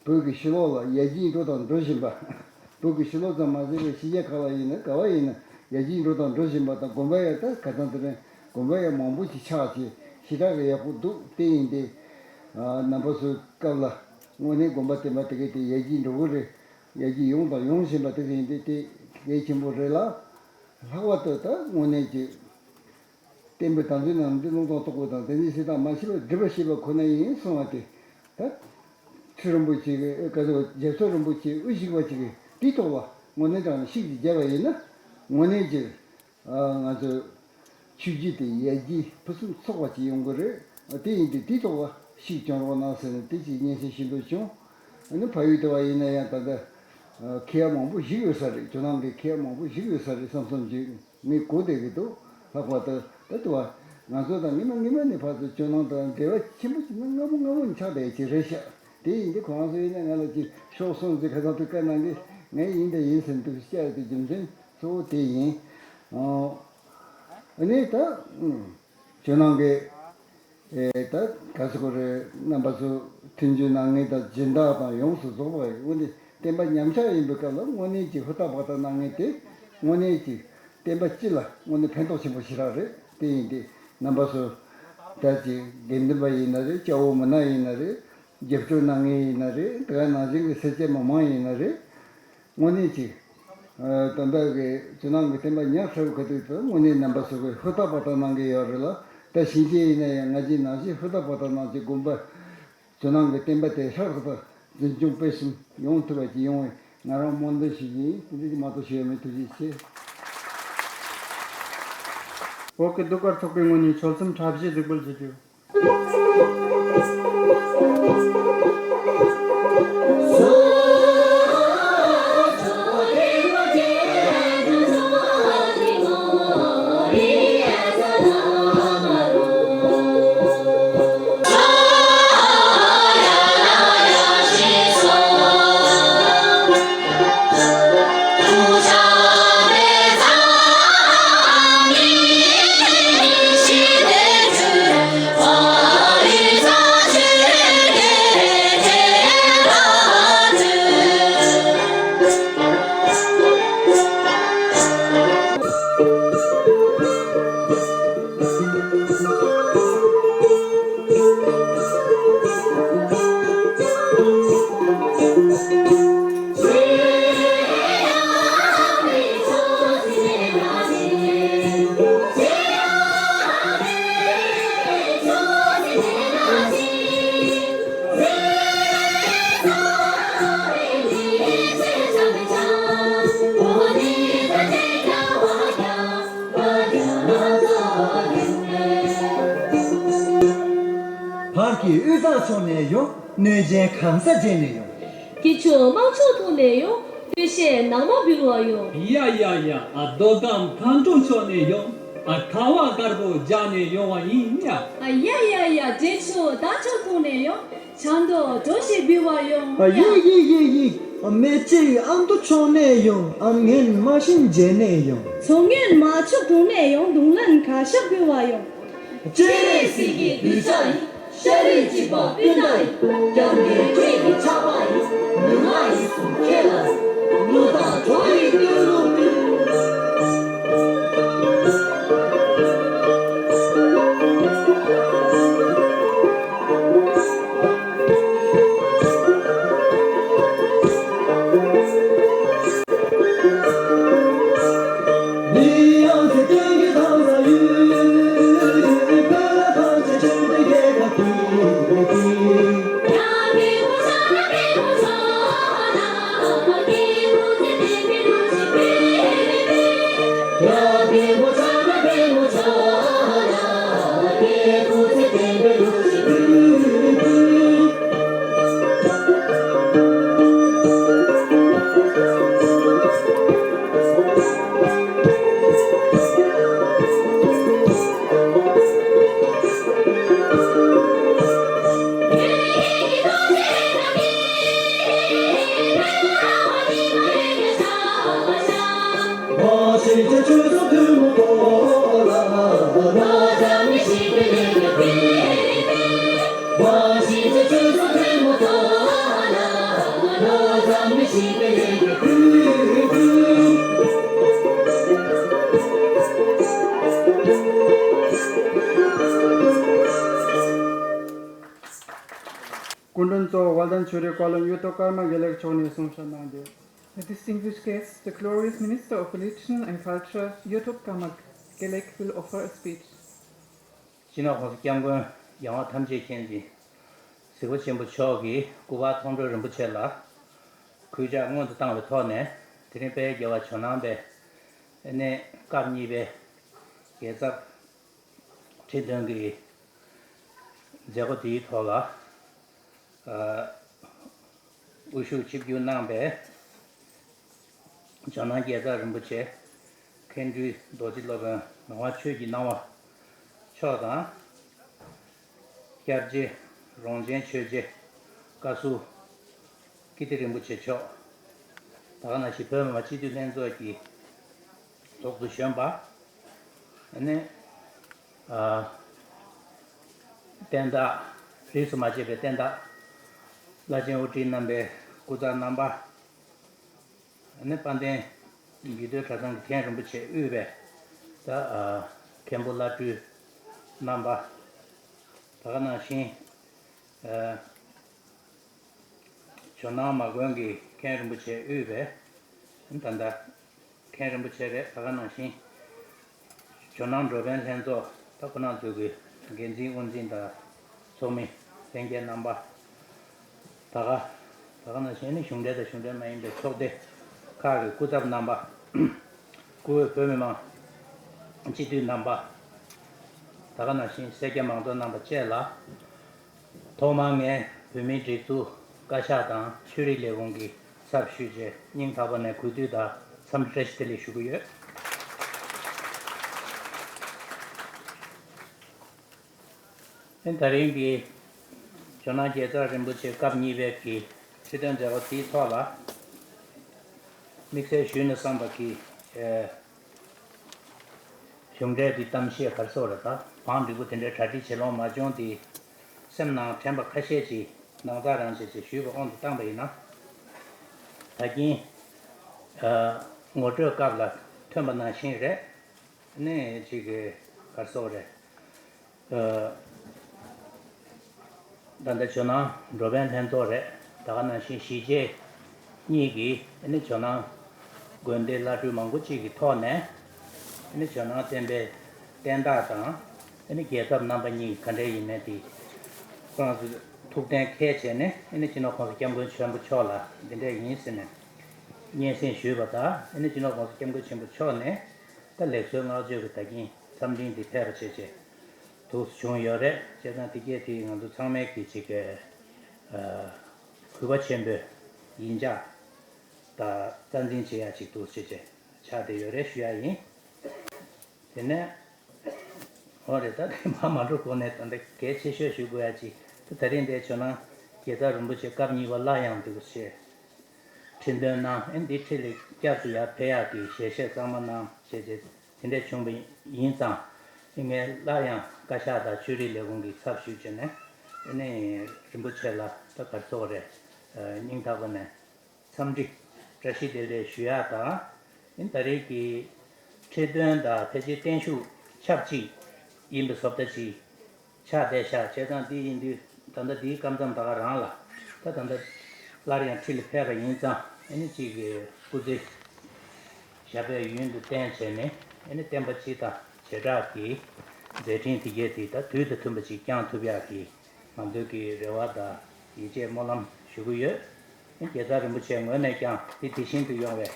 བོད་ཀྱི་ཕྱི་ལོགས་ལ་ཡར་རྒྱས་འགྲོ་དང་འགྲོ་བཞིན་པ། བོད་ཀྱི་ཕྱི་ལོགས་ཙམ་མ་ཟད་པའི་ཕྱི་རྒྱལ་ཁག་ལ་ཡིན་ན་ག་བ་ཡིན་ན་ཡར་རྒྱས་འགྲོ་དང་འགྲོ་བཞིན་པ་དང་། དགོན་པ་ཡང་ད་ཁ་སང་དེ་རིང་དགོན་པ་ཡང་མང་པོ་ཅིག་ཆགས་བྱས་ཞེ་དྲག་གི་ཡག་པོ་འདུག་དེ་ཡིན་ཏེ་རྣམ་པ་ཚོའི་སྐབས་ལ་དངོས་གནས་དགོན་པ་བསྟན་པ་དེ་གའི་དེ་ཡར་རྒྱས་འགྲོ་གི་རེད། ཡར་རྒྱས་ཡོང་དང་ཡོང་བཞིན་པ་དེ་ཡིན་ཏེ་དེ་གལ་ཆེན་པོ་རེད་ལ། ལྷག་པར་དུ་ད་དངོས་གནས་ཀྱི་བསྟན་པའི་དམ་ཚིག་རྣམས་ཏེ་ཀླུང་རྟོགས་རྟོག་པ་དང་། དེ་ཉིད་ཕྱིར་བཏང་མ་མཆིས་པར་སྒྲུབ་པར་བྱེད་པ་ཁོ་ན་ཡིན་གསུངས་པ་དེ། ད་ཁྲི་རིན་པོ་ཆེ་གི་ག་ཚོད་རྒྱལ་ཚབ་རིན་པོ་ཆེ་དབུ་བཞུགས་པ་ཅིག་གིས་དེའི་ཐོག་ལ་དངོས་གནས་དྲང་གནས་ཤིག་ཅིག་བརྒྱབ་པ་ཡིན་ན་དངོས་གནས་ཀྱི་ང་ཚོའི་ཆོས་བརྒྱུད་དེ་ཡར་རྒྱས་ཕུན་སུམ་ཚོགས་པ་ཅིག་ཡོང་གི་རེད། དེ་ཡིན་དུས་དེའི་ཐོག་ལ་ཤུགས་རྒྱག་རོགས་གནང་ཟེར་ནས་དེ་ཅིག་སྙན་སེང་ཞུ་འདོད་བྱུང་། ཨ་ནི་ཕ་ཡུལ་དུ་བ་ཡིན་ན་ཡང་ད་ལྟ་མཁས་པ་མང་པོ་བཞུགས་ཡོད་ས་རེད། ཇོ་ནང་གི་མཁས་པ་མང་པོ་བཞུགས་ཡོད་ས་རེད་བསམ་བསམ་གྱི་ངས་གོ་བསྡད་ཀྱི་འདུག་ལྷག་པར་དུ་ད་དུ་བ་ང་ཚོ་དང་སྔོན་མ་སྔོན་མ་ནས་ཕར་ཚུར་ཇོ་ནང་དང་འབྲེལ་བ་ཆེན་པོ་ཅིག་ན་སྔ་མོ་སྔ་མོ་ནས་ཆགས་བསྡད་ཀྱི་རེད་ཤག་དེ་ཡིན་དུས་ཁོ་རང་ཚོ་ཡིན་ན་ང་ལ་ཅིག་ཤོག་གསུངས་ཚེ་ཁ་སང་དུ་བཀའ་གནང་གི་ངས་ཡིན་དང་ཡིན་ཟེར་འདུག་བཤད་དེ་རྒྱུ་མཚན་གཙོ་བོ་དེ་ཡིན། ཨ་ནི་ད་ཇོ་ནང་གི་ཨེ་ད་ག་ཚོད་གོ་རེད། རྣམ་པ་ཚོ་མཐུན་འགྱུར་གནང་མཁན་དང་སྦྱིན་བདག་དང་ཡོངས་སུ་རྫོགས་པ་ཡིན། འོན་ཏེ་བསྟན་པ་ཉམས་ཆག་ཡིན་པའི་སྐབས་ལ་དངོས་གནས་ཀྱི་ཧུར་ཐག་བག་ཐག་གནང་མཁན་དེ་དངོས་གནས་ཀྱི་ བསྟན་པ་སྤྱི་ལ་དངོས་གནས་ཕན་ཐོགས་ཆེན་པོ་ཞེ་དྲག་རེད། དེ་ཡིན་དུས་རྣམ་པ་ཚོ་ད་ཅིག་དགེ་འདུན་པ་ཡིན་ན་རེད། སྐྱ་བོ་མི་ནག་ཡིན་ན་རེད། རྒྱབ་སྐྱོར་གནང་མཁན་ཡིན་ན་རེད། དེ་ག་ནང་བཞིན་གྱི་སེར་སྐྱ་མི་མང་ཡིན་ན་རེད། དངོས་གནས་ཅིག་ཨ། ད་ལྟ་གི་ཇོ་ནང་གི་བསྟན་པ་ཉག་ཕྲ་བའི་ཁ་ཐུག་ཏུ་དངོས་གནས་རྣམ་པ་ཚོ་གིས་ཧུར་ཐག་པ་ཐག་གནང་གི་ཡོད་རེད་ལ། ད་ཕྱིན་ཆད་ཡིན་ན་ཡང་ང་བཅས་ནང་བཞིན་ཧུར་ཐག་པ་ཐག་གནང་བྱས་དགོན་པ་ཇོ་ནང་གི་བསྟན་པ་དེ་ཧྲག་ཧྲག་དང་འཛིན་སྐྱོང་སྤེལ་གསུམ་ཡོང་ཐུབ་པ་ཅིག་ཡོང་བའི་ང་རང་སྨོན་འདུན་ཞུ་གི་ཡིན། དེ་འདྲ་ཅིག་མ་གཏོགས་ཞུ་ཡ་མེད། ཐུགས་རྗེ་ཆེ། བོད་ཀྱི་ཟློས་གར་ཚོགས་པའི་ངོས་ནས་ཆོལ་གསུམ་འཁྲབ་གཞས་གཟིགས་འབུལ་ཞུ་རྒྱུ། བར་གྱི་དབུས་གཙང་ཕྱོགས་ནས་ཡོང་། གནོད་སྦྱིན་ཁང་གསར་མཇལ་ནས་ཡོང་། སྐྱིད་ཆུ་དམག་ཕྱོགས་ཐོག་ནས་ཡོང་། སྟོད་གཞས་ནང་མ་འབུལ་བ་ཡོང་། ཡ་ཡ་ཡ། ཨ། མདོ་ཁམས་མཁའ་འགྲོ་ཕྱོགས་ནས་ཡོང་། ཨ། ཁ་བ་དཀར་པོ་རྒྱག་ནས་ཡོང་བ་ཡིན་ཡ། ཨ། ཡ་ཡ་ཡ། འབྲས་ཆུ་རྟ་མཆོག་ཐོག་ནས་ཡོང་། ཆང་དུ་གྲོ་ཞིག་འབུལ་བ་ཡོང་། ཨ། ཡི་ཡི་ཡི་ཡི། ཨ། སྨད་ཀྱི་ཨ་མདོ་ཕྱོགས་ནས་ཡོང་། ཨ་མ་ངན་མ་ཤིང་མཇལ་ནས་ཡོང་། མཚོ་སྔོན་མ་ཕྱོགས་དྲུང་ནས་ཡོང་། རྡུང་ལེན་ཁ་ཤགས་འབུལ་བ་ཡོང་། སྤྱན་རས་གཟིགས་ཀྱི་གདུལ་བྱ་ཡིན། ཤ་རུས་གཅིག་པ་སྤུན་ཟླ་ཡིན། སྐྱབས་མགོན་ཁྱེད་ཀྱི་ཕྱག་དཔང་ཡིན། ལུས་ངག་ཡིད་གསུམ་ཁྱེད་ལ་གཟིགས། གླུ་དང་བྲོ་ཡི་གཏེར་ལོ་འབུལ། སྐུ་མགྲོན་གཙོ་བོ་དབལ་ལྡན་ཆོས་རིག་བཀའ་བློན་གཡུ་ཐོག་ཀརྨ་དགེ་ལེགས་མཆོག་ནས་གསུང་བཤད་གནང་རྒྱུ། The distinguished guests, the glorious Minister of Religion and Culture, Yothop Karma Gelek, will offer a speech. སྤྱི་ནོར་༸གོང་ས་༸སྐྱབས་མགོན་རྒྱལ་དབང་ཐམས་ཅད་མཁྱེན་ཅིང་གཟིགས་པ་ཆེན་པོ་མཆོག་གིས་སྐུ་པར་མཐོང་གྲོལ་རིན་པོ་ཆེ་ལ་གུས་ཕྱག་སྔོན་དུ་བཏང་བའི་ཐོག་ནས། དེ་རིང་དཔལ་རྒྱལ་བ་ཇོ་ནང་པའི་ཨ་ནི་སྐབས་གཉིས་པའི་རྒྱལ་ཚབ་ཁྲི་འདོན་གྱི་མཛད་སྒོ་དེའི་ཐོག་ལ། ཨ། དབུ་བཞུགས་ཆིབས་བསྒྱུར་གནང་བའི་ཇོ་ནང་རྒྱལ་ཚབ་རིན་པོ་ཆེ་མཁན་སྤྲུལ་རྡོ་རྗེ་སློབ་དཔོན་ངག་དབང་ཆོས་ཀྱི་སྣང་བ་མཆོག་དང་། སྐྱབས་རྗེ་རོང་ཆེན་ཆོས་རྗེ་བཀའ་ཟུར་ཀིརྟི་རིན་པོ་ཆེ་མཆོག། ད་ག་ནང་བཞིན་བོད་མི་མང་སྤྱི་འཐུས་ལྷན་ཚོགས་ཀྱི་ཐོག་ཏུ་བཞོན་པ། ཨ་ནི། ཨ། བསྟན་བདག་རིས་སུ་མ་ཆད་པའི་བསྟན་བདག་བླ་ཆེན་དབུ་ཁྲིད་རྣམ་པའི་སྐུ་ཚབ་རྣམ་པ། ཨ་ནི་དཔལ་ལྡན་ རྒྱུད་སྟོད་གྲྭ་ཚང་གི་མཁན་རིན་པོ་ཆེ་དབུས་པའི་ད་ཨ་མཁན་པོ་བླ་སྤྲུལ་རྣམ་པ། ད་ག་ནང་བཞིན་ཨ་ཇོ་ནང་མ་དགོན་གྱི་མཁན་རིན་པོ་ཆེ་དབུས་པའི་ད་ལྟ་མཁན་རིན་པོ་ཆེ་རེད། ད་ག་ནང་བཞིན་ཇོ་ནང་འགྲོ་ཕན་ལྷན་ཚོགས་ད་ཁོ་ན་ཚོ་གི་འགན་འཛིན་དབུ་འཛིན་དང་ཚོགས་མི་ལྷན་རྒྱས་རྣམ་པ། ད་ག་ད་ག་ནང་བཞིན་ནི་གཞུང་འབྲེལ་དང་གཞུང་འབྲེལ་མ་ཡིན་པའི་ཚོགས་སྡེ་ཁག་གི་སྐུ་ཚབ་རྣམ་པ། བཀུར་འོས་བོད་མི་མང་སྤྱི་འཐུས་རྣམ་པ། ད་ག་ནང་བཞིན་སེར་སྐྱ་མང་ཚོགས་རྣམ་པ་བཅས་ལ། ཐོག་མར་ངས་བོད་མིའི་སྒྲིག་འཛུགས་བཀའ་ཤག་དང་ཆོས་རིག་ལས་ཁུངས་ཀྱི་ཚབ་ཞུས་རྗེས་སྙིང་ཐག་པ་ནས་གུས་འདུད་དང་འཚམས་འདྲི་བཀྲ་ཤིས་བདེ་ལེགས་ཞུ་གི་ཡོད། ཨེ་ད་རིང་གི་ཇོ་ནང་རྒྱལ་ཚབ་རིན་པོ་ཆེ་སྐབས་གཉིས་པའི་གི་ཁྲི་སྟོན་མཛད་སྒོ་དེའི་ཐོག་ལ་དམིགས་བསལ་ཞུས་ན་བསམ་པ་གི་ཨེ། གཞུང་འབྲེལ་གྱི་གཏམ་བཤད་ག་རེ་ཟེར་དགོས་རེད། ད་བང་སྒྲིག་པོ་དེ་འདྲའི་གྲ་སྒྲིག་བྱེད་ལོང་མ་བྱུང་དེ་སེམས་ནང་དྲན་པ་ཁ་ཤས་ཀྱིས་ནང་རྟགས་རང་བྱས་ཅེས་ཞུས་པ་དབང་དུ་བཏང་པ་ཡིན་ན། ད་གིན་ཨ་ངོ་སྤྲོད་སྐབས་ལ་ཐོན་པ་ནང་བཞིན་རེད། ནས་ཅིག་གི་ག་རེ་ཟེར་དགོས་རེད། ཨ། ད་ལྟ་ཇོ་ནང་འགྲོ་ཕན་ལྷན་ཚོགས་རེད། ད་ག་ནང་བཞིན་གཞིས་བྱེས་གཉིས་ཀྱིས་ཨ་ནི་ཇོ་ནང་དགོན་སྡེ་བླ་སྤྲུལ་མང་པོ་གཅིག་གི་ཐོག་ནས་ཨ་ནི་ཇོ་ནང་བསྟན་པའི་བསྟན་བདག་དང་ཨ་ནི་རྒྱལ་ཚབ་རྣམ་པ་གཉིས་ག་འདྲ་ཡིན་མིན་དེ་ཁོ་རང་ཚོས་ཐུགས་གཏན་འཁེལ་བྱས་ནས་ཨ་ནི་སྤྱི་ནོར་༸གོང་ས་༸སྐྱབས་མགོན་ཆེན་པོ་མཆོག་ལ་འདི་འདྲ་ཡིན་ཟེར་ནས་སྙན་སེང་ཞུས་པ་དང་། ཨ་ནི་སྤྱི་ནོར་༸གོང་ས་༸སྐྱབས་མགོན་ཆེན་པོ་མཆོག་ནས་ད་ལེགས་གསོལ་བསྔགས་བརྗོད་ཀྱི་ད་གིན་འཚམས་འཕྲིན་འདི་ཕེབས་པ་བྱས་རྗེས། འདུག་སེ་བྱུང་ཡོད་རེད། བྱས་ཙང་དེ་གས་དེ་ང་ཚོ་ཚང་མས་ཀྱི་ཅིག་གི་ཨ་གུས་པ་ཆེན་པོས་ཡིད་འཇགས་དང་རྩ་འཛིན་བྱེད་ཡ་ཅིག་འདུག་སེ་བྱས་ཆགས་བསྡད་ཡོད་རེད་ཞུ་ཡ་ཡིན། དེ་ནས་འོ་རེད། ད་དེ་མ་མ་འགྲོ་གོང་ནས་ད་ལྟ་གལ་ཆེ་ཤོས་ཞུ་དགོས་ཡ་ཅིག་ད་ད་རིང་འདིར་ཇོ་ནང་རྒྱལ་ཚབ་རིན་པོ་ཆེ་སྐབས་གཉིས་པ་སླར་ཡང་འདུག་སེ་ཁྲི་འདོན་གནང་། ཨེ་འདི་ཁྲི་ལ་བསྐྱར་དུ་ཡར་ཕེབས་ཡག་གི་ཞལ་བཞེས་གཙང་མ་གནང་བྱས་རྗེས། དེ་འདྲ་བྱུང་བ་ཡིན་ཙང་། ངས་སླར་ཡང་བཀའ་ཤག་དང་ཆོས་རིག་ལས་ཁུངས་ཀྱི་ཚབ་ཞུས་བྱས་ནས་ཨ་ནི་རིན་པོ་ཆེ་ལ་ད་ག་རེ་ཟེར་དགོས་རེད། སྙིང་ཐག་པ་ནས་འཚམས་འདྲི་བཀྲ་ཤིས་བདེ་ལེགས་ཞུ་ཡག་དང་། ཨ་ནི་ད་རེས་ཀྱི་ཁྲི་འདོན་དང་ཕལ་ཆེར་བརྟན་བཞུགས་ཆབས་ཅིག་ཡིན་པའི་བཟོ་ལྟ་ཅིག་ཆགས་བསྡད་ཤག་བྱས་ཙང་འདི་ཡིན་དུས་ད་ལྟ་འདིའི་སྐབས་མཚམས་ད་ག་རང་ལ་ད་ད་ལྟ་སླར་ཡང་ཁྲི་ལ་ཕེབས་པ་ཡིན་ཙང་ཨ་ནི་གཅིག་གི་སྐུ་ཚེ་ཞབས་པད་ཡུན་དུ་བརྟན་བྱས་ནས་ཨ་ནི་བསྟན་པ་སྤྱི་དང་བྱེ་བྲག་གི་མཛད་འཕྲིན་དེ་གས་དེ་ད་དུས་དང་མཐུན་པ་ཅིག་བསྐྱངས་ཐུབ་ཡག་གི་ང་ཚོའི་གི་རེ་བ་དང་ཡིད་ཆེས་སྨོན་ལམ་ཞུ་གི་ཡོད། རྒྱལ་ཚབ་རིན་པོ་ཆེའི་ངོས་ནས་ཀྱང་དེ་དེ་བཞིན་དུ་ཡོང་བའི་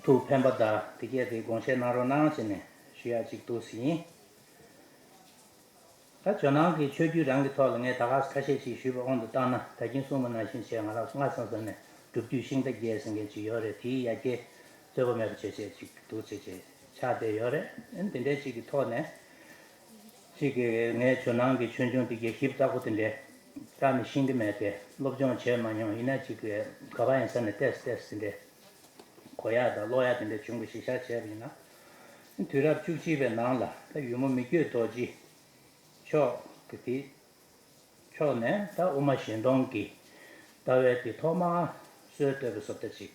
ཐུགས་ཕན་པ་དང་དེ་གས་དེ་དགོངས་བཞེས་གནང་རོགས་གནང་བྱས་ནས་ཞུ་ཡག་ཅིག་འདུག་སེ་ཡིན། ད་ཇོ་ནང་གི་ཆོས་བརྒྱུད་རང་གི་ཐོག་ལ་ངས་ད་ག་ཁ་ཤས་ཅིག་ཞུས་པ་དབང་དུ་བཏང་ན། ད་གིན་གསུངས་པ་ནང་བཞིན་བྱས་ང་རང་སྔ་ས་ས་ནས་སྒྲུབ་བརྒྱུད་ཤིང་རྟ་བརྒྱད་ཟེར་མཁན་ཅིག་ཡོད་རེད། དེའི་ཡ་གྱལ་རྩོད་པ་མེད་པ་བྱས་བྱས་ཅིག་འདུག་བྱས་བྱས་ཆགས་བསྡད་ཡོད་རེད། ཨ་ནི་དེ་འདྲའི་ཅིག་གི་ཐོག་ནས་ཅིག་གི་ངས་ཇོ་ནང་གི་ཆོས་འབྱུང་དེ་གའི་ཞིབ་ཚགས་པོ་དེ་འདྲའི་བལྟས་ནས་ཤེས་ཀྱི་མེད་དེ། སློབ་སྦྱོང་བྱས་མ་མྱོང་། ཡིན་ན་ཅིག་གི་ག་པར་ཡིན་ས་ནས་ཏོག་ཙམ་ཏོག་ཙམ་དེ་འདྲའི་གོ་ཡག་དང་ཀློག་ཡག་དེ་འདྲ་བྱུང་བའི་གཞི་བཞག་བྱས་པ་ཡིན་ན། དུས་རབས་བཅུ་གཅིག་པའི་ནང་ལ་ད་ཡུལ་མོ་མི་བསྐྱོད་རྡོ་རྗེ་མཆོག་གི་དེ་ཕྱོགས་ནས་ད་དབུ་མ་གཞན་སྟོང་གི་ལྟ་བའི་དེ་ཐོག་མར་སྲོལ་བཏོད་པའི་བཟོ་ལྟ་ཅིག་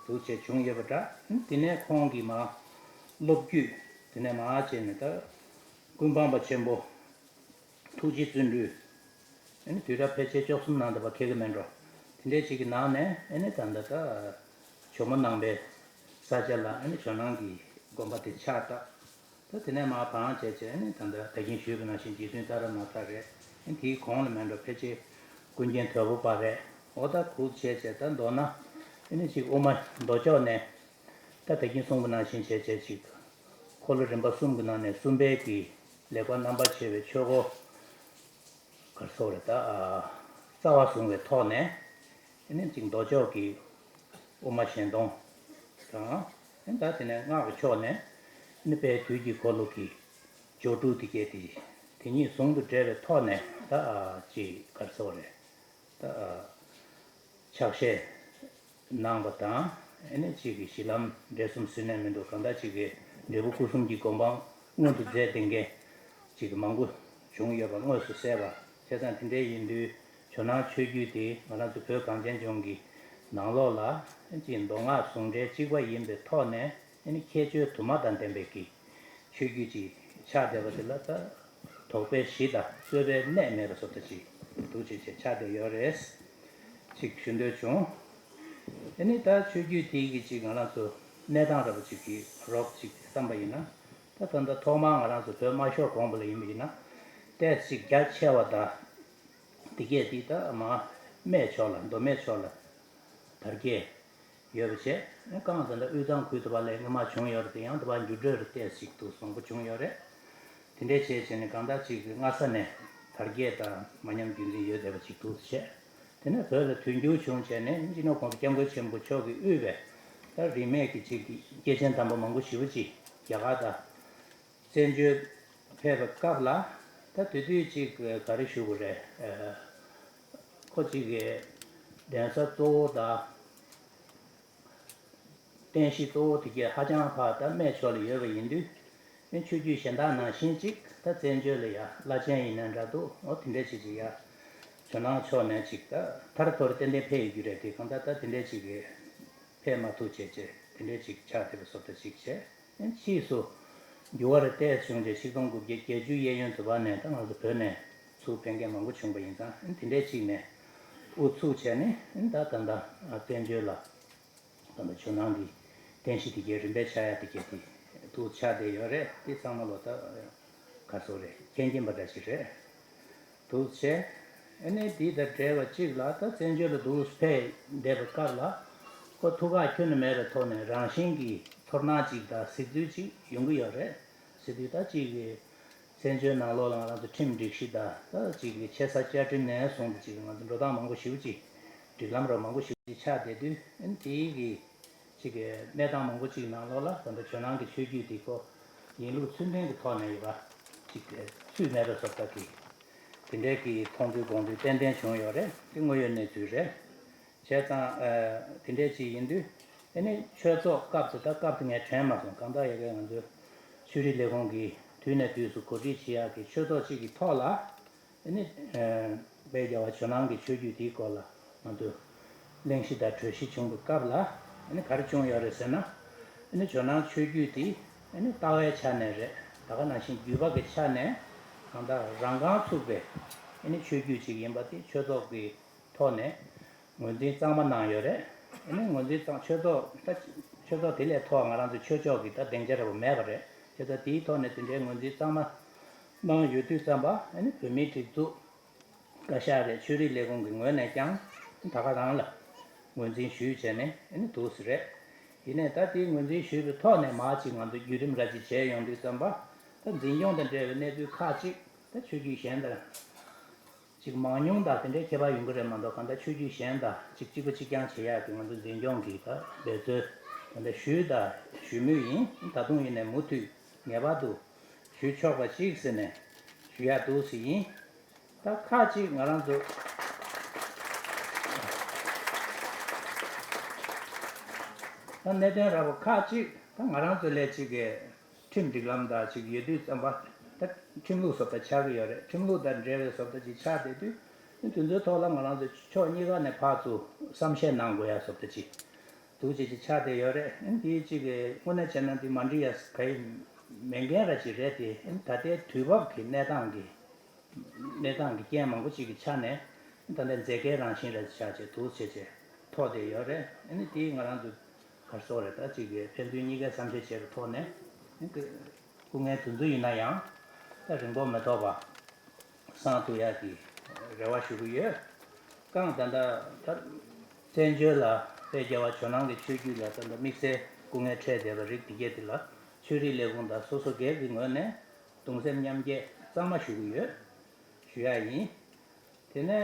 འདུག་བྱས་བྱུང་ཡོད་པ་འདྲ། དེ་ནས་ཁོང་གིས་མར་སློབ་བརྒྱུད་དེ་ནས་མར་བྱས་ནས་ད་ཀུན་སྤངས་པ་ཆེན་པོ། ཐུགས་རྗེ་བརྩོན་འགྲུས། ཨ་ནི་དུས་རབས་ཕལ་ཆེར་བཅུ་གསུམ་ནང་དུ་བ་ཁེལ་གི་མེད་འགྲོ། དེ་འདྲའི་ཅིག་གི་ནང་ནས་ཨ་ནི་ད་ལྟ་ད་ཇོ་མོ་ནང་པའི་ས་ཆ་ལ་ཨ་ནི་ཇོ་ནང་གི་དགོན་པ་དེ་ཕྱག་བཏབ། ད་དེ་ནས་མར་བང་བྱས་བྱས་ཨ་ནི་ད་ལྟ་ད་གིན་ཞུས་པ་ནང་བཞིན་རྗེ་བཙུན་ཏཱ་ར་ནཱ་ཐ་རེད། ཨ་ནི་དེའི་གོང་ལ་མེད་འགྲོ་ཕལ་ཆེར་ཀུན་མཁྱེན་དོལ་པོ་པ་རེད། འོ་ད་ཁུག་བྱས་བྱས་ད་མདོར་ན་ཨ་ནི་ཅིག་དབུ་མ་མདོ་ཕྱོགས་ནས་ད་ད་གིན་གསུངས་པ་ནང་བཞིན་བྱས་བྱས་ཅིག་འཁོར་ལོ་རིམ་པ་གསུམ་གྱི་ནང་ནས་གསུམ་པའི་གི་ལེགས་པར་རྣམ་པར་ཕྱེ་བའི་ཆོས་སྒོ་ག་རེ་ཟེར་དགོས་རེད། ད་ཨ་རྩ་བ་བཟུང་བའི་ཐོག་ནས་ཨ་ནི་ཅིག་མདོ་ཕྱོགས་ཀྱི་དབུ་མ་གཞན་སྟོང་དང་། ཨ་ནི་ད་དེ་ནས་སྔགས་ཀྱི་ཕྱོགས་ནས་ཨ་ནི་དཔལ་དུས་ཀྱི་འཁོར་ལོ་གི་སྦྱོར་དྲུག་དེ་གས་དེ་དེ་གཉིས་ཟུང་དུ་འབྲེལ་བའི་ཐོག་ནས་ད་ཨ་ཅིག་ག་རེ་ཟེར་དགོས་རེད། ད་ཕྱག་བཞེས་གནང་བ་དང་། ཨ་ནི་གཅིག་གི་གཞི་ལམ་འབྲས་གསུམ་ཟིན་ནས་མི་འདུག་གང་ལྟར་གཅིག་གི་འབྲས་བུ་སྐུ་གསུམ་གྱི་སྒོམ་སྤང་མངོན་དུ་མཛད་བསྡད་མཁན་གཅིག་གི་མང་པོ་བྱུང་ཡོད་པ་དངོས་སུ་གསལ་བ། བྱས་ཙང་དེ་འདྲའི་ཡིན་དུས་ ཇོ་ནང་ཆོས་བརྒྱུད་དེ་ང་རང་ཚོ་བོད་གངས་ཅན་ལྗོངས་ཀྱི་ནང་ལོགས་ལ་ཅིག་མདོ་སྔགས་ཟུང་འབྲེལ་གཅིག་པ་ཡིན་པའི་ཐོག་ནས་ཨ་ནི་ཁྱད་ཆོས་དུ་མ་དང་ལྡན་པའི་གི་ཆོས་བརྒྱུད་ཅིག་ཆགས་བསྡད་པ་དེ་ལ་ད་དོགས་པའི་གཞི་དང་རྩོད་པའི་གནས་མེད་པ་བཟོ་ལྟ་ཅིག་འདུག་ཅེས་བྱས་ཆགས་བསྡད་ཡོད་རེད། ཅིག་ཞུ་འདོད་བྱུང་། ཨ་ནི་ད་ཆོས་བརྒྱུད་དེ་གི་ཅིག་ང་རང་ཚོ་གནས་སྟངས་འདྲ་པོ་ཅིག་གི་རོབ་ཅིག་བསམ་པ་ཡིན་ན། ད་ད་ལྟ་ཐོག་མར་ང་རང་ཚོ་བོད་དམར་ཤོག་གོང་བུ་ལ་ཡིན་པ་ཡིན་ན། ཏོག་ཙམ་རྒྱ་ཆེ་བ་དང་། དེ་གས་དེ་ད་མ་སྨད་ཕྱོགས་ལ་མདོ་སྨད་ཕྱོགས་ལ་དར་རྒྱས་ཡོད་པ་བྱས། གང་ལྟར་ད་དབུས་གཙང་ཁུལ་དུ་བ་ལས་སྔོན་མ་བྱུང་ཡོད་རེད་དེ་ཡང་དུ་བ་འགྱུར་འགྲོས་རེ་ཏོག་ཙམ་ཞིག་ཏུ་བཟང་པོ་བྱུང་ཡོད་རེད། དེ་འདྲའི་བྱས་བྱས་ནས་གང་ལྟར་ཅིག་སྔ་ས་ནས་དར་རྒྱས་དང་མ་ཉམས་རྒྱུན་འཛིན་ཡོད་བསྡད་པ་ཅིག་འདུག་བྱས། དེ་ནས་བོད་ལ་དུས་འགྱུར་བྱུང་བྱས་ནས་སྤྱི་ནོར་༸གོང་ས་༸སྐྱབས་མགོན་ཆེན་པོ་མཆོག་གིས་དབུས་པའི་ད་རིས་མེད་ཀྱི་ཅིག་སྐྱེས་ཆེན་དམ་པ་མང་པོ་ཞེ་པོ་ཅིག་རྒྱ་གར་དང་། བཙན་བྱོལ་ཕེབས་པའི་སྐབས་ལ། ད་དེ་དུས་ཅིག་ག་རེ་ཞུ་དགོས་རེད། ཁོ་ཅིག་གི་གདན་ས་གཙོ་བོ་དང་རྟེན་གཞི་གཙོ་བོ་དེ་གས་ཧ་ཅང་ཕར་ད་སྨད་ཕྱོགས་ལ་ཡོད་པ་ཡིན་དུས། ཨེ་ཆོས་བརྒྱུད་གཞན་དག་ནང་བཞིན་ཅིག་ད་བཙན་བྱོལ་ལ་ཡ་བླ་ཆེན་ཡིན་ནའི་འདྲ་འདུག་འོ་དེ་འདྲས་ཅིག་ཅིག་ཡ་ཇོ་ནང་ཕྱོགས་ནས་ཅིག་ད་ཐར་ཐོར་ཏན་ཏན་ཕེབས་ཡོད་རྒྱུ་རེད་དེ་གང་ལྟར་ད་དེ་འདྲས་ཅིག་གི་ཕེབས་མ་ཐུབ་བྱས་བྱས་དེ་འདྲས་ཅིག་ཆགས་བསྡད་པ་བཟོ་ལྟ་ཅིག་བྱས། ཕྱིས་སུ་འགྱུར་བ་རེ་ཏོག་ཙམ་བྱུང་རྗེས་ཆིག་སྟོང་དགུ་བརྒྱ་བརྒྱད་ཅུ་གཡས་གཡོན་དུ་བ་ནས་ད་ང་ཚོ་བོད་ནས་ཚུར་ཕེབས་མཁན་མང་པོ་བྱུང་པ་ཡིན་ཙང་དེ་འདྲའི་ཅིག་ནས་དབུ་ཚུགས་བྱས་ནས་ད་ད་ལྟ་བཙན་བྱོལ་ལ་ད་ལྟ་ཇོ་ནང་གི་རྟེན་གཞི་དེ་གའི་རིམ་པས་ཆགས་ཡ་དེ་གའི་དེ་དུ་ཆགས་བསྡད་ཡོད་རེད། དེ་ཚང་མ་ལོ་ད་ག་སོ་རེད་མཁྱེན་མཁྱེན་པ་འདྲ་ཞིག་རེད། འདུག་བྱས། ཨ་ནི་འདི་དང་འབྲེལ་བ་གཅིག་ལ་ད་བཙན་བྱོལ་ལ་འདུག་ཕེབས་བསྡད་པའི་སྐབས་ལ། ཁོ་ཐུགས་ཁག་ཁྱོན་ནས་མེད་པའི་ཐོག་ནས་རང་བཞིན་གྱིས་ཚོར་སྣང་གཅིག་དང་གཟིགས་ཚུལ་གཅིག་ཡོང་གི་ཡོད་རེད། ཟེར་དུས་ད་གཅིག་གིས་བཙན་བྱོལ་ནང་ལོགས་ལ་ང་རང་ཚོ་ཁྲིམས་སྒྲིག་གཞི་དང་ད་གཅིག་གིས་ཆེ་ས་བཅའ་ཁྲིམས་ནས་བཟུང་སྟེ་གཅིག་ང་ཚོ་འགྲོ་སྟངས་མང་པོ་ཞེ་པོ་གཅིག་སྒྲིག་ལམ་ར་མང་པོ་ཞེ་པོ་གཅིག་ཆགས་བསྡད་དུས་ཨ་ནི་དེའི་གི་གཅིག་གི་གནས་སྟངས་མང་པོ་གཅིག་ནང་ལོགས་ལ་ད་ལྟ་ཇོ་ནང་གི་ཆོས་བརྒྱུད་འདི་ཁོ་ཡིན་ལུགས་ཚུལ་ལྡན་གྱི་ཐོག་ནས་ཡོད་པ་གཅིག་ཚུད་མེད་པའི་བཟོ་ལྟ་གི་དེ་འདྲའི་གི་མཐོང་ཚུལ་དགོངས་ཚུལ་ཏན་ཏན་བྱུང་ཡོད་རེད། དེ་དངོས་ཡོད་གནས་ཚུལ་རེད། བྱས་ཙང་དེ་འདྲའི་གཅིག་ཡིན་དུས་ཨ་ནི་ཆོས་ཚོགས་སྐབས་དེ་ད་སྐབས་དེ་ངས་དྲན་མ་སོང་གང་ལྟར་ཡ་གི་ང་ཚོའི་ཆོས་རིག་ལས་ཁུངས་ཀྱིས་དུས་ནས་དུས་སུ་གོ་སྒྲིག་བྱེད་ཡག་གི་ཆོས་ཚོགས་གཅིག་གི་ཐོག་ལ། ཨ་ནི། དཔལ་རྒྱལ་བ་ཇོ་ནང་གི་ཆོས་བརྒྱུད་དེའི་སྐོར་ལ་ང་ཚོས་གླེང་གཞི་དང་གྲོས་གཞི་བྱུང་བའི་སྐབས་ལ་ཨ་ནི་ག་རེ་བྱུང་ཡོད་རེད་ཟེར་ན། ཨ་ནི་ཇོ་ནང་ཆོས་བརྒྱུད་དེ་ཨ་ནི་ལྟ་བའི་ཆ་ནས་རེད་ད་ག་ནང་བཞིན་བརྒྱུད་པ་གི་ཆ་ནས་གང་ལྟར་རང་རྐང་ཚུགས་པའི་ཨ་ནི་ཆོས་བརྒྱུད་ཅིག་ཡིན་པ་དེ་ཆོས་ཚོགས་ཀྱི་ཐོག་ནས་ངོས་འཛིན་གཙང་མ་གནང་ཡོད་རེད། ཨ་ནི་ངོས་འཛིན་གཙང་ཆོས་ཚོགས་ད་ཆོས་ཚོགས་དེ་ལས་ཐོག་ང་རང་ཚོ་ཆོས་ཕྱོགས་ཀྱི་ད་སྡིངས་ཆ་འདྲ་པོ་མེད་པ་རེད། དེ་ད་དེའི་ཐོག་ནས་དེ་འདྲའི་ངོས་འཛིན་གཙང་མ་གནང་ཡོད་དུས་ཙམ་པ་ཨ་ནི་བོད་མིའི་སྒྲིག་འཛུགས། བཀའ་ཤག་རེད་ཆོས་རིག་ལས་ཁུངས་ཀྱི་ངོས་ནས་ཀྱང་ད་ག་རང་ལ་ངོས་འཛིན་ཞུས་བྱས་ནས་ཨ་ནི་འདུག་སེ་རེད། ཡིན་ནའི་ད་དེའི་ངོས་འཛིན་ཞུས་པའི་ཐོག་ནས་མར་ཅིག་ང་ཚོ་བརྒྱུད་རིམ་ར་ཅིག་བྱས་ཡོང་དུས་ཙམ་པ་ད་འཛིན་སྐྱོང་དང་འབྲེལ་བའི་གནས་ཚུལ་ཁག་ཅིག་ད་ཆོས་བརྒྱུད་གཞན་དང་ཅིག་མང་ཉུང་དང་དེ་འདྲའི་ཁྱད་པར་ཡོང་གི་རེད་མ་གཏོགས་གང་ལྟར་ཆོས་བརྒྱུད་གཞན་དང་ཅིག་གཅིག་པ་གཅིག་རྐྱང་བྱེད་ཡག་གི་ང་ཚོ་འཛིན་སྐྱོང་གི་ད་འབད་རྩོལ་ད་ལྟ་ཞུས་དང་ཞུ་མུས་ཡིན། ད་དུང་ཡིན་ནའི་མུ་མཐུད་ངེས་པར་དུ་ཞུ་ཆོག་པ་ཅིག་ཟེར་ནས་ཞུ་ཡག་འདུག་སེ་ཡིན། ད་ཁག་ཅིག་ང་རང་ཚོ་ད་གནད་དོན་ར་བ་ཁག་ཅིག་ད་ང་རང་ཚོ་ལས་ཅིག་གི་ཁྲིམས་སྒྲིག་ལམ་དང་ཅིག་ཡོད་དུས་ཙམ་པ་ད་ཁྲིམས་ལུགས་བཟོ་ལྟ་ཆགས་ཀྱི་ཡོད་རེད། ཁྲིམས་ལུགས་དང་འབྲེལ་བའི་བཟོ་ལྟ་ཅིག་ཆགས་བསྡད་དུས་དེ་ཚོའི་ཐོག་ལ་ང་རང་ཚོ་ཕྱོགས་གཉིས་ཀ་ནས་ཕར་ཚུར་བསམ་ཤེས་གནང་དགོས་ཡ་བཟོ་ལྟ་ཅིག་འདུག་ཅིག་ཅིག་ཆགས་བསྡད་ཡོད་རེད། འདི་ཅིག་གི་དངོས་གནས་བྱས་ན་འདི་མ་འགྲིག་ཡ་ག་ཡི་མེད་མཁན་ར་ཅིག་རེད་དེ་ད་ལྟའི་དུས་བབ་ཀྱི་གནས་སྟངས་ཀྱི་གནས་སྟངས་ཀྱི་རྐྱེན་མང་པོ་ཅིག་གི་ཆ་ནས་ད་ལྟ་མཛད་འགན་རང་བཞིན་རེད་ཆགས་བྱས་འདུག་བྱས་བྱས་ཐོག་བསྡད་ཡོད་རེད། ཨ་ནི་དེ་ང་རང་ཚོ་ག་རེ་ཟེར་དགོས་རེད། ད་ཅིག་གི་ཕན་ཚུན་གཉིས་ཀའི་བསམ་ཤེས་བྱས་པའི་ཐོག་ནས་སྐུ་ངལ་དེ་ཚོ་ཡིན་ན་ཡང་ད་རིང་པོ་མི་ཐོགས་པ་སངས་ཐུབ་ཡག་གི་རེ་བ་ཞུ་གི་ཡོད། གང་ད་ལྟ་ད་བཙན་བྱོལ་ལ་དཔལ་རྒྱལ་བ་ཇོ་ནང་གི་ཆོས་བརྒྱུད་ལ་ད་ལྟ་དམིགས་བསལ་སྐུ་ངལ་འཕྲད་བསྡད་པ་རིགས་འདི་གས་དེ་ལ་ཆོས་རིག་ལས་ཁུངས་དང་སོ་སོ་སྒེར་གྱི་ངོས་ནས་གདུང་སེམས་མཉམ་སྐྱེད་གཙང་མ་ཞུ་གི་ཡོད། ཞུ་ཡག་ཡིན། དེ་ནས་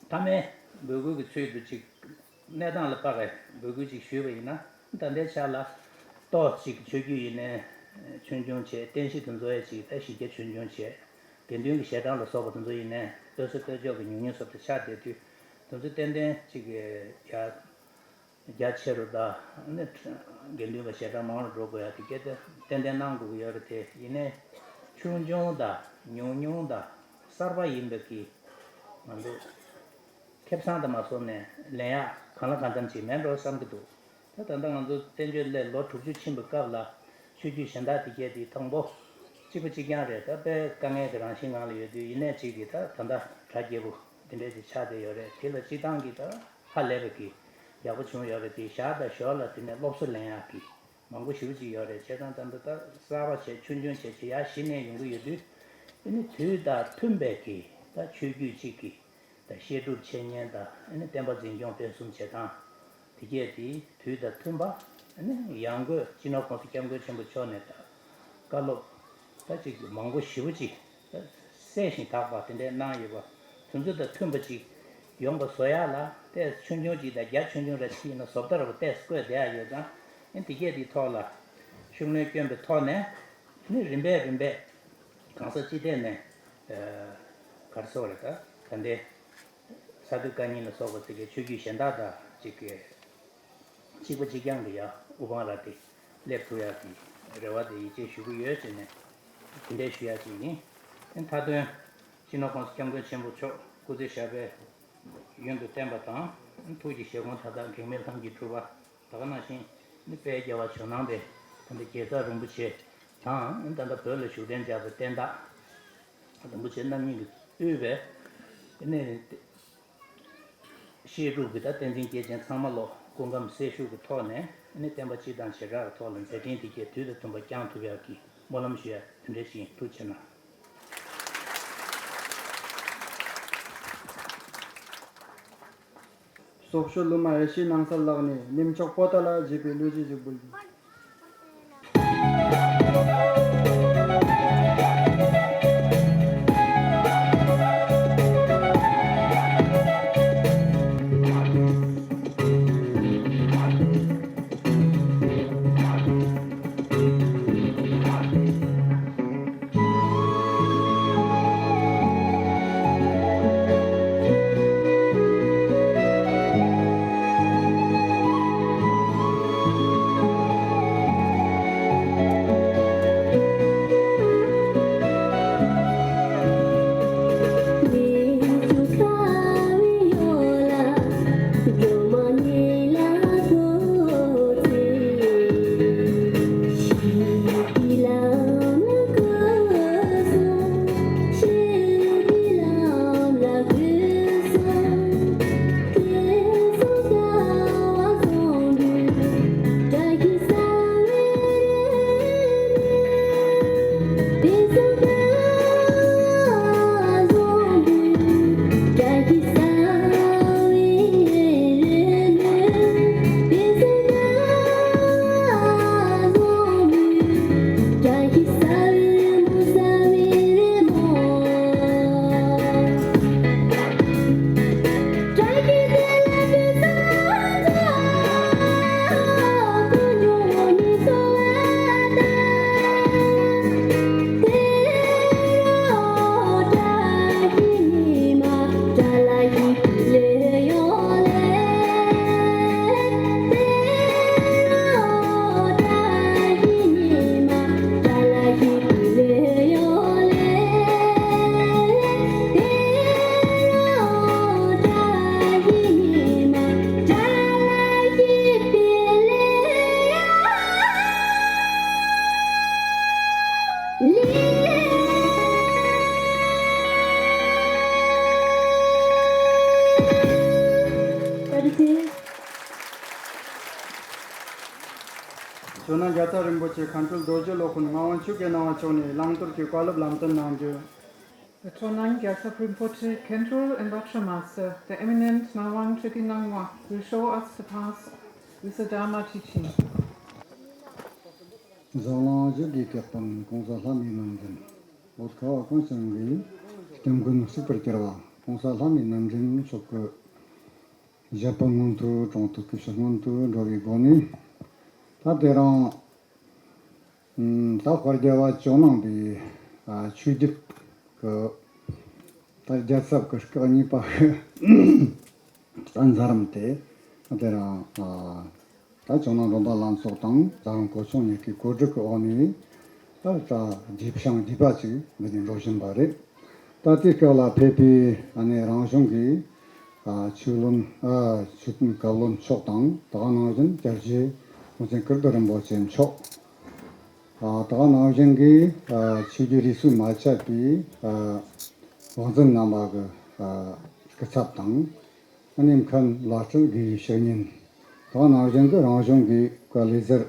མཐའ་མའི་འབོད་སྐུལ་གྱི་ཚུལ་དུ་ཅིག་གནས་སྟངས་ལ་དཔག་པའི་འབོད་སྐུལ་ཅིག་ཞུས་པ་ཡིན་ན། ད་ལྟའི་ཆ་ལ་ཏོག་ཅིག་ཆོས་བརྒྱུད་ཡིན་ནའི་ཆུང་ཆུང་བྱས། རྟེན་གཞི་དེ་ཚོ་ཡང་ཅིག་ད་གཞི་རྒྱ་ཆུང་ཆུང་བྱས། དགེ་འདུན་གྱི་ཞལ་གྲངས་ལ་སོགས་པ་དེ་ཚོ་ཡིན་ནའི་སྟོད་གཟའ་སྟོད་ཕྱོགས་ཀྱི་ཉུང་ཉུང་སོགས་དེ་ཆགས་བསྡད་དུས་དེ་ཚོ་ཏན་ཏན་ཅིག་ཡ། རྒྱ་ཆེ་རུ་དང་ནི་དགེ་འདུན་པ་ཞལ་གྲངས་མང་རུ་འགྲོ་དགོས་ཡ་དེ་གལ་ཏེ་ཏན་ཏན་གནང་དགོས་ཀྱི་ཡོད་རེད་དེ། ཡིན་ནའི་ཆུང་ཆུང་དང་ཉུང་ཉུང་དང་གསར་པ་ཡིན་པའི་གི་ ང་ཚོ་ཁེ་བཟང་དུ་མ་སོང་ནས་ལེན་ཡག་གང་ལ་གང་འཚམ་ཅིག་མེད་འགྲོ་བསམ་གྱི་འདུག་ད་ད་ལྟ་ང་ཚོ་བཙན་བྱོལ་སླེབས་ལོ་དྲུག་ཅུ་ཕྱིན་པའི་སྐབས་ལ་ཆོས་བརྒྱུད་གཞན་དག་དེ་གས་དེ་དང་པོ་གཅིག་པ་གཅིག་རྐྱང་རེད། ད་དཔེ་དཀའ་ངལ་གྱི་རང་བཞིན་ངང་ལ་ཡོད་དུས་ཡིན་ནའི་གཅིག་གིས་ད་ད་ལྟ་གྲ་རྒྱས་པོ་འདི་འདྲས་ཅིག་ཆགས་བསྡད་ཡོད་རེད། དེ་ལ་སྤྱི་བཏང་གི་ད་ཧ་ལས་པ་གི་ཡག་པོ་བྱུང་ཡོད་རེད། དེ་ཞར་དང་ཞོར་ལ་དེ་ནས་སློབ་གསོ་ལེན་ཡག་གི་མང་པོ་ཞེ་པོ་ཅིག་ཡོད་རེད། བྱས་ཙང་ད་ལྟ་ད་གསར་པ་བྱས་ཆུང་ཆུང་བྱས་བྱས་ཡར་གཞི་ནས་ཡོང་གི་ཡོད་དུས། ཨ་ནི་དུས་དང་མཐུན་པའི་གི་ད་ཆོས་བརྒྱུད་ཅིག་གི་ད་བཤད་སྒྲུབ་འཆད་ཉན་དང་། ཨ་ནི་བསྟན་པ་འཛིན་སྐྱོང་སྤེལ་གསུམ་བྱེད་སྟངས་དེ་གས་དེ་དུས་དང་མཐུན་པ། ཨ་ནི་ཡང་སྒོས་སྤྱི་ནོར་༸གོང་ས་༸སྐྱབས་མགོན་ཆེན་པོ་མཆོག་ནས་ད་བཀའ་སློབ་ད་ཅིག་མང་པོ་ཞེ་པོ་ཅིག་ད་གསལ་ཞིང་དག་པ་དེ་འདྲས་གནང་ཡོད་པ། དེ་ཚོ་དང་མཐུན་པ་ཅིག་ཡོང་བ་བཟོ་ཡག་ལ་ཏོག་ཙམ་ཆུང་ཆུང་ཅིག་དང་རྒྱ་ཆུང་ཆུང་ར་ཅིག་ཡིན་ན་བཟོ་ལྟ་ར་བ་ཏོག་ཙམ་བཀོད་བསྡད་ཡག་ཡོད་ཙང་། ཨ་ནི་དེ་གས་དེའི་ཐོག་ལ་ཤུགས་སྣོན་བསྐྱོན་པའི་ཐོག་ནས། ནི་རིམ་པས་རིམ་པས་གང་ས་ཅི་ཐད་ནས་ཨ་ག་རེ་ཟེར་བ་རེད། ད་ད་ལྟའི་ས་དུས་བཀའ་རྙིང་ལ་སོགས་པ་ཚིག་གི་ཆོས་བརྒྱུད་གཞན་དག་དང་གཅིག་གི་གཅིག་པ་གཅིག་རྐྱང་གི་ཡ་དབུ་འཕང་ར་དེ་སླེབས་ཐུབ་ཡག་གི་རེ་བ་དེ་ཡིད་ཆེས་ཞུ་གི་ཡོད་ཅེས་ནས་དེ་འདྲས་ཞུ་ཡག་ཅིག་ཡིན། ཨ་ནི་མཐའ་དོན་སྤྱི་ནོར་༸གོང་ས་༸སྐྱབས་མགོན་ཆེན་པོ་མཆོག་སྐུ་ཚེ་ཞབས་པད་ཡུན་དུ་བརྟན་པ་དང་། ཐུགས་ཀྱི་བཞེད་དགོངས་མཐའ་དག་གེགས་མེད་ལམ་གྱིས་གྲུབ་པ། ད་ག་ནང་བཞིན་ནི་དཔལ་རྒྱལ་བ་ཇོ་ནང་པའི་ད་ལྟ་རྒྱལ་ཚབ་རིན་པོ་ཆེ་དང་། ད་ལྟ་བོད་ལ་བཞུགས་གདན་འཇགས་པའི་བསྟན་བདག་རིན་པོ་ཆེ་རྣམ་གཉིས་ཀྱིས་དབུས་པའི་ནི་བཤད་སྒྲུབ་ཀྱི་ད་བསྟན་འཛིན་སྐྱེས་ཆེན་ཚང་མ་ལོ་སྐུ་ཁམས་སྲི་ཞུ་གི་ཐོག་ནས་ནི་བསྟན་པ་སྤྱི་དང་བྱེ་བྲག་གི་ཐོག་ལ་མཛད་འཕྲིན་དེ་གས་དུས་དང་མཐུན་པ་བསྐྱངས་ཐུབ་ཡག་གི་སྨོན་ལམ་ཞུ་ཡ་དེ་འདྲ་ཞིག་ཡིན། ཐུགས་རྗེ་གནང་། སོག་ཤོད་ལུ་མ་ཨེ་ཤི་ནང་སར་ལག་ནས་གནས་མཆོག་པོ་ཏ་ལ་བཞེས་པའི་གླུ་གཞས་ཞིག་འབུལ་གྱིས། ཇོ་ནང་རྒྱལ་ཚབ་རིན་པོ་ཆེ་མཁན་སྤྲུལ་རྡོ་རྗེ་སློབ་དཔོན་ངག་དབང་ཆོས་ཀྱི་སྣང་བ་མཆོག་ནས་བླང་དོར་གྱི་བཀའ་སློབ་ལམ་སྟོན་གནང་རྒྱུ། The Chonang Gyaltsab Rinpoche, Khentrul and Vajra Master, the eminent Ngawang Chökyi Nangwa, will show us the path with the Dharma teaching. འཛམ་གླིང་བཞི་གི་སྐྱབས་དང་གོང་ས་ལྷ་མིའི་རྣམ་འདྲེན། འོད་དཀར་བ་གང་ཞིག་གི་སྐྱབས་མགོན་གཅིག་པར་གྱུར་པ་གོང་ས་ལྷ་མིའི་རྣམ་འདྲེན་མཆོག་གི་བཞད་པ་མངོན་མཐོའི་དྲུང་དུ་སྐུ་ཞབས་མངོན་དུ་འགྲོ་བའི་སྒོ་ནས། ད་དེ་རིང་ད་དཔལ་རྒྱལ་བ་ཇོ་ནང་པའི་ཆོས་བརྒྱུད་ཀྱི་ད་རྒྱལ་ཚབ་ཀྱི་སྐབས་གཉིས་པ་གི་ད་མཛད་རིམ་དེ་དེ་རིང་ད་ཇོ་ནང་སྒྲོལ་མ་ལྷ་ཚོགས་དང་ད་རུང་གོ་ཆུང་གཉིས་ཀྱི་གོ་སྒྲིག་གི་འོག་ནས་ད་ད་རྗེས་བྱང་རྒྱས་པ་ཅིག་འདི་ནས་འགྲོ་བཞིན་པ་རེད། ད་ལྟའི་སྐབས་ལ་ཕེབས་པའི་ཨ་ནི་རང་གཞུང་གི་ཨ་ཆོས་བློན་ཨ་ཆོས་དཔོན་བཀའ་བློན་མཆོག་དང་། དེ་ག་ནང་བཞིན་སྐྱབས་རྗེ་ཀུན་མཁྱེན་ཀིརྟི་རིན་པོ་ཆེ་མཆོག་ཨ་དེ་ག་ནང་བཞིན་གྱི་ཨ་ཆོས་བརྒྱུད་རིས་སུ་མ་ཆད་པའི་ཨ་དབང་འཛིན་རྣམ་པ་གི་ཨ་སྐུ་ཚབ་དང་། ཨ་ནི་མཁན་བླ་སྤྲུལ་དགེ་བའི་བཤེས་གཉེན། དེ་ག་ནང་བཞིན་གྱི་རང་གཞུང་གི་བཀའ་ལས་ཟུར་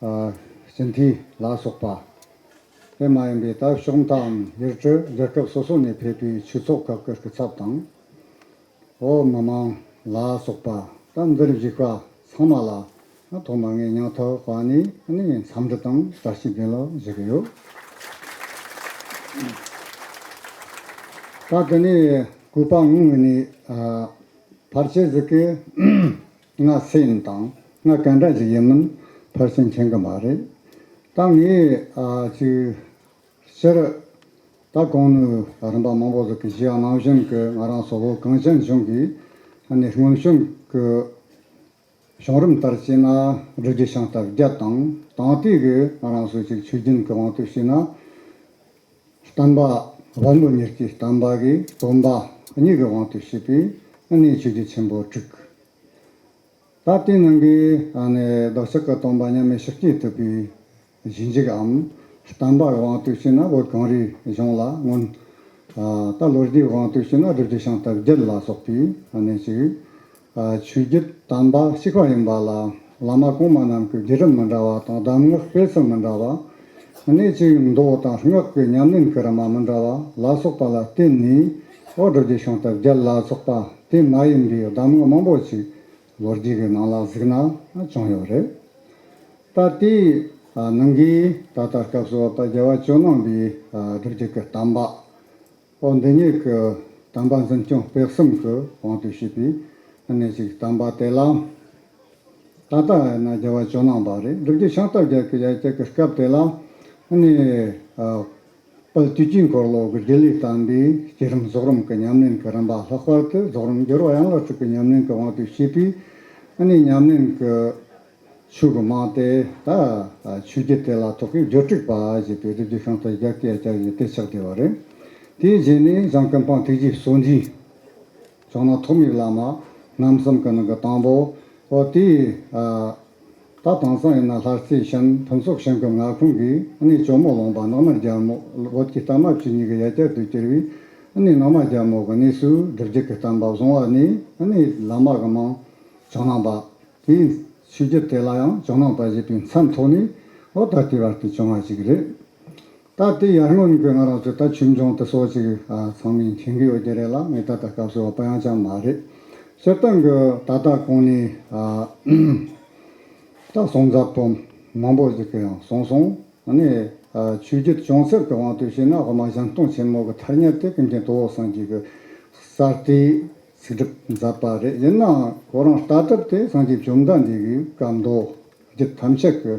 ཨ་སྤྱི་འཐུས་ལ་སོགས་པ། དེ་མ་ཡིན་པའི་ད་ཕྱོགས་མཐའམ་ཡུལ་གྲུ་རྒྱལ་ཁབ་སོ་སོ་ནས་ཕེབས་པའི་ཆོས་ཚོགས་ཁག་གི་སྐུ་ཚབ་དང་། བོད་མི་མང་ལ་སོགས་པ་ད་འདིར་བཞུགས་པ་ཚང་མ་ལ་ཐོག་མར་ངས་སྙིང་ཐག་པ་ནས་ནས་འཚམས་འདྲི་དང་བཀྲ་ཤིས་བདེ་ལེགས་ཞུ་གི་ཡོད། ད་དེ་ནས་བཀོད་པ་ངོ་མ་ནས་ཨ་ཕལ་ཆེར་ཟིག་གི་ང་སུ་ཡིན་དང་ང་ག་འདྲ་ཞིག་ཡིན་མིན་ཕལ་ཆེར་མཁྱེན་གི་མ་རེད། ད་ངས་ཨ་ཅིག་སྤྱིར་ད་གོང་ནས་རིམ་པ་མང་པོ་ཟིག་གིས་ཞུས་པ་ནང་བཞིན་གྱི་ང་རང་ཚོ་བོད་གངས་ཅན་ལྗོངས་ཀྱི་ཨ་ནི་སྔོན་བྱོན་གྱི་བྱུང་རིམ་ལྟར་བྱས་ན་སྒྲུབ་བརྒྱུད་ཤིང་རྟ་བརྒྱད་དང་། དེང་དུས་ཀྱི་ང་རང་ཚོ་ཅིག་ཆོས་བརྒྱུད་ཀྱི་དབང་དུ་བྱས་ན་བསྟན་པ་དབང་པོ་ཉེར་གཅིག་བསྟན་པ་གི་སྟོན་པ་གཉིས་ཀྱི་དབང་དུ་བྱས་པའི་ཨ་ནི་ཆོས་བརྒྱུད་ཆེན་པོ་དྲུག་ད་དེའི་ནང་གི་ཨ་ནི་བདག་ཅག་གི་སྟོན་པ་མཉམ་མེད་ཤཱཀྱ་ཐུབ་པའི་ཞལ་མཇལ་གྱིའམ་བསྟན་པ་གི་དབང་དུ་བྱས་ན་བོད་གངས་རིའི་ལྗོངས་ལ་སྔོན་ཨ་ད་ལོ་རྒྱུས་དབང་དུ་བྱས་ན་སྒྲུབ་བརྒྱུད་ཤིང་རྟ་བརྒྱད་ལ་སོགས་པའི་ཨ་ནི་ཅིག་ཨ་ཆོས་བརྒྱུད་དམ་པ་གཅིག་པ་ཡིན་པ་ལ་བླ་མ་གོང་མ་རྣམས་ཀྱི་བརྒྱུད་རིམ་མི་འདྲ་བ་དང་གདམས་ངག་སྤེལ་གསུམ་མི་འདྲ་བ། ཨ་ནི་ཅིག་མདོ་དང་སྔགས་ཀྱི་ཉམས་ལེན་གྱི་རིམ་པ་མི་འདྲ་བ་ལ་སོགས་པ་ལ་བརྟེན་ནས་འོ་སྒྲུབ་བརྒྱུད་ཤིང་རྟ་བརྒྱད་ལ་སོགས་པ་དེ་མ་ཡིན་པའི་གདམས་ངག་མང་པོ་ཅིག་ལོ་རྒྱུས་ཀྱི་ནང་ལ་གཟིགས་ན་བྱུང་ཡོད་རེད། ད་དེའི་ནང་གི་ད་ལྟ་སྐབས་སུ་བབ་པ་རྒྱལ་བ་ཇོ་ནང་པའི་སྒྲུབ་བརྒྱུད་ཀྱི་བསྟན་པ། འོ་འདི་ཉིད་ཀྱི་བསྟན་པ་འཛིན་སྐྱོང་སྤེལ་གསུམ་གྱི་དབང་དུ་བྱས་པའི་གནས་ཤིག་བསྟན་པ་དེ་ལ། ད་ལྟ་ཡིན་ན་རྒྱལ་བ་ཇོ་ནང་པ་རེད། སྒྲུབ་བརྒྱུད་ཤིང་རྟ་བརྒྱད་ཀྱི་ཡ་གྱལ་གྱི་སྐབས་དེ་ལ་ནི་དཔལ་དུས་ཀྱི་འཁོར་ལོ་གི་རྒྱུད་ལས་བསྟན་པའི་བསྐྱེད་རིམ་རྫོགས་རིམ་གྱི་ཉམས་ལེན་གྱི་རིམ་པ་ལྷག་པར་དུ་རྫོགས་རིམ་སྦྱོར་བ་ཡན་ལག་དྲུག་གི་ཉམས་ལེན་གྱི་དབང་དུ་བྱས་པའི་ནི་ཉམས་ལེན་གྱི་ཆོས་ཀྱི་རྨང་དེ་ད་ཆོས་བརྒྱུད་དེ་ལ་ཐོག་གི་སྦྱོར་དྲུག་པ་ཞེས་པའི་སྒྲུབ་བརྒྱུད་ཤིང་རྟ་བརྒྱད་ཀྱི་ཡ་གྱལ་གྱི་དེ་ཆགས་བསྡད་པ་རེད། དེའི་རྗེས་ནས་ཞང་ཀུན་སྤངས་ཐུགས་རྗེའི་གསོལ་འདེབས། ཇོ་ནང་ཐོགས་མེད་བླ་མ་རྣམ་གསུམ་གྱི་ནང་གི་དང་པོ། འོ་དེའི་ད་དེང་སང་ཡིན་ན་ལྷ་རྩེ་ཞིང་ཕུན་ཚོགས་ཞིང་གི་མངའ་ཁོངས་ཀྱི་ནི་ཇོ་མོ་ལུང་པ་ནགས་མ་རྒྱལ་མོ་བོད་ཀྱི་གཏའ་མ་བཅུ་གཉིས་ཀྱི་ཡ་གྱལ་དུ་གྱུར་བའི་ནི་ནགས་མ་རྒྱལ་མོ་གི་གནས་སུ་སྒྲུབ་བརྒྱུད་ཀྱི་བསྟན་པ་བཟུང་བ་ནས་ནི་བླ་མ་གི་མིང་ཇོ་ནང་པ། དེའི་ཆོས་བརྒྱུད་དེ་ལ་ཡང་ཇོ་ནང་པ་ཞེས་པའི་མཚན་ཐོགས་ནས་འོ་ད་ལྟའི་བར་དུ་བྱུང་བ་ཞིག་རེད། ད་དེ་ཡར་སྔོན་གྱི་ང་རང་ཚོ་ད་ཆོས་འབྱུང་དེ་ཚོ་ཅིག་ཚང་མས་མཁྱེན་གྱི་ཡོད་ཀྱི་རེད་ལ། ངས་ད་ལྟ་སྐབས་སུ་བབ་པ་ཡང་ཅང་མ་རེད། སྤྱིར་བཏང་གི་ད་ལྟ་གོང་ནས་ད་གསུང་མཛད་པོ་མང་པོ་ཞིག་གིས་ཡང་གསུངས་སོང་། ཨ་ནི་ཆོས་བརྒྱུད་བྱུང་ཚུལ་གྱི་དབང་དུ་བྱས་ན་འོག་མ་གཞན་སྟོང་ཆེན་མོ་གི་ཐ་སྙད་དེ་ཀུན་མཁྱེན་དོལ་པོ་སངས་རྒྱས་ཀྱིས་གསར་དུ་ཚིག་སྒྲུབ་མཛད་པ་རེད། ཡིན་ནའང་ཁོ་རང་ལྟ་གྲུབ་དེ་སངས་རྒྱས་བཅོམ་ལྡན་འདས་ཀྱི་བཀའ་མདོ་རྒྱུད་ཐམས་ཅད་ཀྱི་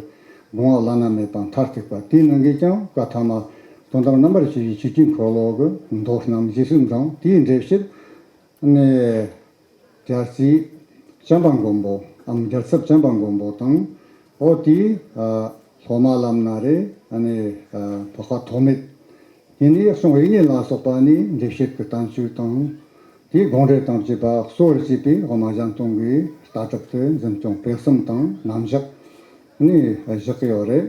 དགོངས་པ་བླ་ན་མེད་པ་མཐར་ཐུག་པ་དེའི་ནང་གི་ཀྱང་བཀའ་ཐ་མ་དོན་དམ་རྣམ་པར་ཕྱེ་བའི་ཆོས་ཀྱི་འཁོར་ལོ་གི་མདོ་རྣམས་རྗེས་སུ་འབྲངས། དེའི་འགྲེལ་བཤད་ནས། རྒྱལ་སྲས་བྱམས་པ་མགོན་པོའམ་རྒྱལ་ཚབ་བྱམས་པ་མགོན་པོ་དང་། འོ་དེའི་སློབ་མ་ལམ་སྣ་རེ་ཨ་ནི་འཕགས་པ་ཐོགས་མེད། དེ་ནས་གསུང་དབྱིག་གཉེན་ལ་སོགས་པ་ནས་འགྲེལ་བཤད་ཀྱི་བསྟན་བཅོས་དང་། དེའི་དགོངས་འགྲེལ་དང་བཅས་པ་གཙོ་བོར་བྱས་པའི་འོག་མ་གཞན་སྟོང་གི་ལྟ་གྲུབ་དེ་འཛིན་སྐྱོང་སྤེལ་གསུམ་དང་རྣམ་གཞག་ནས་བཞག་གི་ཡོད་རེད།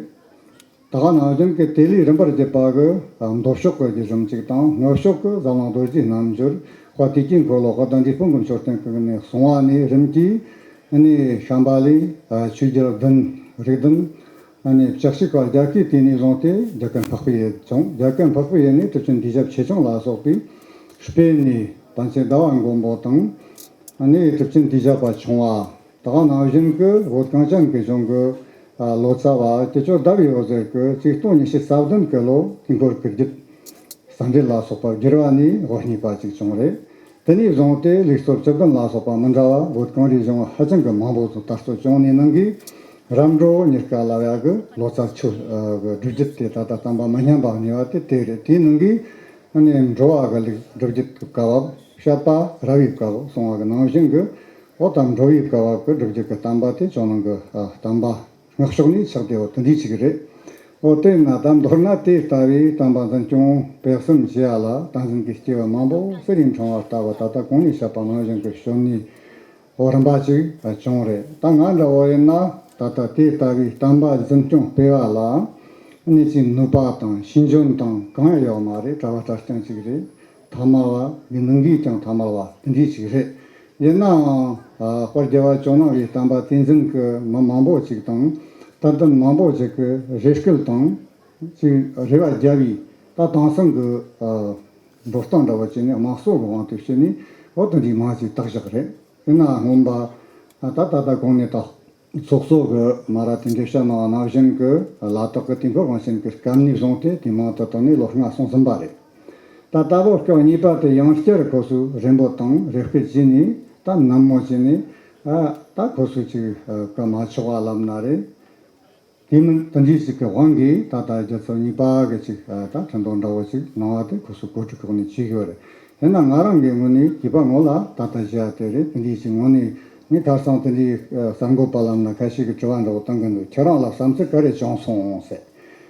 ད་ག་ནང་བཞིན་གྱི་དེ་ལས་རིམ་པར་བརྒྱུད་པ་གི་མདོ་ཕྱོགས་ཀྱི་རྒྱུད་རིམ་གཅིག་དང་སྔགས་ཕྱོགས་ཀྱི་ཟབ་བརླིང་རྡོ་རྗེའི་རྣལ་འབྱོར་དཔལ་དུས་ཀྱི་འཁོར་ལོ་དཔལ་ལྡན་འབྲས་སྤུངས་ཀྱི་མཆོད་རྟེན་ཀུན་ནས་གསུངས་པ་ནས་རིམ་གྱིས་ནི་བྱམས་པ་ལས་ཆོས་རྒྱལ་བདུན་རིགས་བདུན་ནི་བྱ་བྱེད་ཀྱི་རྒྱལ་ཁའི་དུས་ནས་བཟུང་སྟེ་རྒྱལ་ཀུན་འཕགས་པའི་ཡུལ་བྱུང་། རྒྱལ་ཀུན་འཕགས་པའི་ཡུལ་ནས་གྲུབ་ཆེན་སྡེ་བཞི་ཆོས་སྐྱོང་ལ་སོགས་པའི་སྤེལ་ནས་པཎ་ཆེན་ཟླ་བ་མགོན་པོ་དང་ནི་གྲུབ་ཆེན་སྡེ་བཞི་པ་བྱུང་བ། ད་ག་ནང་བཞིན་གྱི་བོད་གངས་ཅན་གྱི་ལྗོངས་ཀྱི་ལོ་ཙཱ་བ་དགེ་ཆོས་ཟླ་བའི་འོད་ཟེར་གྱིས་ཆིག་སྟོང་ཉི་ཤུ་རྩ་བདུན་གྱི་ལོ་དུས་འཁོར་གྱི་རྒྱུད་ཟེར་འགྲེལ་ལ་སོགས་པ་བསྒྱུར་བ་ནས་དབུ་བརྙེས་པ་ཅིག་བྱུང་རེད། དེ་ནས་བཟུང་སྟེ་ལུགས་སྲོལ་བཅུ་བདུན་ལ་སོགས་པ་མི་འདྲ་བ་བོད་གངས་རིའི་ལྗོངས་ཧ་ཅང་གི་མང་པོ་དུ་དར་སྲོལ་བྱུང་ནས་ནང་གི་རབ་འབྲོག་གཉིས་ཀ་ལ་ཡ་གི་ལོ་ཙཱ་ཆོས་ཀྱི་སྒྲུབ་བརྒྱུད་དེ་ད་ལྟ་བསྟན་པ་མི་ཉམས་པ་གནས་པ་དེ་དེ་རེད། དེའི་ནང་གི་ནི་འགྲོ་བ་གི་ལུགས་སྒྲུབ་བརྒྱུད་ཀྱི་བཀའ་བབས། བཤད་པ་རབ་བྱེད་བཀའ་བབས་གསུང་བ་གི་ནང་བཞིན་གྱི་འོ་ད་འགྲོ་བའི་བཀའ་བབས་ཀྱི་སྒྲུབ་བརྒྱུད་ཀྱི་བསྟན་པ་དེ་ཇོ་ནང་གི་བསྟན་པ་སྔགས་ཕྱོགས་ནས་ཆགས་བསྡད་པ་དེ་འདྲའི་ཅིག་རེད། འོ་དེས་ན་ད་མདོར་ན་དེ་ལྟ་བུའི་བསྟན་པ་འཛིན་སྐྱོང་སྤེལ་གསུམ་བྱེད་ཡ་ལ་བསྟན་འཛིན་གྱི་སྐྱེས་བུ་མང་པོ་གསེར་གྱི་ཕྲེང་བ་ལྟ་བུ་ད་ལྟ་གོང་ནས་བཤད་པ་ནང་བཞིན་གྱི་བྱོན་ནས། འོ་རིམ་པ་ཅིག་བྱུང་རེད། ད་ང་འདྲ་བོ་ཡིན་ན་ད་ལྟ་དེ་ལྟ་བུའི་བསྟན་པ་འཛིན་སྐྱོང་སྤེལ་བ་ལ་གནས་ཀྱི་ནུས་པ་དང་ཤེས་འཇོན་དང་གང་ཡང་ཡོད་མ་རེད། གྲྭ་བ་གྲྭ་རྐྱང་ཅིག་རེད། ཐ་མལ་བ་གི་ནང་གིས་ཀྱང་ཐ་མལ་བ་དེ་འདྲ་ཅིག་རེད། ཡིན་ནའང་ཨ་དཔལ་རྒྱལ་བ་ཇོ་ནང་བའི་བསྟན་པ་དེ་འཛིན་གྱི་མི་མང་པོ་ཅིག་དང་དད་ལྡན་མང་པོ་ཅིག་གི་རེ་སྐུལ་དང་ཅིག་རེ་བ་རྒྱབ་པའི་ད་དེང་སང་གི་ཨ་འགྲོ་སྟངས་འདྲ་བོ་བྱས་ནས་དམངས་གཙོ་གི་དབང་དུ་བྱས་ནས་འོ་དེ་འདྲའི་མང་ཅིག་བཏགས་བཞག་རེད། དེ་ན་སྔོན་པ་ད་ད་ལྟ་གོང་ནས་ད་ཚོགས་གཙོ་གི་མ་ར་དེ་འདྲ་བཤད་གནང་བ་ནང་བཞིན་གྱི་ལ་དྭགས་ཀྱི་དུས་འཁོར་དབང་ཆེན་གྱི་སྐབས་ནས་བཟུང་སྟེ་དེ་མང་དུ་བཏང་ནས་ལོ་ལྔ་སོང་ཟིན་པ་རེད། ད་ལྟ་ལོ་སྐབས་གཉིས་པ་དེ་ཡང་བསྐྱར་ཁོ་ཚོས་རེ་འབོད་དང་རེ་སྐུལ་བྱས་ནས་ད་ནན་མོ་བྱས་ནས་ད་ཁོ་ཚོས་ཅིག་བཀའ་མ་ཆོག་པ་ལབ་ན་རེད། དེ་མིན་དེ་འདྲའི་ཞིག་གི་དབང་གིས་ད་ལྟ་རྒྱལ་ཚོགས་གཉིས་པ་གི་ཅིག་ད་ཁྲིམས་དོན་འདྲ་བོ་ཅིག་གནང་བ་དེ་ཁོ་ཚོས་གོ་སྒྲིག་ཁོག་ནས་བྱས་ཡོད་རེད། ཡིན་ན་ང་རང་གི་ངོས་ནས་གུས་པ་ངོ་ལ་ད་ལྟ་བཤད་ཡ་དེ་རེད། དེ་འདྲའི་ཞིག་ངོས་ནས་ངས་ཁ་སང་དེ་འདྲའི་གསར་འགོད་པ་ལམ་ན་ཁ་ཤས་ཀྱི་དྲི་བ་འདྲ་བོ་བཏང་གི་འདུག་ཁྱེད་རང་ལ་བསམ་ཚུལ་ག་རེ་བྱུང་སོང་ཟེར།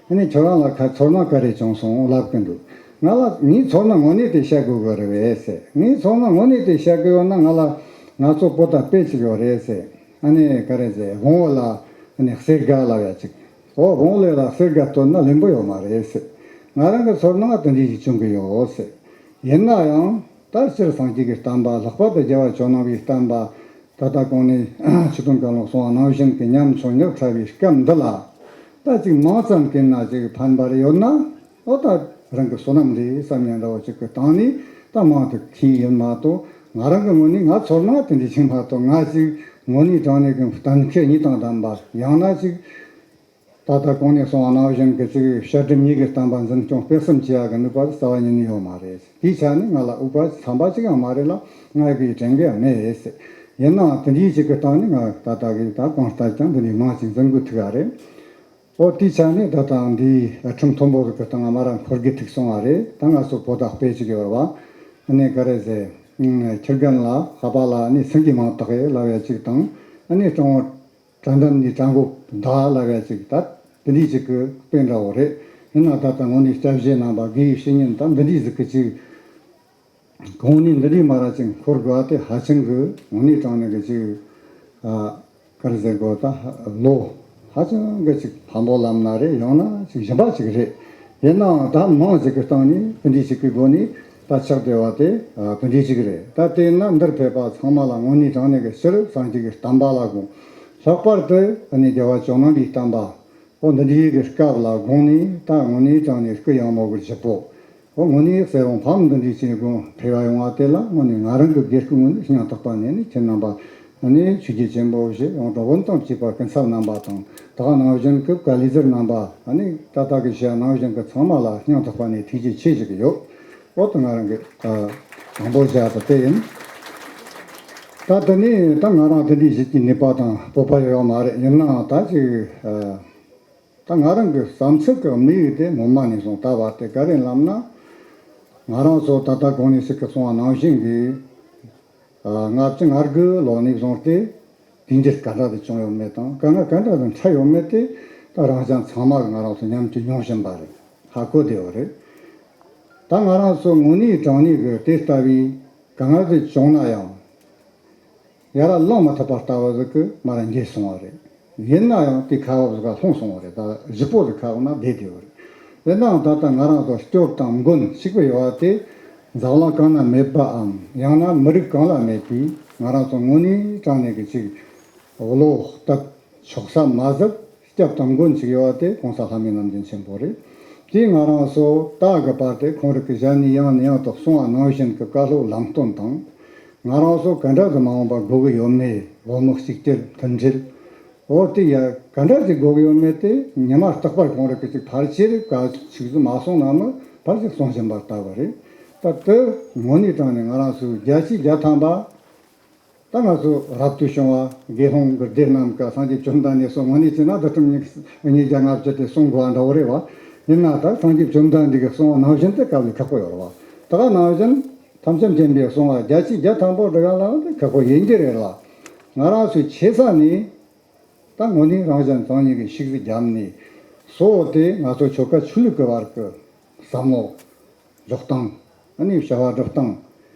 ཨ་ནི་ཁྱེད་རང་ལ་ཁ་ཚོར་སྣང་ག་རེ་བྱུང་སོང་ལབ་གི་འདུག་ང་ལ་ངའི་ཚོར་སྣང་ངོས་ནས་དེ་བཤད་དགོས་གི་རེད་བས་ཟེར། ངའི་ཚོར་སྣང་ངོས་ནས་དེ་བཤད་གི་ཡོད་ན་ང་ལ་ང་ཚོ་པོ་ཏ་དཔེ་ཅིག་ཡོད་རེད་ཟེར། ཨ་ནི་ག་རེ་ཟེར། དབང་བོ་ལ་ཨ་ནི་གསེར་སྒ་ལབ་ཡ་ཅིག་འོ་དབང་བོ་ལ་གསེར་སྒ་བཏོན་ན་ལེན་པོ་ཡོད་མ་རེད་ཟེར། ང་རང་གི་ཚོར་སྣང་དེ་འདྲ་ཞིག་བྱུང་གི་ཡོད་ཟེར། ཡིན་ན་ཡང་ད་སྤྱིར་སངས་རྒྱས་ཀྱི་བསྟན་པ་ལྷག་པར་དུ་རྒྱལ་བ་ཇོ་ནང་བའི་བསྟན་པ་ད་ལྟ་གོང་ནས་ཆོས་དུང་བཀའ་བློན་གསུང་བ་ནང་བཞིན་གྱི་ཉམ་ཆུང་ཉག་ཕྲ་བའི་སྐབས་འདི་ལ་ད་ཅིག་མིང་ཙམ་གྱིས་ན་ཅིག་ཕན་པ་རེ་ཡོད་ན། ཨོ་ད་རང་གི་བསོད་ནམས་རེད་བསམ་ཡ་འདྲ་བོ་ཅིག་གི་སྟེང་ནས་ད་མང་དུ་མཁྱེན་ཡིན་མ་གཏོགས། ང་རང་གི་ངོས་ནས་ང་ཚོར་སྣང་དེ་འདྲ་ཞིག་མ་གཏོགས། ང་ཅིག་དངོས་གནས་དྲང་གནས་ཀྱི་གཏན་འཁེལ་གཉིས་དང་ལྡན་པ། ཡང་ན་ཅིག་ད་ལྟ་གོང་ནས་གསུངས་པ་ནང་བཞིན་གྱི་ཅིག་བཤད་སྒྲུབ་གཉིས་ཀྱི་བསྟན་པ་འཛིན་སྐྱོང་སྤེལ་གསུམ་བྱེད་ཡ་གི་ནུས་པ་རྩ་བ་ཉིད་ནས་ཡོད་མ་རེད། དེའི་ཆ་ནས་ང་ལ་འུག་པ་ཚན་པ་ཅིག་ཡང་མ་རེད་ལ། ང་ཡི་གི་དྲན་གི་ཡང་མེད་ཟེར། ཡིན་ནའང་དེ་འདྲའི་ཅིག་གི་སྟེང་ནས་ང་ད་ལྟ་གི་ད་གང་ལྟར་ཀྱང་འདི་འདྲའི་མང་ཅིག་འཛིན་དགོས་ཐུག་ག་རེད། ཨོ་དེའི་ཆ་ནས་ད་ལྟ་འདིའི་ཁྲིམས་མཐོན་པོ་གི་སྟེང་ང་མ་ར་འཁོར་གི་ཐུག་སོང་བ་རེད། ད་ང་ཚོ་བོད་དང་དཔེ་ཅིག་ཡོད་ར་བ། ཨ་ནི་ག་རེ་ཟེར། ཁྱི་རྒན་ལ་ཧ་པ་ལ་ཨ་ནི་སེང་གེ་མང་དག་ཡེ་ལབ་ཡ་ཅིག་དང་། ཨ་ནི་སྤྲང་བོ་དགྲ་འདམ་ནི་སྤྲང་པོ་མདའ་ལབ་ཡ་ཅིག་ད་དེ་འདྲའི་ཅིག་གི་དཔེ་འདྲ་བོ་རེད། ཡིན་ན་ད་ལྟ་དངོས་གནས་སྐྱབས་རྗེ་རྣམ་པ་དགེ་བའི་བཤེས་གཉེན་ད་འདི་འདྲའི་ཟིག་གི་ཅིག་གོང་ནས་འདི་འདྲའི་མ་ར་ཅིག་འཁོར་དགོས་པ་དེ་ཧ་ཅང་གི་དངོས་གནས་དྲང་གནས་ཀྱི་ཅིག་ཨ་ག་རེ་ཟེར་དགོས། ད་ལོ་ཧ་ཅང་གི་ཅིག་ཕམ་པོ་ལབ་ན་རེད། ཡང་ན་ཅིག་ཞིམ་པ་ཅིག་རེད། ཡིན་ནའང་ད་མང་ཅིག་གི་སྟེང་ནས་དེ་འདྲའི་ཅིག་གི་སྒོ་ནས་ད་ཆགས་བསྡད་པ་དེ་ཨ་དེ་འདྲའི་ཅིག་རེད། ད་དེས་ན་འདིར་ཕེབས་པ་ཚང་མ་ལ་དངོས་གནས་དྲང་གནས་ཀྱི་སྤྱིར་སངས་རྒྱས་ཀྱི་བསྟན་པ་ལ་དགོངས། ལྷག་པར་དུ་ཨ་ནི་རྒྱལ་བ་ཇོ་ནང་གི་བསྟན་པ། ཨོ་འདི་འདྲའི་གི་སྐབས་ལ་དགོངས་ནས་ད་དངོས་གནས་དྲང་གནས་སྐུ་ཡངས་མོ་གི་བཞི་པོ། ཨོ་དངོས་གནས་གསེར་དབང་ཕམ་འདི་འདྲའི་ཅན་དགོངས་ཕེབས་པ་ཡོང་བ་དེ་ལ་དངོས་གནས་ང་རང་གི་དགེ་སྐུ་ངོས་ནས་སྙིང་ཐག་པ་ནས་ནི་ཁྱེད་རྣམ་པ་ནི་ཆོས་བརྒྱུད་ཆེན་པོ་བཞི་ཡོངས་གྲགས་བོན་དང་བཅས་པ་སྐུ་ཚབ་རྣམ་པ་དང་། ད་ག་ནང་བཞིན་གི་བཀའ་ལས་ཟུར་རྣམ་པ་ནི་ད་ལྟ་གི་ཞལ་ནང་བཞིན་གི་ཚང་མ་ལ་སྙིང་ཐག་པ་ནས་ཐུགས་རྗེ་ཆེ་ཞུ་གི་ཡོད། ཨོ་ད་ང་རང་གི་དང་པོ་བྱ་དེ་དེ་ཡིན། ད་དེ་ནས་ད་ང་རང་དེ་འདྲའི་གཞིས་ཀྱི་ནུས་པ་དང་སྤོབས་པ་ཡོད་མ་རེད། ཡིན་ནའང་ད་ཅིག་ད་ང་རང་གི་བསམ་ཚུལ་གྱི་དམིགས་ཡུལ་དེ་སྔོན་མ་ནས་བཟུང་ད་བར་དེ་ག་རེ་ལབ་ན། ང་རང་ཚོ་ད་ལྟ་གོང་ནས་ཞིག་གི་གསུང་བ་ནང་བཞིན་གྱི་ལྔ་བཅུ་ང་དགུ་ལོ་ནས་བཟུང་སྟེ་དུས་འགྱུར་ག་འདྲ་དུ་བྱུང་ཡོད་མེད་དང་དཀའ་ངལ་ག་འདྲ་དུ་འཕྲད་ཡོད་མེད་དེ་ད་རང་ཅག་ཚང་མ་གི་ང་རང་ཚོ་མཉམ་དུ་མྱོང་བཞིན་པ་རེད། ཧ་གོ་བདེ་བ་རེད། ད་ང་རང་ཚོ་དངོས་གནས་དྲང་གནས་ཀྱི་དེ་ལྟ་བུའི་དཀའ་ངལ་དུ་བྱུང་ན་ཡང་། ཡར་ལངས་མ་ཐུབ་པ་ལྟ་བུ་ཟིག་གི་མར་འགྱེལ་སོང་བ་རེད། ཡིན་ན་ཡང་དེ་ཁ་བ་ཟིག་ག་ལྷུང་སོང་བ་རེད། ད་བཞི་པོ་ཟིག་ཁ་བ་ན་བསྡད་བསྡད་པ་རེད། ཡིན་ནའང་ད་ལྟ་ང་རང་ཚོ་སྐྱོབ་དང་མགོན་གཅིག་པུ་ཡོད་པ་དེ་འཛམ་གླིང་གང་ན་མེད་པའམ་ཡང་ན་མི་རིགས་གང་ལ་མེད་པའི་ང་རང་ཚོ་དངོས་གནས་དྲང་གནས་ཀྱི་ཅིག་བློ་སྟབས་ཆོག་ས་མ་ཟད། སྐྱབས་དང་མགོན་ཞིག་ཡོད་པ་དེ་༸གོང་ས་ལྷ་མིའི་སྣ་བདུན་ཆེན་པོ་རེད། དེས་ང་རང་ཚོ་ད་གི་བར་དེ་ཁོང་རང་གི་ཞལ་ནས་ཡང་ནས་ཡང་དུ་གསུང་བ་ནང་བཞིན་གྱི་བཀའ་སློབ་ལམ་སྟོན་དང་། ང་རང་ཚོ་ག་འདྲ་དུ་མ་འོངས་པ་དགོས་ཀྱི་ཡོད་མེད། བོད་མི་གཅིག་གྱུར་མཐུན་སྒྲིལ། འོ་དེ་ཡ་ག་འདྲ་ཞིག་དགོས་ཀྱི་ཡོད་མེད་དེ་ཉི་མ་རྟག་པར་ཁོང་རང་གི་ཅིག་ཕལ་ཆེར་ག་ཞིག་ཏུ་མ་སོང་ན་མི་ཕལ་ཆེར་གསུང་བཞིན་པ་ལྟ་བུ་རེད། ད་དེ་དངོས་གནས་དྲང་གནས་ང་རང་ཚོའི་བརྒྱ་ཆའི་བརྒྱ་ཐམ་པ། ད་ང་ཚོ་རབ་ཏུ་བྱུང་བ་དགེ་སློང་གི་སྡེ་རྣམས་ཀ་སངས་རྒྱས་བཅོམ་ལྡན་འདས་གསུང་ངོ་ནས་བྱས་ན་བདུད་ཁྲིམས་ཉེས་ཉིས་བརྒྱ་ལྔ་བཅུ་དེ་གསུང་དགོས་པ་འདྲ་བོ་རེད་བ། ཡིན་ན་ད་སངས་རྒྱས་བཅོམ་ལྡན་འདས་ཀྱིས་གསུང་བ་ནང་བཞིན་དེ་དཀའ་ལས་ཁག་པོ་ཡོད་རེད་བ། ད་ག་ནང་བཞིན་ཐམས་ཅད་མཁྱེན་པས་གསུང་བ་བརྒྱ་ཆའི་བརྒྱ་ཐམ་པ་འདྲ་ག་ལ་དེ་ཁག་པོ་ཡིན་གྱི་རེད་ལ། ང་རང་ཚོའི་ཆེ་ས་ནས་ད་དངོས་གནས་རང་གཞན་ཚང་གཉིས་ཀྱི་ཤིག་ཟིག་བརྒྱབ་ནས། གཙོ་བོ་དེ་ང་ཚོ་ཆོལ་ཁ་ཆོས་ལུགས་ཀྱི་བར་གྱི་བསམ་བློ་འཇོག་སྟངས། ཨ་ནི་བྱ་བ་སྒྲུབ་སྟངས།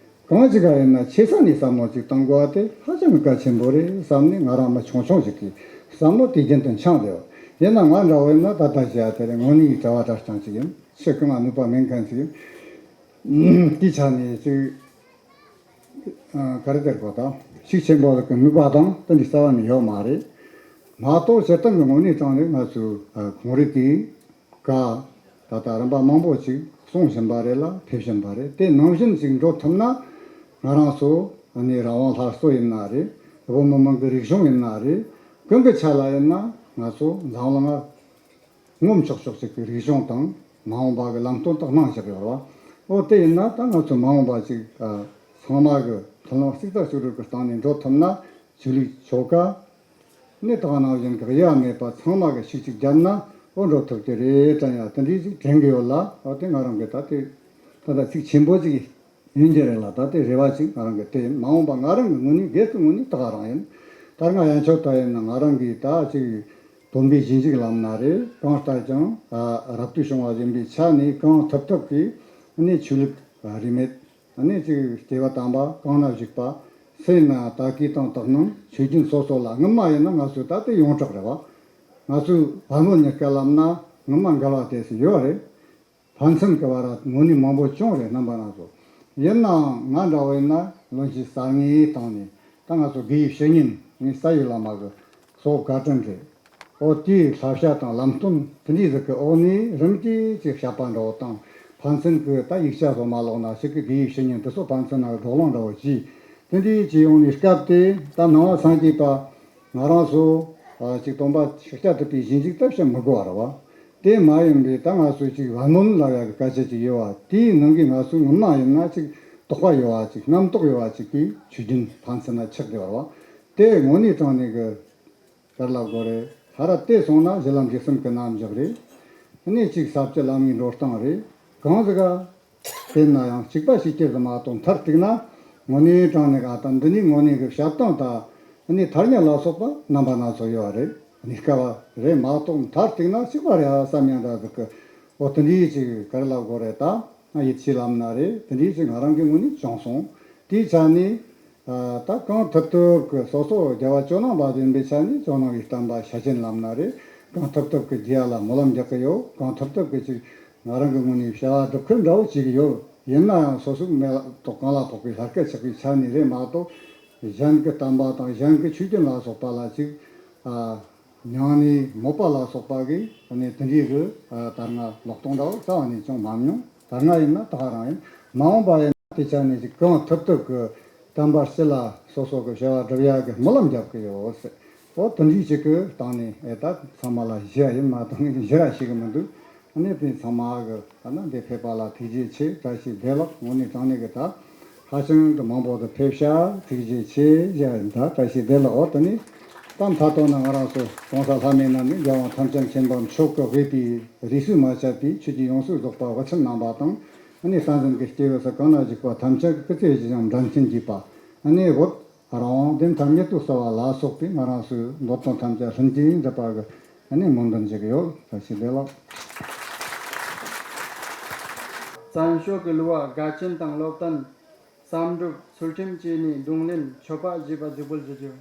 གང་ཅིག་ག་ཡིན་ན་ཆེ་ས་ནས་བསམ་བློ་ཅིག་བཏང་དགོས་པ་དེ་ཧ་ཅང་གལ་ཆེན་པོ་རེད་བསམ་ནས། ང་རང་མི་ཆུང་ཆུང་ཞིག་གིས་བསམ་བློ་དུས་རྒྱུན་དུ་འཆང་བསྡད་ཡོད། ཡིན་ན་ང་འདྲ་བོ་ཡིན་ན་ད་ལྟ་བྱས་དེ་རིང་དངོས་གནས་གྲྭ་བ་གྲྭ་རྐྱང་ཅིག་ཡིན། ཕྱི་གང་ལ་ནུས་པ་མེད་མཁན་ཅིག་ཡིན། དེའི་ཆ་ནས་ཅིག་ག་རེ་ཟེར་དགོས་དང་། ཤུགས་ཆེན་པོ་ལ་གི་ནུས་པ་དང་དེ་འདྲའི་རྩ་བ་ནས་ཡོད་མ་རེད། མ་གཏོགས་སྤྱིར་བཏང་གི་དངོས་གནས་དྲང་གནས་ང་ཚོའི་ཁོང་རིགས་ཀྱིས་ག་ད་ལྟ་རིམ་པ་མང་པོ་ཅིག་གསུང་བཞིན་པ་རེད་ལ་ཕེབས་བཞིན་པ་རེད། དེ་ནང་བཞིན་ཞིག་འགྲོ་ཐུབ་ན། ང་རང་ཚོ་ཨ་ནི་རང་དབང་སླར་གསོ་ཡིན་ན་རེད། བོད་མི་མང་གི་རིག་གཞུང་ཡིན་ན་རེད། ཀུན་གྱི་ཆ་ལ་ཡིན་ན་ང་ཚོ་འཛམ་གླིང་ང་ངོམ་ཆོག་ཆོག་ཅིག་གི་རིག་གཞུང་དང་མ་འོངས་པ་གི་ལམ་སྟོན་དག་གནང་བཞག་ཡོད་རེད་བ། ཨོ་དེ་ཡིན་ན་ད་ང་ཚོ་མ་འོངས་པ་ཅིག་ཨ་ཚང་མ་གི་མཐུན་ལམ་གཅིག་ལྟ་གཅིག་རུ་གི་སྟེང་ནས་འགྲོ་ཐུབ་ན། ཆོས་ལུགས་ཆོལ་ཁ་ནས་དག་ནང་བཞིན་གི་དབྱེ་བ་མེད་པ་ཚང་མ་གི་ཤུགས་གཅིག་བརྒྱབ་ན། ཨོ་འགྲོ་ཐུབ་ཀྱི་རེད་དྲན་ཡ་དེ་འདྲའི་ཅིག་དྲན་གི་ཡོད་ལ། ཨོ་དེ་ང་རང་གི་ད་དེ་ད་ལྟ་ཚིག་ཆེན་པོ་ཅིག་ཡིན་གྱི་རེད་ལ། ད་དེ་རེ་བ་ཅིག་ང་རང་གི་དེ་ཡིན། མ་འོངས་པ་ང་རང་གི་ངོས་ནས་སྒེར་གྱི་ངོས་ནས་དག་རང་ཡིན། ད་ང་ཡན་ཆོད་ད་ཡིན་ན་ང་རང་གིས་ད་ཅིག་སྟོན་པའི་ཞིང་ཞིག་ལམ་ན་རེད། གང་ལྟར་ཀྱང་ཨ་རབ་ཏུ་བྱུང་བ་ཡིན་པའི་ཆ་ནས་གང་ཐུབ་ཐུབ་ཀྱིས་ནས་ཆོས་ལུགས་རིས་མེད་ནས་ཅིག་སྐྱེ་བ་དམ་པ་གང་ན་བཞུགས་པ་སེམས་ན་ད་གིས་དང་དག་སྣང་ཆོས་རྒྱུན་སོ་སོ་ལ་སྔོན་མ་ཡིན་ན་ང་ཚོས་ད་དེ་ཡོངས་གྲགས་རེད་བ། ང་ཚོས་བ་མོ་ཉི་སྐལ་ལམ་ན་སྔོན་མ་འགལ་བ་དེ་སུ་ཡོད་རེད། ཕན་ཚུན་གྱི་བར་དངོས་གནས་མང་པོ་བྱུང་རེད། རྣམ་པ་སྣ་ཚོགས། ཡིན་ནའང་ང་འདྲ་བོ་ཡིན་ན་བློན་ཆེན་གསར་ངའི་སྟེང་ནས་ད་ང་ཚོ་དགེ་བའི་བཤེས་གཉེན་ངའི་ས་ཡི་བླ་མ་གི་གཙོ་བོ་བཀའ་དྲིན་རེད། ཨོ་དེའི་བསླབ་བྱ་དང་ལམ་སྟོན་དེ་འདྲའི་ཟིག་གི་འོག་ནས་རིམ་གྱིས་ཅིག་བཤད་པ་འདྲ་བོ་དང་། ཕན་ཚུན་གྱི་ད་ཡིག་ཆ་སོགས་མ་ཀློག་ན་ཞིག་གི་དགེ་བའི་བཤེས་གཉེན་དེ་ཚོ་ཕན་ཚུན་ན་བགྲོ་གླེང་འདྲ་བོ་བྱས། དེ་འདྲའི་ཅིག་ཡོང་ནས་སྐབས་དེ་ད་ནང་བ་སངས་རྒྱས་པ་ང་རང་ཚོ་ཨ་ཅིག་སྟོན་པ་ཤཱཀྱ་ཐུབ་པའི་ཞིང་ཞིག་ལྟ་བྱ་མི་དགོས་པ་རེད་བ། དེ་མ་ཡིན་པའི་ད་ང་ཚོས་ཅིག་བ་མོན་ལབ་ཡ་གི་སྐད་ཆ་ཅིག་ཡོད་བ། དེའི་ནང་གི་ང་ཚོའི་སྔོན་མ་ཡིན་ན་ཅིག་དོགས་པ་ཡོད་བ། ཅིག་རྣམ་རྟོག་ཡོད་བ་ཅིག་གིས་ཆོས་རྒྱུན་ཕན་ཚུན་ན་ཆགས་བསྡད་པ་རེད་བ། དེ་དངོས་གནས་དྲང་གནས་གི་ག་རེ་ལབ་དགོས་རེད། ཧ་ར་དེ་སོང་ན་གཞི་ལམ་འབྲས་གསུམ་གྱི་རྣམ་གཞག་རེད། གནས་གཅིག་ས་བཅུ་ལམ་གཉིས་འགྲོ་སྟངས་རེད། གང་ཟིག་ག་དེ་ན་ཡང་གཅིག་པ་གཅིག་གྱུར་དུ་མ་གཏོགས་མཐར་གཏུགས་ན་དངོས་གནས་དྲང་གནས་ག་ད་འདི་ནི་དངོས་གནས་ཀྱི་བཤད་སྟངས་དང་གནས་ཐ་སྙད་ལ་སོགས་པ་རྣམ་པ་སྣ་ཚོགས་ཡོད་རེད། གནས་སྐབས་རེད་མ་གཏོགས་མཐར་གཏུགས་ན་གཅིག་པ་རེད་ཧ་བསམ་ཡང་འདྲ་ཟིག་གི། འོ་དེ་འདྲའི་ཅིག་ག་རེ་ལབ་དགོས་རེད། ད་ཡིད་ཆེས་ལམ་ན་རེད། དེ་འདྲའི་ཅིག་ང་རང་གི་ངོས་ནས་བྱུང་སོང་། དེའི་ཆ་ནས། ད་གང་ཐུབ་ཐུབ་ཀྱི་སོ་སོ་རྒྱལ་བ་ཇོ་ནང་པ་ཡིན་པའི་ཆ་ནས་ཇོ་ནང་པའི་བསྟན་པ་ཤ་ཆེན་ལམ་ན་རེད། གང་ཐུབ་ཐུབ་ཀྱི་རྒྱལ་ལ་སྨོན་ལམ་རྒྱག་གི་ཡོད། གང་ཐུབ་ཐུབ་ཀྱི་ཅིག་ང་རང་གི་ངོས་ནས་བྱ་བ་སྒྲུབ་ཁུལ་འདྲ་བོ་བྱེད་ཀྱི་ཡོད། ཡིན་ན་ཡང་སོ་སོའི་མེ་ཏོག་གང་ལ་ཕོག་པའི་ལྷ་སྐལ་ཆགས་པའི་ཆ་ནས་རེད་མ་གཏོགས། གཞན་གྱི་བསྟན་པ་དང་གཞན་གྱི་ཆོས་རྒྱུན་ལ་སོགས་པ་ལ་ཅིག་མྱང་ནས་མོས་པ་ལ་སོགས་པ་གིས་ནས་དེ་འདྲའི་གི་ད་སྔ་ལོག་གཏོང་འདྲ་བོ་རྩ་བ་ནས་བྱུང་མ་མྱོང་། ད་སྔ་ཡིན་ན་ད་ག་རང་ཡིན། མ་འོངས་པ་ཡིན་ན་དེ་ཆ་ནས་ཅིག་གང་ཐུབ་ཐུབ་ཀྱི་བསྟན་པ་སྤྱི་ལ་སོ་སོ་གི་བྱ་བ་སྒྲུབ་ཡ་གི་སྨོན་ལམ་རྒྱབ་ཀྱི་ཡོད་ཟེར། འོ་དེ་འདྲའི་ཅིག་གི་སྟེང་ནས་ཨེ་ད་ཚང་མ་ལ་ཞུ་ཡ་ཡིན་མ་གཏོགས་ཞུ་ར་ཞུ་གི་མི་འདུག་ཨ་ནི་དེ་ཚང་མ་གི་ད་ནི་འདི་ཕེབས་པ་ལ་ཐུགས་རྗེ་ཆེ། བཀྲ་ཤིས་བདེ་ལེགས། དངོས་གནས་དྲང་གནས་གི་ད་ཧ་ཅང་གི་མང་པོ་དུ་ཕེབས་ཤག་ཐུགས་རྗེ་ཆེ་ཞུ་ཡ་ཡིན། ད་བཀྲ་ཤིས་བདེ་ལེགས། འོ་དེ་ནི་ད་མཐའ་དོན་ན་ང་རང་ཚོ་གོང་ས་ལྷ་མིའི་རྣམ་གཉིས་རྒྱལ་དབང་ཐམས་ཅད་མཁྱེན་པ་མཆོག་གི་དབུས་པའི་རིས་སུ་མ་ཆད་པའི་ཆོས་ཀྱི་ཡང་སྲིད་རྫོགས་པ་དབུ་ཆེན་རྣམ་པ་དང་། ཨ་ནི་བསྟན་འཛིན་གྱི་སྐྱེས་བུ་སོགས་གང་ན་བཞུགས་པ་ཐམས་ཅད་ཀྱི་སྐུ་ཚེ་ཞིང་འབྲིང་ཆེན་གྱི་པ། ཨ་ནི་བོད་རང་དབང་བདེན་མཐའ་མྱུར་དུ་གསལ་བ་ལ་སོགས་པའི་ང་རང་ཚོའི་འདོད་དོན་ཐམས་ཅད་ལྷུན་གྱིས་འགྲུབ་པ་གི་ཨ་ནི་སྨོན་འདུན་ཞུ་གི་ཡོད། བཀྲ་ཤིས་བདེ་ལེགས། བཙན་བྱོལ་གྱི་གླུ་བ་དགའ་ཆེན་དང་བློ་བརྟན། བསམ་གྲུབ་ཚུལ་ཁྲིམས་བཅས་ནས་རྡུང་ལེན་མཆོད་པ་ཞེས་པ་གཟིགས་འབུལ་ཞུ་རྒྱུ།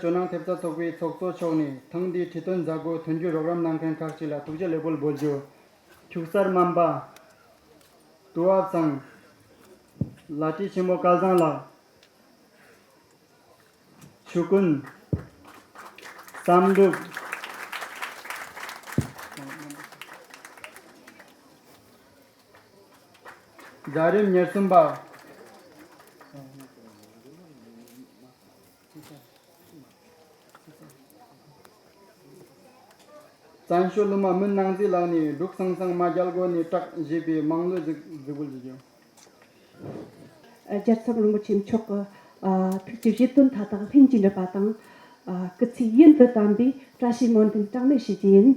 ཇོ་ནང་ཐེབས་རྩ་ཚོགས་པའི་ཚོགས་གཙོ་མཆོག་ནས་ཐེངས་འདིའི་ཁྲི་སྟོན་མཛད་སྒོ་མཐུན་འགྱུར་རོགས་རམ་གནང་མཁན་ཁག་ཅིག་ལ་ཐུགས་རྗེ་ལེགས་འབུལ་འབུལ་རྒྱུ། ཁྱུག་གསར་སྨན་པ། དུ་བ་བཟང་། བླ་བྲེ་ཆེན་མོ་སྐལ་བཟང་ལགས། ཆོས་ཀུན། བསམ་འགྲུབ། རྫ་རིམ་ཉེར་གསུམ་པ། བཙན་བྱོལ་གླུ་མ་མུན་ནག་མཛེས་ལགས་ནས་འབྲུག་སང་སང་མ་རྒྱལ་སྒོ་ནས་གྲགས་ཞེས་པའི་དམངས་གླུ་ཞིག་གཟིགས་འབུལ་ཞུ་རྒྱུ། རྒྱལ་ཚབ་རིན་པོ་ཆེ་མཆོག་གི་ཐུགས་ཀྱི་བཞེད་དོན་མཐའ་དག་ལྷུན་གྱིས་འགྲུབ་པ་དང་། སྐུ་ཚེ་ཡུན་དུ་བརྟན་པའི་བཀྲ་ཤིས་སྨོན་འདུན་གྲངས་མེད་ཞུ་རྒྱུ་ཡིན།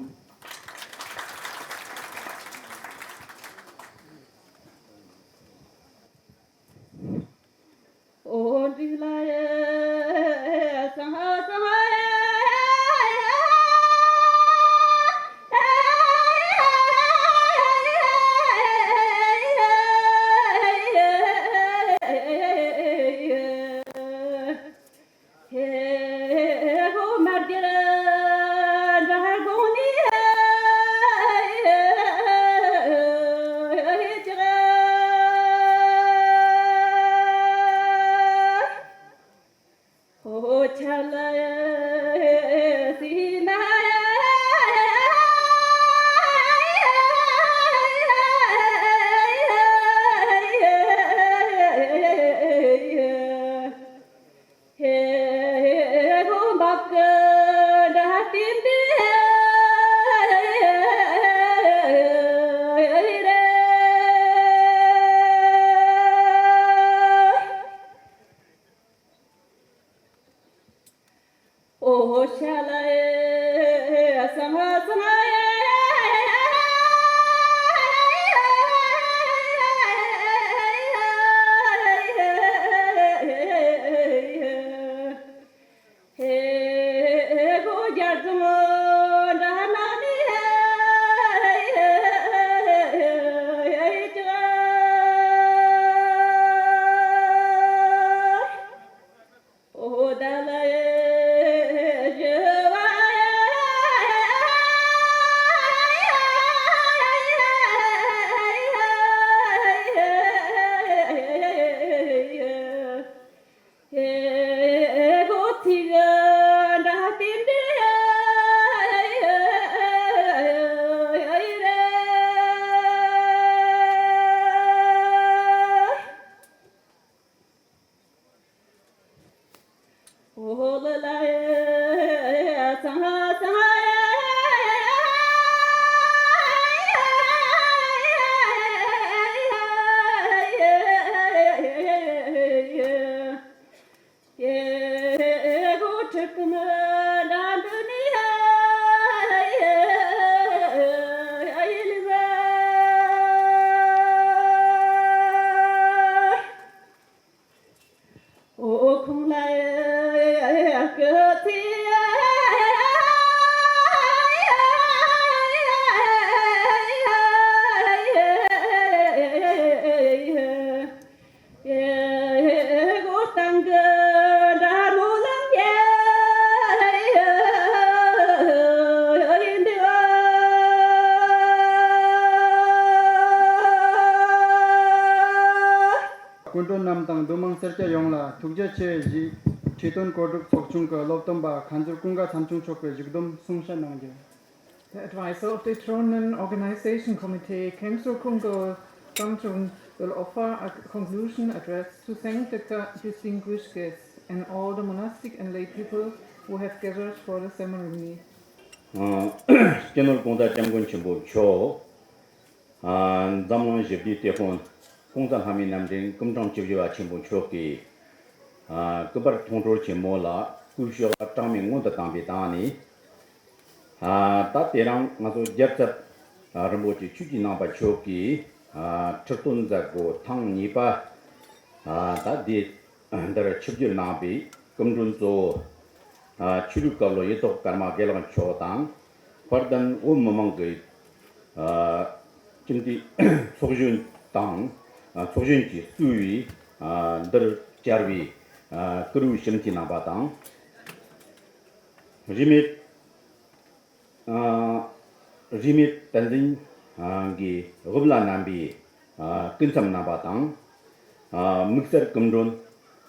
སྐུ་མགྲོན་རྣམས་དང་འདུ་མང་སེར་སྐྱ་ཡོངས་ལ་ཐུགས་རྗེ་ཆེ་ཞུས། ཁྲི་སྟོན་གོ་སྒྲིག་ཚོགས་ཆུང་གི་སློབ་སྟོན་པ་མཁན་ཟུར་ཀུན་དགའ་མཚམས་ཆུང་མཆོག་གིས་མཇུག་བསྡོམས་གསུང་བཤད་གནང་རྒྱུ། The advisor of the Tronen Organization Committee, Khensur Kungko Samchung, will offer a conclusion address to thank the distinguished guests and all the monastic and lay people who have gathered for the ceremony. སྤྱི་ནོར་གོང་ས་སྐྱབས་མགོན་ཆེན་པོ་མཆོག་འཛམ་གླིང་ཞི་བདེའི་དེད་དཔོན་༸གོང་ས་ལྷ་མིའི་རྣམ་འདྲེན་སྐུ་ཕྲེང་བཅུ་བཞི་པ་ཆེན་པོ་མཆོག་གིས། སྐུ་པར་མཐོང་གྲོལ་ཆེན་མོ་ལ་སྐུ་ཞབས་གྲངས་མེད་སྔོན་དུ་བཏང་བའི་སྟེང་ནས། ད་དེ་རིང་ང་ཚོ་རྒྱལ་ཚབ་རིན་པོ་ཆེ་ཆོས་ཀྱི་ནང་པ་མཆོག་གིས་ཁྲི་སྟོན་མཛད་སྒོ་ཐེངས་གཉིས་པ་ད་འདི་འདིར་ཆིབས་བསྒྱུར་གནང་བའི་སྐུ་མགྲོན་གཙོ་བོ། ཆོས་རིག་བཀའ་བློན་ཡེ་ཐོག་ཀརྨ་དགེ་ལེགས་མཆོག་དང་། དཔལ་ལྡན་བོད་མི་མང་གི་ཁྱིམ་སྡེ་ཚོགས་གཞོན་དང་། ཚོགས་གཞོན་གྱིས་གཙོས་པའི་འདིར་བཅར་བའི་བཀུར་འོས་ཞིབ་འཚོལ་རྣམ་པ་དང་། རིས་མེད་ཨ་རིས་མེད་བསྟན་འཛིན་ཨ་གྱི་དབུ་བླ་རྣམ་པའི་ཨ་སྐུ་མཚམས་བསྣམས་པ་དང་། ཨ་དམིགས་བསལ་སྐུ་མགྲོན་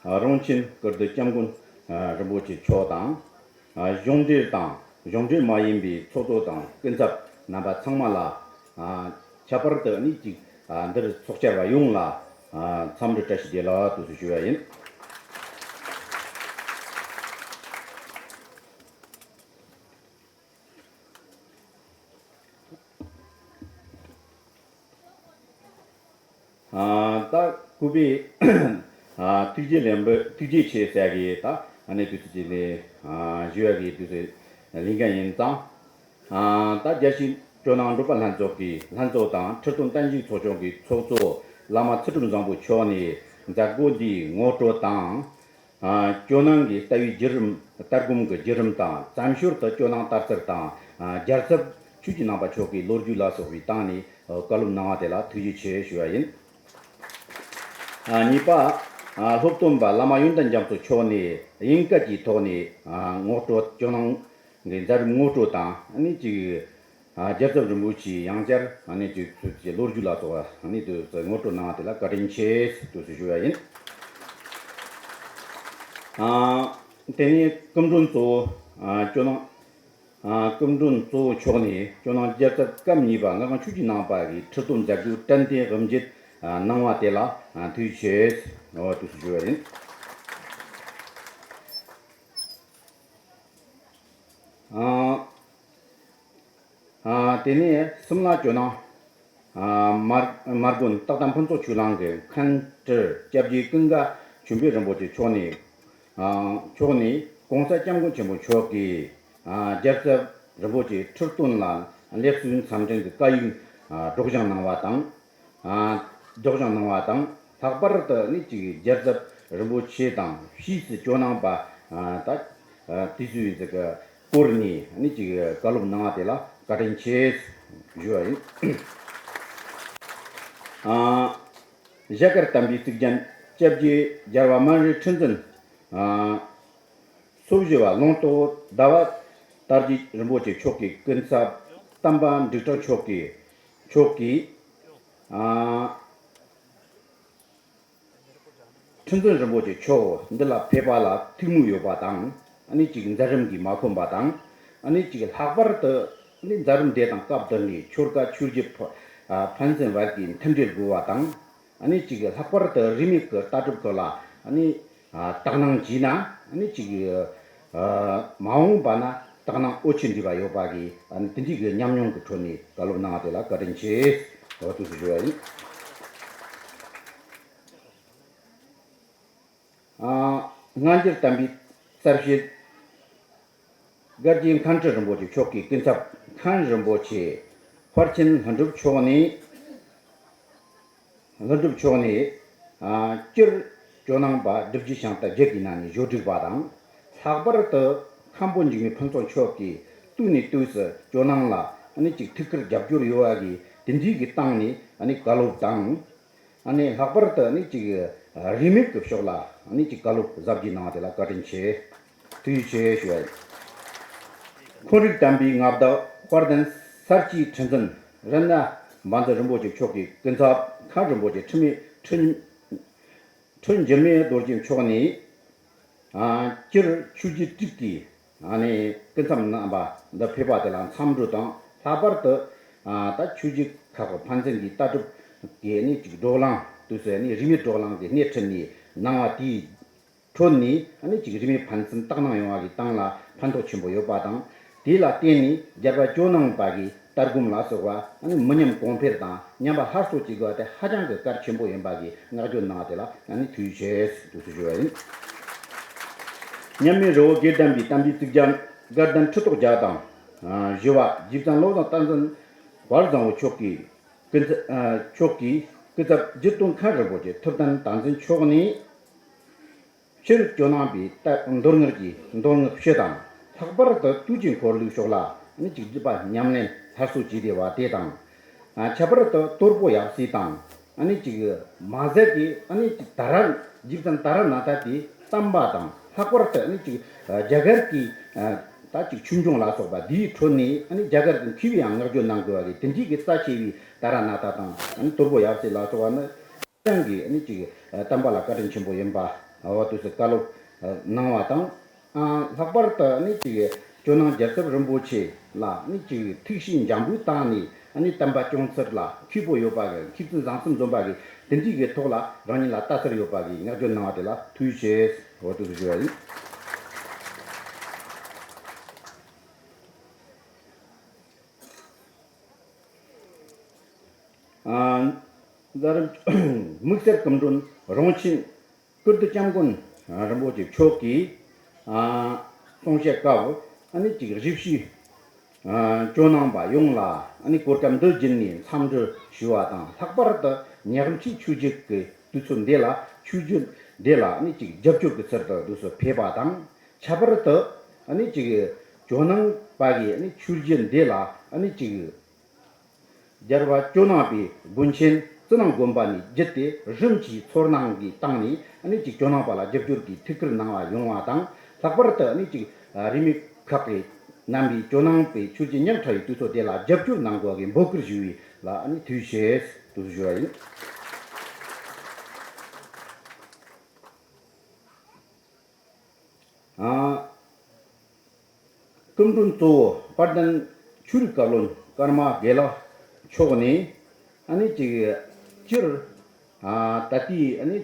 ཨ་རོང་ཆེན་ཀིརྟི་སྐྱབས་མགོན་ཨ་རིན་པོ་ཆེ་མཆོག་དང་། ཨ་གཞུང་འབྲེལ་དང་གཞུང་འབྲེལ་མ་ཡིན་པའི་ཚོགས་གཙོ་དང་སྐུ་ཚབ་རྣམ་པ་ཚང་མ་ལ་ཨ་ཁྱད་པར་དུ་ནི་ཅིག་ཨ་འདིར་ཚོགས་བཅར་བ་ཡོངས་ལ་ཨ་འཚམས་འདྲི་བཀྲ་ཤིས་བདེ་ལེགས་དུ་ཞུ་བ་ཡིན། ཨ་ད་སྐུ་པའི་ཨ་ཐུགས་རྗེ་ལེན་པའི་ཐུགས་རྗེ་ཆེ་ཟེར་གི་ད་ཨ་ནི་དུས་ཚོད་ཅིག་ནས་ཨ་ཞུ་བ་གི་དུས་ཚོད་ལེན་མཁན་ཡིན་ཙང་། ཨ་ད་རྒྱལ་སྤྱིའི་ཇོ་ནང་འབྲུག་པ་ལྷན་ཚོགས་ཀྱི་ལྷན་ཚོགས་དང་ཁྲི་སྟོན་བསྟན་བཅོས་ཚོགས་ཆུང་གི་ཚོགས་གཙོ་བླ་མ་ཚུལ་ཁྲིམས་བཟང་པོ་མཆོག་ནས་མཛད་སྒོ་འདིའི་ངོ་སྤྲོད་དང་། ཨ་ཇོ་ནང་གི་ལྟ་བའི་བརྒྱུད་རིམ་ལྟ་སྒོམ་གྱི་བརྒྱུད་རིམ་དང་བརྩམས་ཞོར་དུ་ཇོ་ནང་དར་ཚུལ་དང་ཨ་རྒྱལ་ཚབ་ཆོས་ཀྱི་ནང་པ་མཆོག་གི་ལོ་རྒྱུས་ལ་སོགས་པའི་སྟེང་ནས་ཨ་བཀའ་སློབ་གནང་བ་དེ་ལ་ཐུགས་རྗེ་ཆེ་ཞུ་བ་ཡིན། ཨ་གཉིས་པ་ཨ་སློབ་སྟོན་པ་བླ་མ་ཡོན་ཏན་རྒྱ་མཚོ་མཆོག་ནས་དབྱིན་སྐད་ཀྱི་ཐོག་ནས་ཨ་ངོ་སྤྲོད་ཇོ་ནང་གི་མཛད་རིམ་ངོ་སྤྲོད་དང་ཨ་ནི་ཅིག་ཨ་རྒྱལ་ཚབ་རིན་པོ་ཆེ་ཡང་བསྐྱར་ཨ་ནི་ཅིག་ཚུལ་གྱི་ལོ་རྒྱུས་ལ་སོགས་པ་ཨ་ནི་དུ་ངོ་སྤྲོད་གནང་བ་དེ་ལ་བཀའ་དྲིན་ཆེ་དུ་ཞུ་བ་ཡིན། ཨ་དེ་ནས་སྐུ་མགྲོན་གཙོ་བོ་ཨ་ཇོ་ནང་ཨ་སྐུ་མགྲོན་གཙོ་བོ་མཆོག་ནས་ཇོ་ནང་རྒྱལ་ཚབ་སྐབས་གཉིས་པ་ངག་དབང་ཆོས་ཀྱི་ནང་པ་གི་ཁྲི་སྟོན་མཛད་སྒོའི་དྲན་རྟེན་དབུ་འབྱེད་ཨ་གནང་བ་དེ་ལ་ཨ་ཐུགས་རྗེ་ཆེ་འོ་དུ་ཞུ་བ་ཡིན། ཨ་ཨ་དེ་ནས་གསུམ་ལ་ཇོ་ནང་ཨ་མར་མར་དགོན་སྟག་དམ་ཕུན་ཚོགས་ཆོས་གླིང་གི་མཁན་སྤྲུལ་སྐྱབས་རྗེ་ཀུན་དགའ་ཆོས་འཕེལ་རིན་པོ་ཆེ་མཆོག་ནས་ཨ་མཆོག་ནས་གོང་ས་སྐྱབས་མགོན་ཆེན་པོ་མཆོག་གིས་ཨ་རྒྱལ་ཚབ་རིན་པོ་ཆེ་ཁྲི་སྟོན་ལ་ལེགས་གསོལ་འཚམས་འདྲི་གི་བཀའ་ཡིག་ཨ་སྒྲོག་སྦྱང་གནང་བ་དང་། ཨ་སྒྲོག་སྦྱང་གནང་བ་དང་། ལྷག་པར་དུ་ནི་ཅིག་རྒྱལ་ཚབ་རིན་པོ་ཆེ་དང་ཕྱིས་སུ་ཇོ་ནང་པ་ཨ་ད་ཨ་དེ་ཚོའི་ཟིག་གི་སྐོར་ནས་ནི་ཅིག་བཀའ་སློབ་གནང་བ་དེ་ལ་བཀའ་དྲིན་ཆེ་ཞུ་བ་ཡིན། ཨ་ཞྭ་དཀར་དམ་པའི་གཙུག་རྒྱན་སྐྱབས་རྗེ་རྒྱལ་བ་སྨན་རི་ཁྲི་འཛིན་ཨ་སོ་བཞི་བ་ལུང་རྟོགས་ཟླ་བ་དར་རྒྱས་རིན་པོ་ཆེ་མཆོག་གི་སྐུ་ཚབ་བསྟན་པ་འབྲུག་གྲགས་མཆོག་གིས་མཆོག་གིས་ཨ་ཁྲི་འཛིན་རིན་པོ་ཆེ་མཆོག་འདི་ལ་ཕེབས་པ་ལ་ཐུགས་མོས་ཡོད་པ་དང་། ཨ་ནི་ཅིག་མཛད་རིམ་གྱིས་མ་ཁོམ་པ་དང་། ཨ་ནི་ཅིག་ལྷག་པར་དུ་ཨ་ནི་མཛད་རིམ་དེ་དང་སྐབས་བསྟུན་ནས་ཆོལ་ཁ་ཆོས་བརྒྱུད་ཕ་ཨ་ཕན་ཚུན་བར་གྱི་མཐུན་འབྲེལ་དགོས་པ་དང་། ཨ་ནི་ཅིག་ལྷག་པར་དུ་རིས་མེད་ཀྱི་ལྟ་གྲུབ་ཁག་ལ་ཨ་ནི་ཨ་དག་སྣང་བྱས་ན་ཨ་ནི་ཅིག་ཨ་མ་འོངས་པ་ན་དག་སྣང་འོ་ཆེ་འདྲ་བ་ཡོད་པ་གི་ཨ་ནི་དེ་འདྲའི་གི་ཉམས་མྱོང་གི་ཁྲོད་ནས་བཀའ་སློབ་གནང་བ་དེ་ལ་བཀའ་དྲིན་ཆེ་འོ་དུ་ཞུ་བ་ཡིན། ཨ་སྔ་འགྱུར་དམ་པའི་གསལ་བྱེད་སྒར་གྱི་མཁན་ཁྲི་རིན་པོ་ཆེ་མཆོག་གི་སྐུ་ཚབ་མཁན་རིན་པོ་ཆེ་ཕར་ཕྱིན་ལྷུན་གྲུབ་མཆོག་ནས། ལྷུན་གྲུབ་མཆོག་ནས་ཨ་སྤྱིར་ཇོ་ནང་པ་སྒྲུབ་བརྒྱུད་ཤིང་རྟ་བརྒྱད་ཀྱི་ནང་ནས་གཞུང་དྲུག་པ་དང་། ལྷག་པར་དུ་མཁན་པོ་འཇིགས་མེད་ཕུན་ཚོགས་མཆོག་གིས་དུས་ནས་དུས་སུ་ཇོ་ནང་ལ་ཨ་ནི་ཅིག་ཐུགས་ཁུར་རྒྱབ་སྐྱོར་ཡོད་པ་གི་དེ་འདྲའི་གི་སྟེང་ནས་ཨ་ནི་བཀའ་སློབ་དང་། ཨ་ནི་ལྷག་པར་དུ་ཨ་ནི་ཅིག་རིས་མེད་ཀྱི་ཕྱོགས་ལ་ཨ་ནི་ཅིག་བཀའ་སློབ་གཟབ་རྒྱས་གནང་བ་དེ་ལ་བཀའ་དྲིན་ཆེ། ཐུགས་རྗེ་ཆེ་ཞུ་བ་ཡིན། འཁོན་རིག་དམ་པའི་མངའ་བདག་དཔལ་ལྡན་ས་སྐྱའི་ཁྲི་འཛིན་རཏྣ་འབའ་འཛིན་རིན་པོ་ཆེ་མཆོག་གི་སྐུ་ཚབ་མཁན་རིན་པོ་ཆེ་ཁྲི་མེ་ཁྲི་ཁྲི་འགྱུར་མེད་རྡོ་རྗེ་མཆོག་ནས། ཨ་སྤྱིར་ཆོས་བརྒྱུད་དྲུག་གི་ཨ་ནི་སྐུ་མཚམས་བསྣམས་པ་འདི་ཕེབས་པ་དེ་ལ་འཚམས་འདྲི་དང་ལྷག་པར་དུ་ཨ་ད་ཆོས་བརྒྱུད་ཁག་གི་ཕན་ཚུན་གྱི་ལྟ་གྲུབ་ཀྱི་ནི་ཅིག་བགྲོ་གླེང་དུས་སུ་ནི་རིས་མེད་བགྲོ་གླེང་གི་སྣེ་ཁྲིད་ནས་གནང་བ་དེའི་ཁྲོད་ནས་ཨ་ནི་ཅིག་རིས་མེད་ཕན་ཚུན་དག་སྣང་ཡོང་བ་གི་སྟེང་ལ་ཕན་ཐོགས་ཆེན་པོ་ཡོད་པ་དང་། དེ་ལ་བརྟེན་ནས་རྒྱལ་བ་ཇོ་ནང་པ་གི་ལྟ་སྒོམ་ལ་སོགས་པ་ཨ་ནི་མི་ཉམས་གོང་འཕེལ་དང་ཉམས་པ་སླར་གསོ་བྱེད་དགོས་པ་དེ་ཧ་ཅང་གི་གལ་ཆེན་པོ་ཡིན་པ་གི་བསྔགས་བརྗོད་གནང་བ་དེ་ལ་ཨ་ནི་ཐུགས་རྗེ་ཆེ་ཞུ་ཞུ་བ་ཡིན། མཉམ་མེད་རི་བོ་དགེ་ལྡན་པའི་དམ་པའི་གཙུག་རྒྱན་དགའ་ལྡན་ཁྲི་ཐོག་བརྒྱ་དང་། ཨ་བཞི་བ་རྗེ་བཙུན་བློ་བཟང་བསྟན་འཛིན་དཔལ་བཟང་པོ་མཆོག་གིས་སྐུ་ཚབ་ཨ་མཆོག་གིས་སྐུ་ཚབ་རྗེ་བཙུན་མཁན་རིན་པོ་ཆེ་ཐུབ་བསྟན་བསྟན་འཛིན་མཆོག་ནས། སྤྱིར་ཇོ་ནང་པའི་ལྟ་མདོ་སྔགས་ཀྱི་མདོ་སྔགས་སྤྱི་དང་། ལྷག་པར་དུ་དུས་ཀྱི་འཁོར་ལོའི་ཕྱོགས་ལ་ནི་ཅིག་སྒྲུབ་པ་ཉམས་ལེན་སླར་གསོ་བྱས་བསྡད་པ་དེ་དང་། ཨ་ཁྱད་པར་དུ་དོལ་པོ་ཡབ་སྲས་དང་ཨ་ནི་ཅིག་མ་ཟད་ཀྱི་ཨ་ནི་ཅིག་ད་ར་རྗེ་བཙུན་ད་ར་ནཱ་ཐ་དེའི་བསྟན་པ་དང་། ལྷག་པར་དུ་ཨ་ནི་ཅིག་རྒྱ་གར་གྱི་ཨ་ ད་ཅིག་ཆོས་འབྱུང་ལ་སོགས་པ་འདིའི་ཁྲོད་ནས་ཨ་ནི་རྒྱ་གར་གྱི་མཁས་པའི་ཡང་བསྔགས་བརྗོད་གནང་དགོས་པ་གི་དེ་འདྲའི་གི་རྩ་ཆེ་བའི་ཏཱ་ར་ནཱ་ཐ་དང་ཨ་ནི་དོལ་པོ་ཡབ་སྲས་ལ་སོགས་པ་ནི། ཁྱེད་རང་གིས་ཨ་ནི་ཅིག་བསྟན་པ་ལ་བཀའ་དྲིན་ཆེན་པོ་ཡིན་པ་འོ་དུས་སུ་བཀའ་སློབ་གནང་བ་དང་། ལྷག་པར་དུ་ཨ་ནི་ཅིག་ཇོ་ནང་རྒྱལ་ཚབ་རིན་པོ་ཆེ་ལ་ཨ་ནི་ཅིག་ཐུགས་བཞེད་འཇམ་པོའི་སྟེང་ནས་ཨ་ནི་བསྟན་པ་སྐྱོང་ཚུལ་ལ་མཁས་པོ་ཡོད་པ་གི་མཁས་བཙུན་བཟང་གསུམ་འཛོམས་པ་གི་དེ་འདྲའི་གི་ཐོག་ལ་རང་ཉིད་ལ་ལྟ་ཚུལ་ཡོད་པ་གི་བསྔགས་བརྗོད་གནང་བ་དེ་ལ་ཐུགས་རྗེ་ཆེ་འོ་དུས་སུ་ཞུ་བ་ཡིན། ཨ། དམིགས་བསལ་སྐུ་མགྲོན་རོང་ཆེན་ཀིརྟི་སྐྱབས་མགོན་རིན་པོ་ཆེ་མཆོག་གིས་ཨ། གསུང་བཤད་སྐབས་ཨ་ནི་ཅིག་གཞིས་བྱེས་ཨ། ཇོ་ནང་པ་ཡོངས་ལ་ཨ་ནི་གོ་སྐབས་འདི་བརྒྱུད་ནས་འཚམས་འདྲི་ཞུ་བ་དང་། ལྷག་པར་དུ་ཉག་ཕྲའི་ཆོས་བརྒྱུད་ཀྱི་དུས་ཚོད་འདི་ལ་ཆོས་བརྒྱུད་འདི་ལ་ཨ་ནི་ཅིག་རྒྱབ་སྐྱོར་གྱི་ཚུལ་དུ་དུས་སུ་ཕེབས་པ་དང་། ཁྱད་པར་དུ་ཨ་ནི་ཅིག་ཇོ་ནང་པ་གི་ཨ་ནི་ཆོས་བརྒྱུད་འདི་ལ་ཨ་ནི་ཅིག་རྒྱལ་བ་ཇོ་ནང་པའི་དགོན་ཆེན་ཙི་ནང་དགོན་པ་ནས་བརྒྱུད་དེ་རིམ་གྱིས་ཚོར་སྣང་གི་སྟེང་ནས་ཨ་ནི་ཅིག་ཇོ་ནང་པ་ལ་རྒྱབ་སྐྱོར་གྱི་ཐུགས་ཁུར་གནང་བ་ཡོང་བ་དང་། ལྷག་པར་དུ་ཨ་ནི་ཅིག་རིས་མེད་ཁག་གི་རྣམ་པའི་ཇོ་ནང་པའི་ཆོས་བརྒྱུད་ཉག་ཕྲ་བའི་དུས་ཚོད་དེ་ལ་རྒྱབ་སྐྱོར་གནང་དགོས་པའི་འབོད་སྐུལ་ཞུ་བའི་ལ་ཨ་ནི་ཐུགས་རྗེ་ཆེ་དུ་ཞུ་བ་ཡིན། ཨ། སྐུ་མགྲོན་གཙོ་བོ་དཔལ་ལྡན་ཆོས་རིག་བཀའ་བློན་ཀརྨ་དགེ་ལེགས་མཆོག་ནས་ཨ་ནི་ཅིག་སྤྱིར་ཨ། ད་ལྟའི་ཨ་ནི་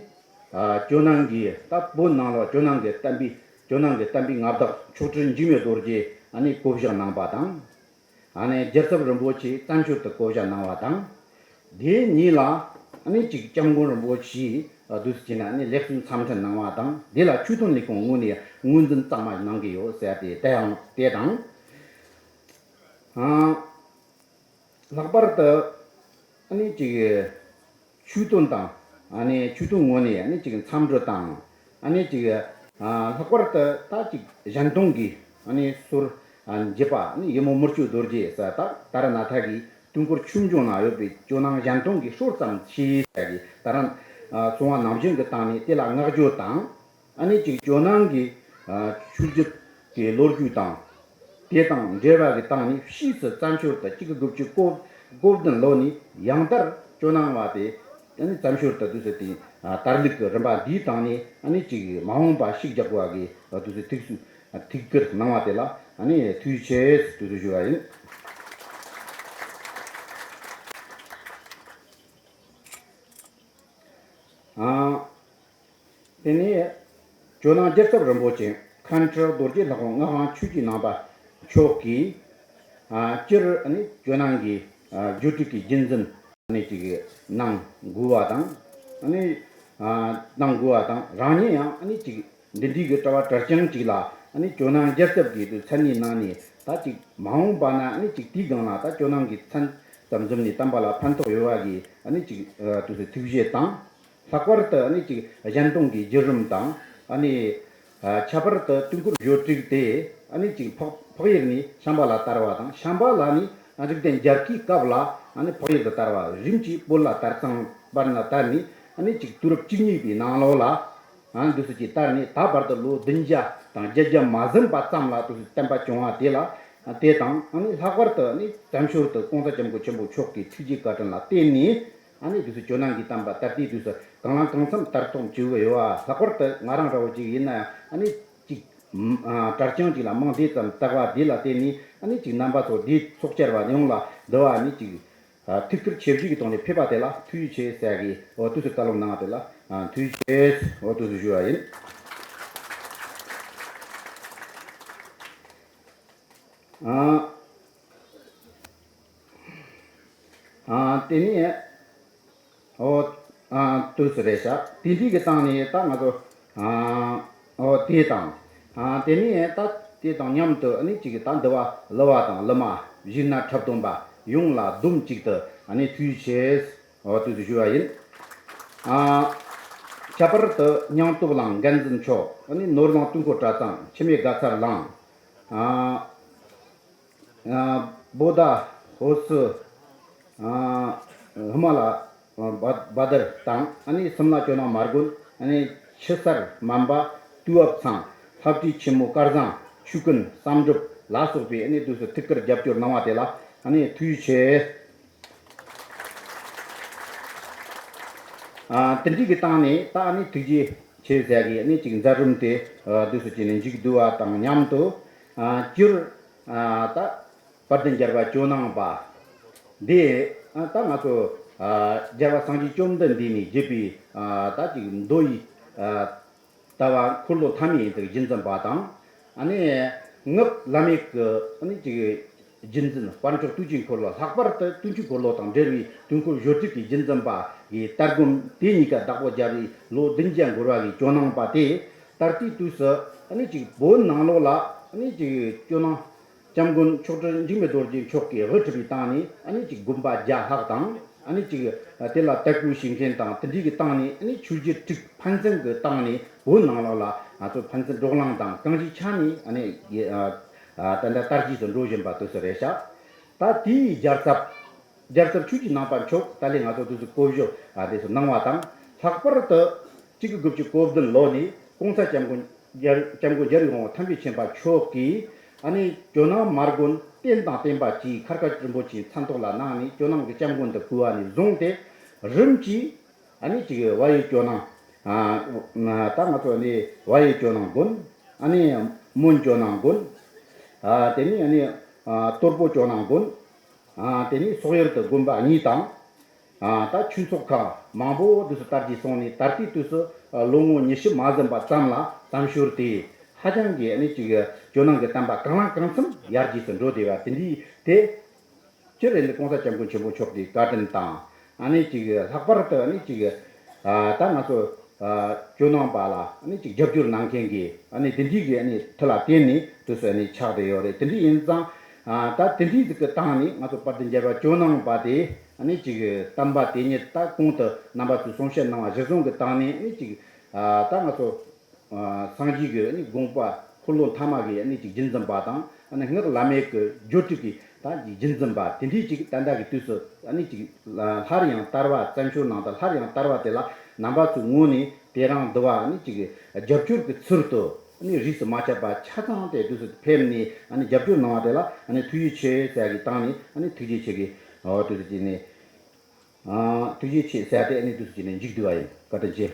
ཨ། ཇོ་ནང་གི་ད་བོད་ནང་ལ་ཇོ་ནང་གི་བསྟན་པའི་ཇོ་ནང་གི་བསྟན་པའི་མངའ་བདག་མཆོག་སྤྲུལ་འཇིགས་མེད་རྡོ་རྗེ་ཨ་ནི་བསྐོ་བཞག་གནང་པ་དང་། ཨ་ནི་རྒྱལ་ཚབ་རིན་པོ་ཆེ་བཙན་བྱོལ་དུ་བསྐོ་བཞག་གནང་བ་དང་། དེ་ཉིད་ལ་ཨ་ནི་ཅིག་སྐྱབས་མགོན་རིན་པོ་ཆེས་བསྡུས་བྱས་ནས་ཨ་ནི་ལེགས་གསུང་འཚམས་འཕྲིན་གནང་བ་དང་། དེ་ལ་ཆོས་དོན་ལས་ཁུངས་ངོས་ནས་ངོས་འཛིན་གཙང་མ་གནང་གི་ཡོད་ཟེར་ཏེ། དེ་ཡང་དེ་དང་། ཨ། ལྷག་པར་དུ་ཨ་ནི་ཅིག་ཆོས་དོན་དང་ཨ་ནི་ཆོས་དོན་ངོས་ནས་ཨ་ནི་ཅིག་འཚམས་འདྲི་དང་ཨ་ནི་ཅིག་ཨ། ལྷག་པར་དུ་ད་ཅིག་གཞན་སྟོང་གི་ཨ་ནི་ཟུར་ཨ། འགྱེད་པ་ཨ་ནི་ཡི་མོ་མི་བསྐྱོད་རྡོ་རྗེ་ཟེར་ད་ཏཱ་ར་ནཱ་ཐ་གི་དུས་འཁོར་ཆོས་འབྱུང་ན་ཡོད་པའི་ཇོ་ནང་གཞན་སྟོང་གི་སྲོལ་ཙམ་ཞིག་ཟེར་གི་ད་རང་ཨ། གསུང་བ་ནང་བཞིན་གྱི་སྟེང་ནས་དེ་ལ་བསྔགས་བརྗོད་དང་། ཨ་ནི་ཅིག་ཇོ་ནང་གི་ཨ། ཆོས་བརྒྱུད་ཀྱི་ལོ་རྒྱུས་དང་། དེ་དང་འབྲེལ་བ་གི་སྟེང་ནས་ཕྱིས་སུ་བཙན་བྱོལ་དུ་གཅིག་དགུ་བཅུ་གོ་གོ་བདུན་ལོ་ནས་ཡང་བསྐྱར་ཇོ་ནང་བ་དེ་ཨ་ནི་བཙན་བྱོལ་དུ་དུས་སུ་དེ་ཨ། དར་ལུགས་ཀྱི་རིམ་པ་འདིའི་སྟེང་ནས་ཨ་ནི་ཅིག་མ་འོངས་པ་ཤུགས་རྒྱག་དགོས་པ་གི་དུས་སུ་ཐུགས་སུ་ཐུགས་ཁུར་གནང་བ་དེ་ལ་ཨ་ནི་ཐུགས་རྗེ་ཆེ་དུས་སུ་ཞུ་བ་ཡིན། ཨ། དེ་ནས་ཇོ་ནང་རྒྱལ་ཚབ་རིན་པོ་ཆེ་མཁན་ཁྲི་རྡོ་རྗེ་ལྷ་ཁང་མངའ་དབང་ཆོས་ཀྱི་ནང་པ་མཆོག་གིས་ཨ། སྤྱིར་ཨ་ནི་ཇོ་ནང་གི་ཨ། བརྒྱུད་སྤྲུལ་གྱི་རྒྱུན་འཛིན་ཨ་ནི་ཅིག་གནང་དགོས་པ་དང་། ཨ་ནི་ཨ། གནང་དགོས་པ་དང་། རང་ཉིད་ཡང་ཨ་ནི་ཅིག་འདི་འདྲའི་གི་གྲྭ་པ་གྲྭ་རྐྱང་ཅིག་ལ་ཨ་ནི་ཇོ་ནང་རྒྱལ་ཚབ་ཀྱི་དུ་མཚན་ཉིད་གནང་ནས། ད་ཅིག་མ་འོངས་པ་ན་ཨ་ནི་ཅིག་དེའི་སྒང་ལ་ད་ཇོ་ནང་གི་མཚན་ཙམ་འཛོམས་ནས་བསྟན་པ་ལ་ཕན་ཐོགས་ཡོད་པ་གི་ཨ་ནི་ཅིག་ཨ། དུས་སུ་ཐུགས་བཞེད་དང་། ལྷག་པར་དུ་ཨ་ནི་ཅིག་གཞན་སྟོང་གི་བརྒྱུད་རིམ་དང་། ཨ་ནི་ཨ། ཁྱད་པར་དུ་དུས་འཁོར་བརྗོད་བྲིས་དེ་ཨ་ནི་ཅིག་འཕགས་འཕགས་ཡུལ་ནས་ཤམྦྷ་ལ་དར་བ་དང་། ཤམྦྷ་ལ་ནས་ཨ། རིགས་ལྡན་རྒྱལ་ཁའི་སྐབས་ལ་ཨ་ནི་འཕགས་ཡུལ་དུ་དར་བ། རིམ་གྱིས་བོད་ལ་དར་ཚང་བར་ན་དར་ནས་ཨ་ནི་ཅིག་དུས་རབས་བཅུ་གཉིས་པའི་ནང་ལོགས་ལ་ཨ། འདུག་སེ་ཅིག་དར་ནས་ད་བར་དུ་ལོ་བདུན་བརྒྱ་དང་བརྒྱད་བརྒྱ་མ་ཟིན་པ་ཙམ་ལ་འདུག་སེ་བསྟན་པ་བྱུང་བ་དེ་ལ་དེ་དང་། ཨ་ནི་ལྷག་པར་དུ་ཨ་ནི་བཙན་བྱོལ་དུ་གོང་ས་སྐྱབས་མགོན་ཆེན་པོ་མཆོག་གི་ཐུགས་རྗེ་བཀའ་དྲིན་ལ་བརྟེན་ནས། ཨ་ནི་དུས་སུ་ཇོ་ནང་གི་བསྟན་པ་ད་ལྟའི་དུས་སུ་གང་ལ་གང་འཚམ་དར་ཐོག་བཅུག་གི་ཡོད་པ། ལྷག་པར་དུ་ང་རང་འདྲ་བོ་ཅིག་ཡིན་ན་ཡང་ཨ་ནི་ཅིག་ཨ། གྲྭ་རྐྱང་ཅིག་ལ་རྨང་དེ་ཙམ་བཏགས་པ་དེ་ལ་བརྟེན་ནས། ཨ་ནི་ཅིག་རྣམ་པ་ཚོ་དེའི་ཚོགས་བཅར་བ་ཡོངས་ལ་འདི་བ་ཨ་ནི་ཅིག་ཨ། ཐུགས་ཁུར་ཆེ་བཞེས་ཀྱི་ཐོག་ནས་ཕེབས་པ་དེ་ལ་ཐུགས་རྗེ་ཆེ་ཟེར་གི། འོ་དུས་སུ་བཀའ་སློབ་གནང་བ་དེ་ལ་ཨ། ཐུགས་རྗེ་ཆེ། འོ་དུས་སུ་ཞུ་བ་ཡིན། ཨ། ཨ། དེ་ནས་འོ། ཨ། དུས་སུ་རེད་ཤག་དེ་འདྲའི་གི་སྟེང་ནས་ད་ང་ཚོ། ཨ། འོ་དེ་དང་། ཨ། དེ་ནས་ད་དེ་དང་མཉམ་དུ་ཨ་ནི་ཅིག་ད་འདི་བ་གླུ་བ་དང་གླུ་མ་གཞས་སྣ་འཁྲབ་སྟོན་པ་ཡོངས་ལ་སྡོམ་གཅིག་ཏུ་ཨ་ནི་ཐུགས་རྗེ་ཆེ། འོ་དུས་སུ་ཞུ་བ་ཡིན། ཨ། ཁྱད་པར་དུ་སྙིང་སྟོབས་གླིང་འགན་འཛིན་མཆོག་ཨ་ནི་ནོར་གླིང་དུས་འཁོར་གྲྭ་ཚང་འཆི་མེད་དགའ་ཚལ་གླིང་། ཨ། ཨ། བོ་ད་ཧོ་སི། ཨ། ཧི་མ་ལ། བ་བ་དར་དང་། ཨ་ནི་སིམ་ལ་ཇོ་ནང་མ་དགོན། ཨ་ནི་ཆུ་གསར་སྨན་པ། དུས་བབ་ཚང་། ལྷ་བྲིས་ཆེན་མོ་སྐལ་བཟང་། ཆོས་ཀུན་བསམ་གྲུབ། ལ་སོགས་པའི་ཨ་ནི་དུས་སུ་ཐུགས་ཁུར་རྒྱབ་སྐྱོར་གནང་བ་དེ་ལ་ཨ་ནི་ཐུགས་རྗེ་ཆེ། ཨ་དེ་འདྲའི་གི་སྟེང་ནས་ད་ཨ་ནི་ཐུགས་རྗེ་ཆེ་ཟེར་གི་ཨ་ནི་ཅིག་མཛད་རིམ་དེ་ཨ་དུས་སུ་བྱས་ནས་མཇུག་བསྡུ་བ་དང་མཉམ་དུ་ཨ་སྤྱིར་ཨ་ད་དཔལ་ལྡན་རྒྱལ་བ་ཇོ་ནང་པ་འདི་ཨ་ད་ང་ཚོ་ཨ་རྒྱལ་བ་སངས་རྒྱས་བཅོམ་ལྡན་འདས་ནས་བརྒྱུད་པའི་ཨ་ད་ཅིག་མདོ་ཡི་ཨ་ལྟ་བ་འཁོར་ལོ་ཐ་མའི་ཡན་ལག་རྒྱུན་འཛིན་པ་དང་། ཨ་ནི་སྔགས་བླ་མེད་ཀྱི་ཨ་ནི་ཅིག་རྒྱུན་འཛིན་དཔལ་མཆོག་དུས་ཀྱི་འཁོར་ལོ། ལྷག་པར་དུ་དུས་ཀྱི་འཁོར་ལོ་དང་འབྲེལ་བའི་དུས་འཁོར་བཞི་སྒྲིག་གི་རྒྱུན་འཛིན་པ་ཡི་ལྟ་སྒོམ་དེ་གཉིས་ཀ་བདག་པོ་རྒྱབ་པའི་ལོ་བདུན་བརྒྱ་འགོར་བ་གི་ཇོ་ནང་པ་དེ་ད་ལྟའི་དུས་སུ་ཨ་ནི་ཅིག་བོད་ནང་ལོགས་ལ་ཨ་ནི་ཅིག་ཇོ་ནང་སྐྱབས་མགོན་མཆོག་སྤྲུལ་འཇིགས་མེད་རྡོ་རྗེ་མཆོག་གིས་དབུ་ཁྲིད་པའི་སྟེང་ནས་ཨ་ནི་ཅིག་དགོན་པ་བརྒྱ་ལྷག་དང་། ཨ་ནི་ཅིག་དེ་ལ་དད་གུས་བྱེད་མཁན་དང་དེ་འདྲའི་གི་སྟེང་ནས་ཨ་ནི་ཆོས་བརྒྱུད་དྲུག་ཕན་ཚུན་གི་སྟེང་ནས་བོད་ནང་ལོགས་ལ་ང་ཚོ་ཕན་ཚུན་བགྲོ་གླེང་དང་གང་ཅིའི་ཆ་ནས་ཨ་ནི་ཡ་ཨ་ད་ལྟ་དར་རྒྱས་སུ་འགྲོ་བཞིན་པ་དུས་སུ་རེད་ཤག་ད་དེའི་རྒྱལ་ཚབ་རྒྱལ་ཚབ་ཆོས་ཀྱི་ནང་པ་མཆོག་ད་ལན་ང་ཚོ་དུས་སུ་བསྐོ་བཞག་ཨ་དེ་སུ་གནང་བ་དང་། ལྷག་པར་དུ་གཅིག་དགུ་དགུ་བཅུ་གོ་བདུན་ལོ་ནས་༸གོང་ས་༸སྐྱབས་མགོན་རྒྱལ་སྐྱབས་མགོན་རྒྱལ་བའི་དབང་པོ་ཐམས་ཅད་མཁྱེན་པ་མཆོག་གིས་ཨ་ནི་ཇོ་ནང་མར་དགོན་རྟེན་དང་བརྟེན་པ་བཅས་མཁར་དཀར་རིན་པོ་ཆེའི་མཚན་ཐོག་ལ་གནང་ནས་ཇོ་ནང་གི་སྐྱབས་མགོན་དུ་བསྐོས་པ་ནས་བཟུང་སྟེ་རིམ་གྱིས་ཨ་ནི་ཅིག་བལ་ཡུལ་ཇོ་ནང་ཨ་ད་ང་ཚོ་ནི་བལ་ཡུལ་ཇོ་ནང་དགོན། ཨ་ནི་མོན་ཇོ་ནང་དགོན། ཨ་དེ་ནས་ཨ་ནི་ཨ་སྟོར་པོ་ཇོ་ནང་དགོན། ཨ་དེ་ནས་སོག་ཡུལ་དུ་དགོན་པ་གཉིས་དང་། ཨ་ད་ཆོས་ཚོགས་ཁག་མང་པོ་དུས་སུ་དར་རྒྱས་སོང་ནས་ད་ལྟའི་དུས་སུ་ཨ་ལོ་ངོ་ཉི་ཤུ་མ་ཟིན་པ་ཙམ་ལ་མཚམས་ཤོར་ཏེ། ཧ་ཅང་གི་ཨ་ནི་ཅིག་ཇོ་ནང་གི་བསྟན་པ་གང་ལ་གང་འཚམ་ཡར་རྒྱས་སུ་འགྲོ་བསྡད་པ་དེ་འདྲའི་དེ། སྤྱིར་ཨ་ནི་༸གོང་ས་༸སྐྱབས་མགོན་ཆེན་པོ་མཆོག་གི་བཀའ་དྲིན་དང་། ཨ་ནི་ཅིག་ལྷག་པར་དུ་ཨ་ནི་ཅིག་ཨ་ད་ང་ཚོ་ཨ་ཇོ་ནང་པ་ལ་ཨ་ནི་ཅིག་རྒྱབ་སྐྱོར་གནང་མཁན་གྱི་ཨ་ནི་དེ་འདྲའི་གི་ཨ་ནི་མཐུ་ལ་བརྟེན་ནས་དུས་སུ་ཨ་ནི་ཆགས་བསྡད་ཡོད་རེད། དེ་འདྲ་ཡིན་ཙང་ཨ་ད་དེ་འདྲའི་ཟིག་གི་སྟེང་ནས་ང་ཚོ་དཔལ་ལྡན་རྒྱལ་བ་ཇོ་ནང་པ་དེ་ཨ་ནི་ཅིག་བསྟན་པ་དེ་ཉིད་ད་གོང་དུ་རྣམ་པ་ཚོས་གསུང་བཤད་གནང་བ་གཞིར་བཟུང་གི་སྟེང་ནས་ཨ་ནི་ཅིག་ཨ་ད་ང་ཚོ་ཨ་སངས་རྒྱས་ཀྱི་ཨ་ནི་དགོངས་པ་འཁོར་ལོ་མཐའ་མ་གི་ཨ་ནི་ཅིག་རྒྱུན་འཛིན་པ་དང་། ཨ་ནི་སྔགས་བླ་མེད་ཀྱི་སྦྱོར་དྲུག་གི་ད་ཅིག་རྒྱུན་འཛིན་པ་དེ་འདྲའི་ཅིག་ད་ལྟ་གི་དུས་སུ་ཨ་ནི་ཅིག་སླར་ཡང་དར་བ། བཙན་བྱོལ་ནང་དུ་སླར་ཡང་དར་བ་དེ་ལ་རྣམ་པ་ཚོའི་ངོས་ནས་དེ་རིང་འདི་བ་ཨ་ནི་ཅིག་རྒྱབ་སྐྱོར་གྱི་ཚུལ་དུ་ཨ་ནི་རིས་སུ་མ་ཆད་པ་ཆ་ཚང་དེ་དུས་སུ་ཕེབས་ནས་ཨ་ནི་རྒྱབ་སྐྱོར་གནང་བ་དེ་ལ་ཨ་ནི་ཐུགས་རྗེ་ཆེ་ཟེར་གི་སྟེང་ནས་ཨ་ནི་ཐུགས་རྗེ་ཆེ་གི་འོ་དུས་སུ་ཅིག་ནས། ཨ་ཐུགས་རྗེ་ཆེ་ཟེར་ཏེ་ཨ་ནི་དུས་སུ་ཅིག་ནས་མཇུག་བསྡུ་བ་ཡིན། བཀའ་དྲིན་ཆེ།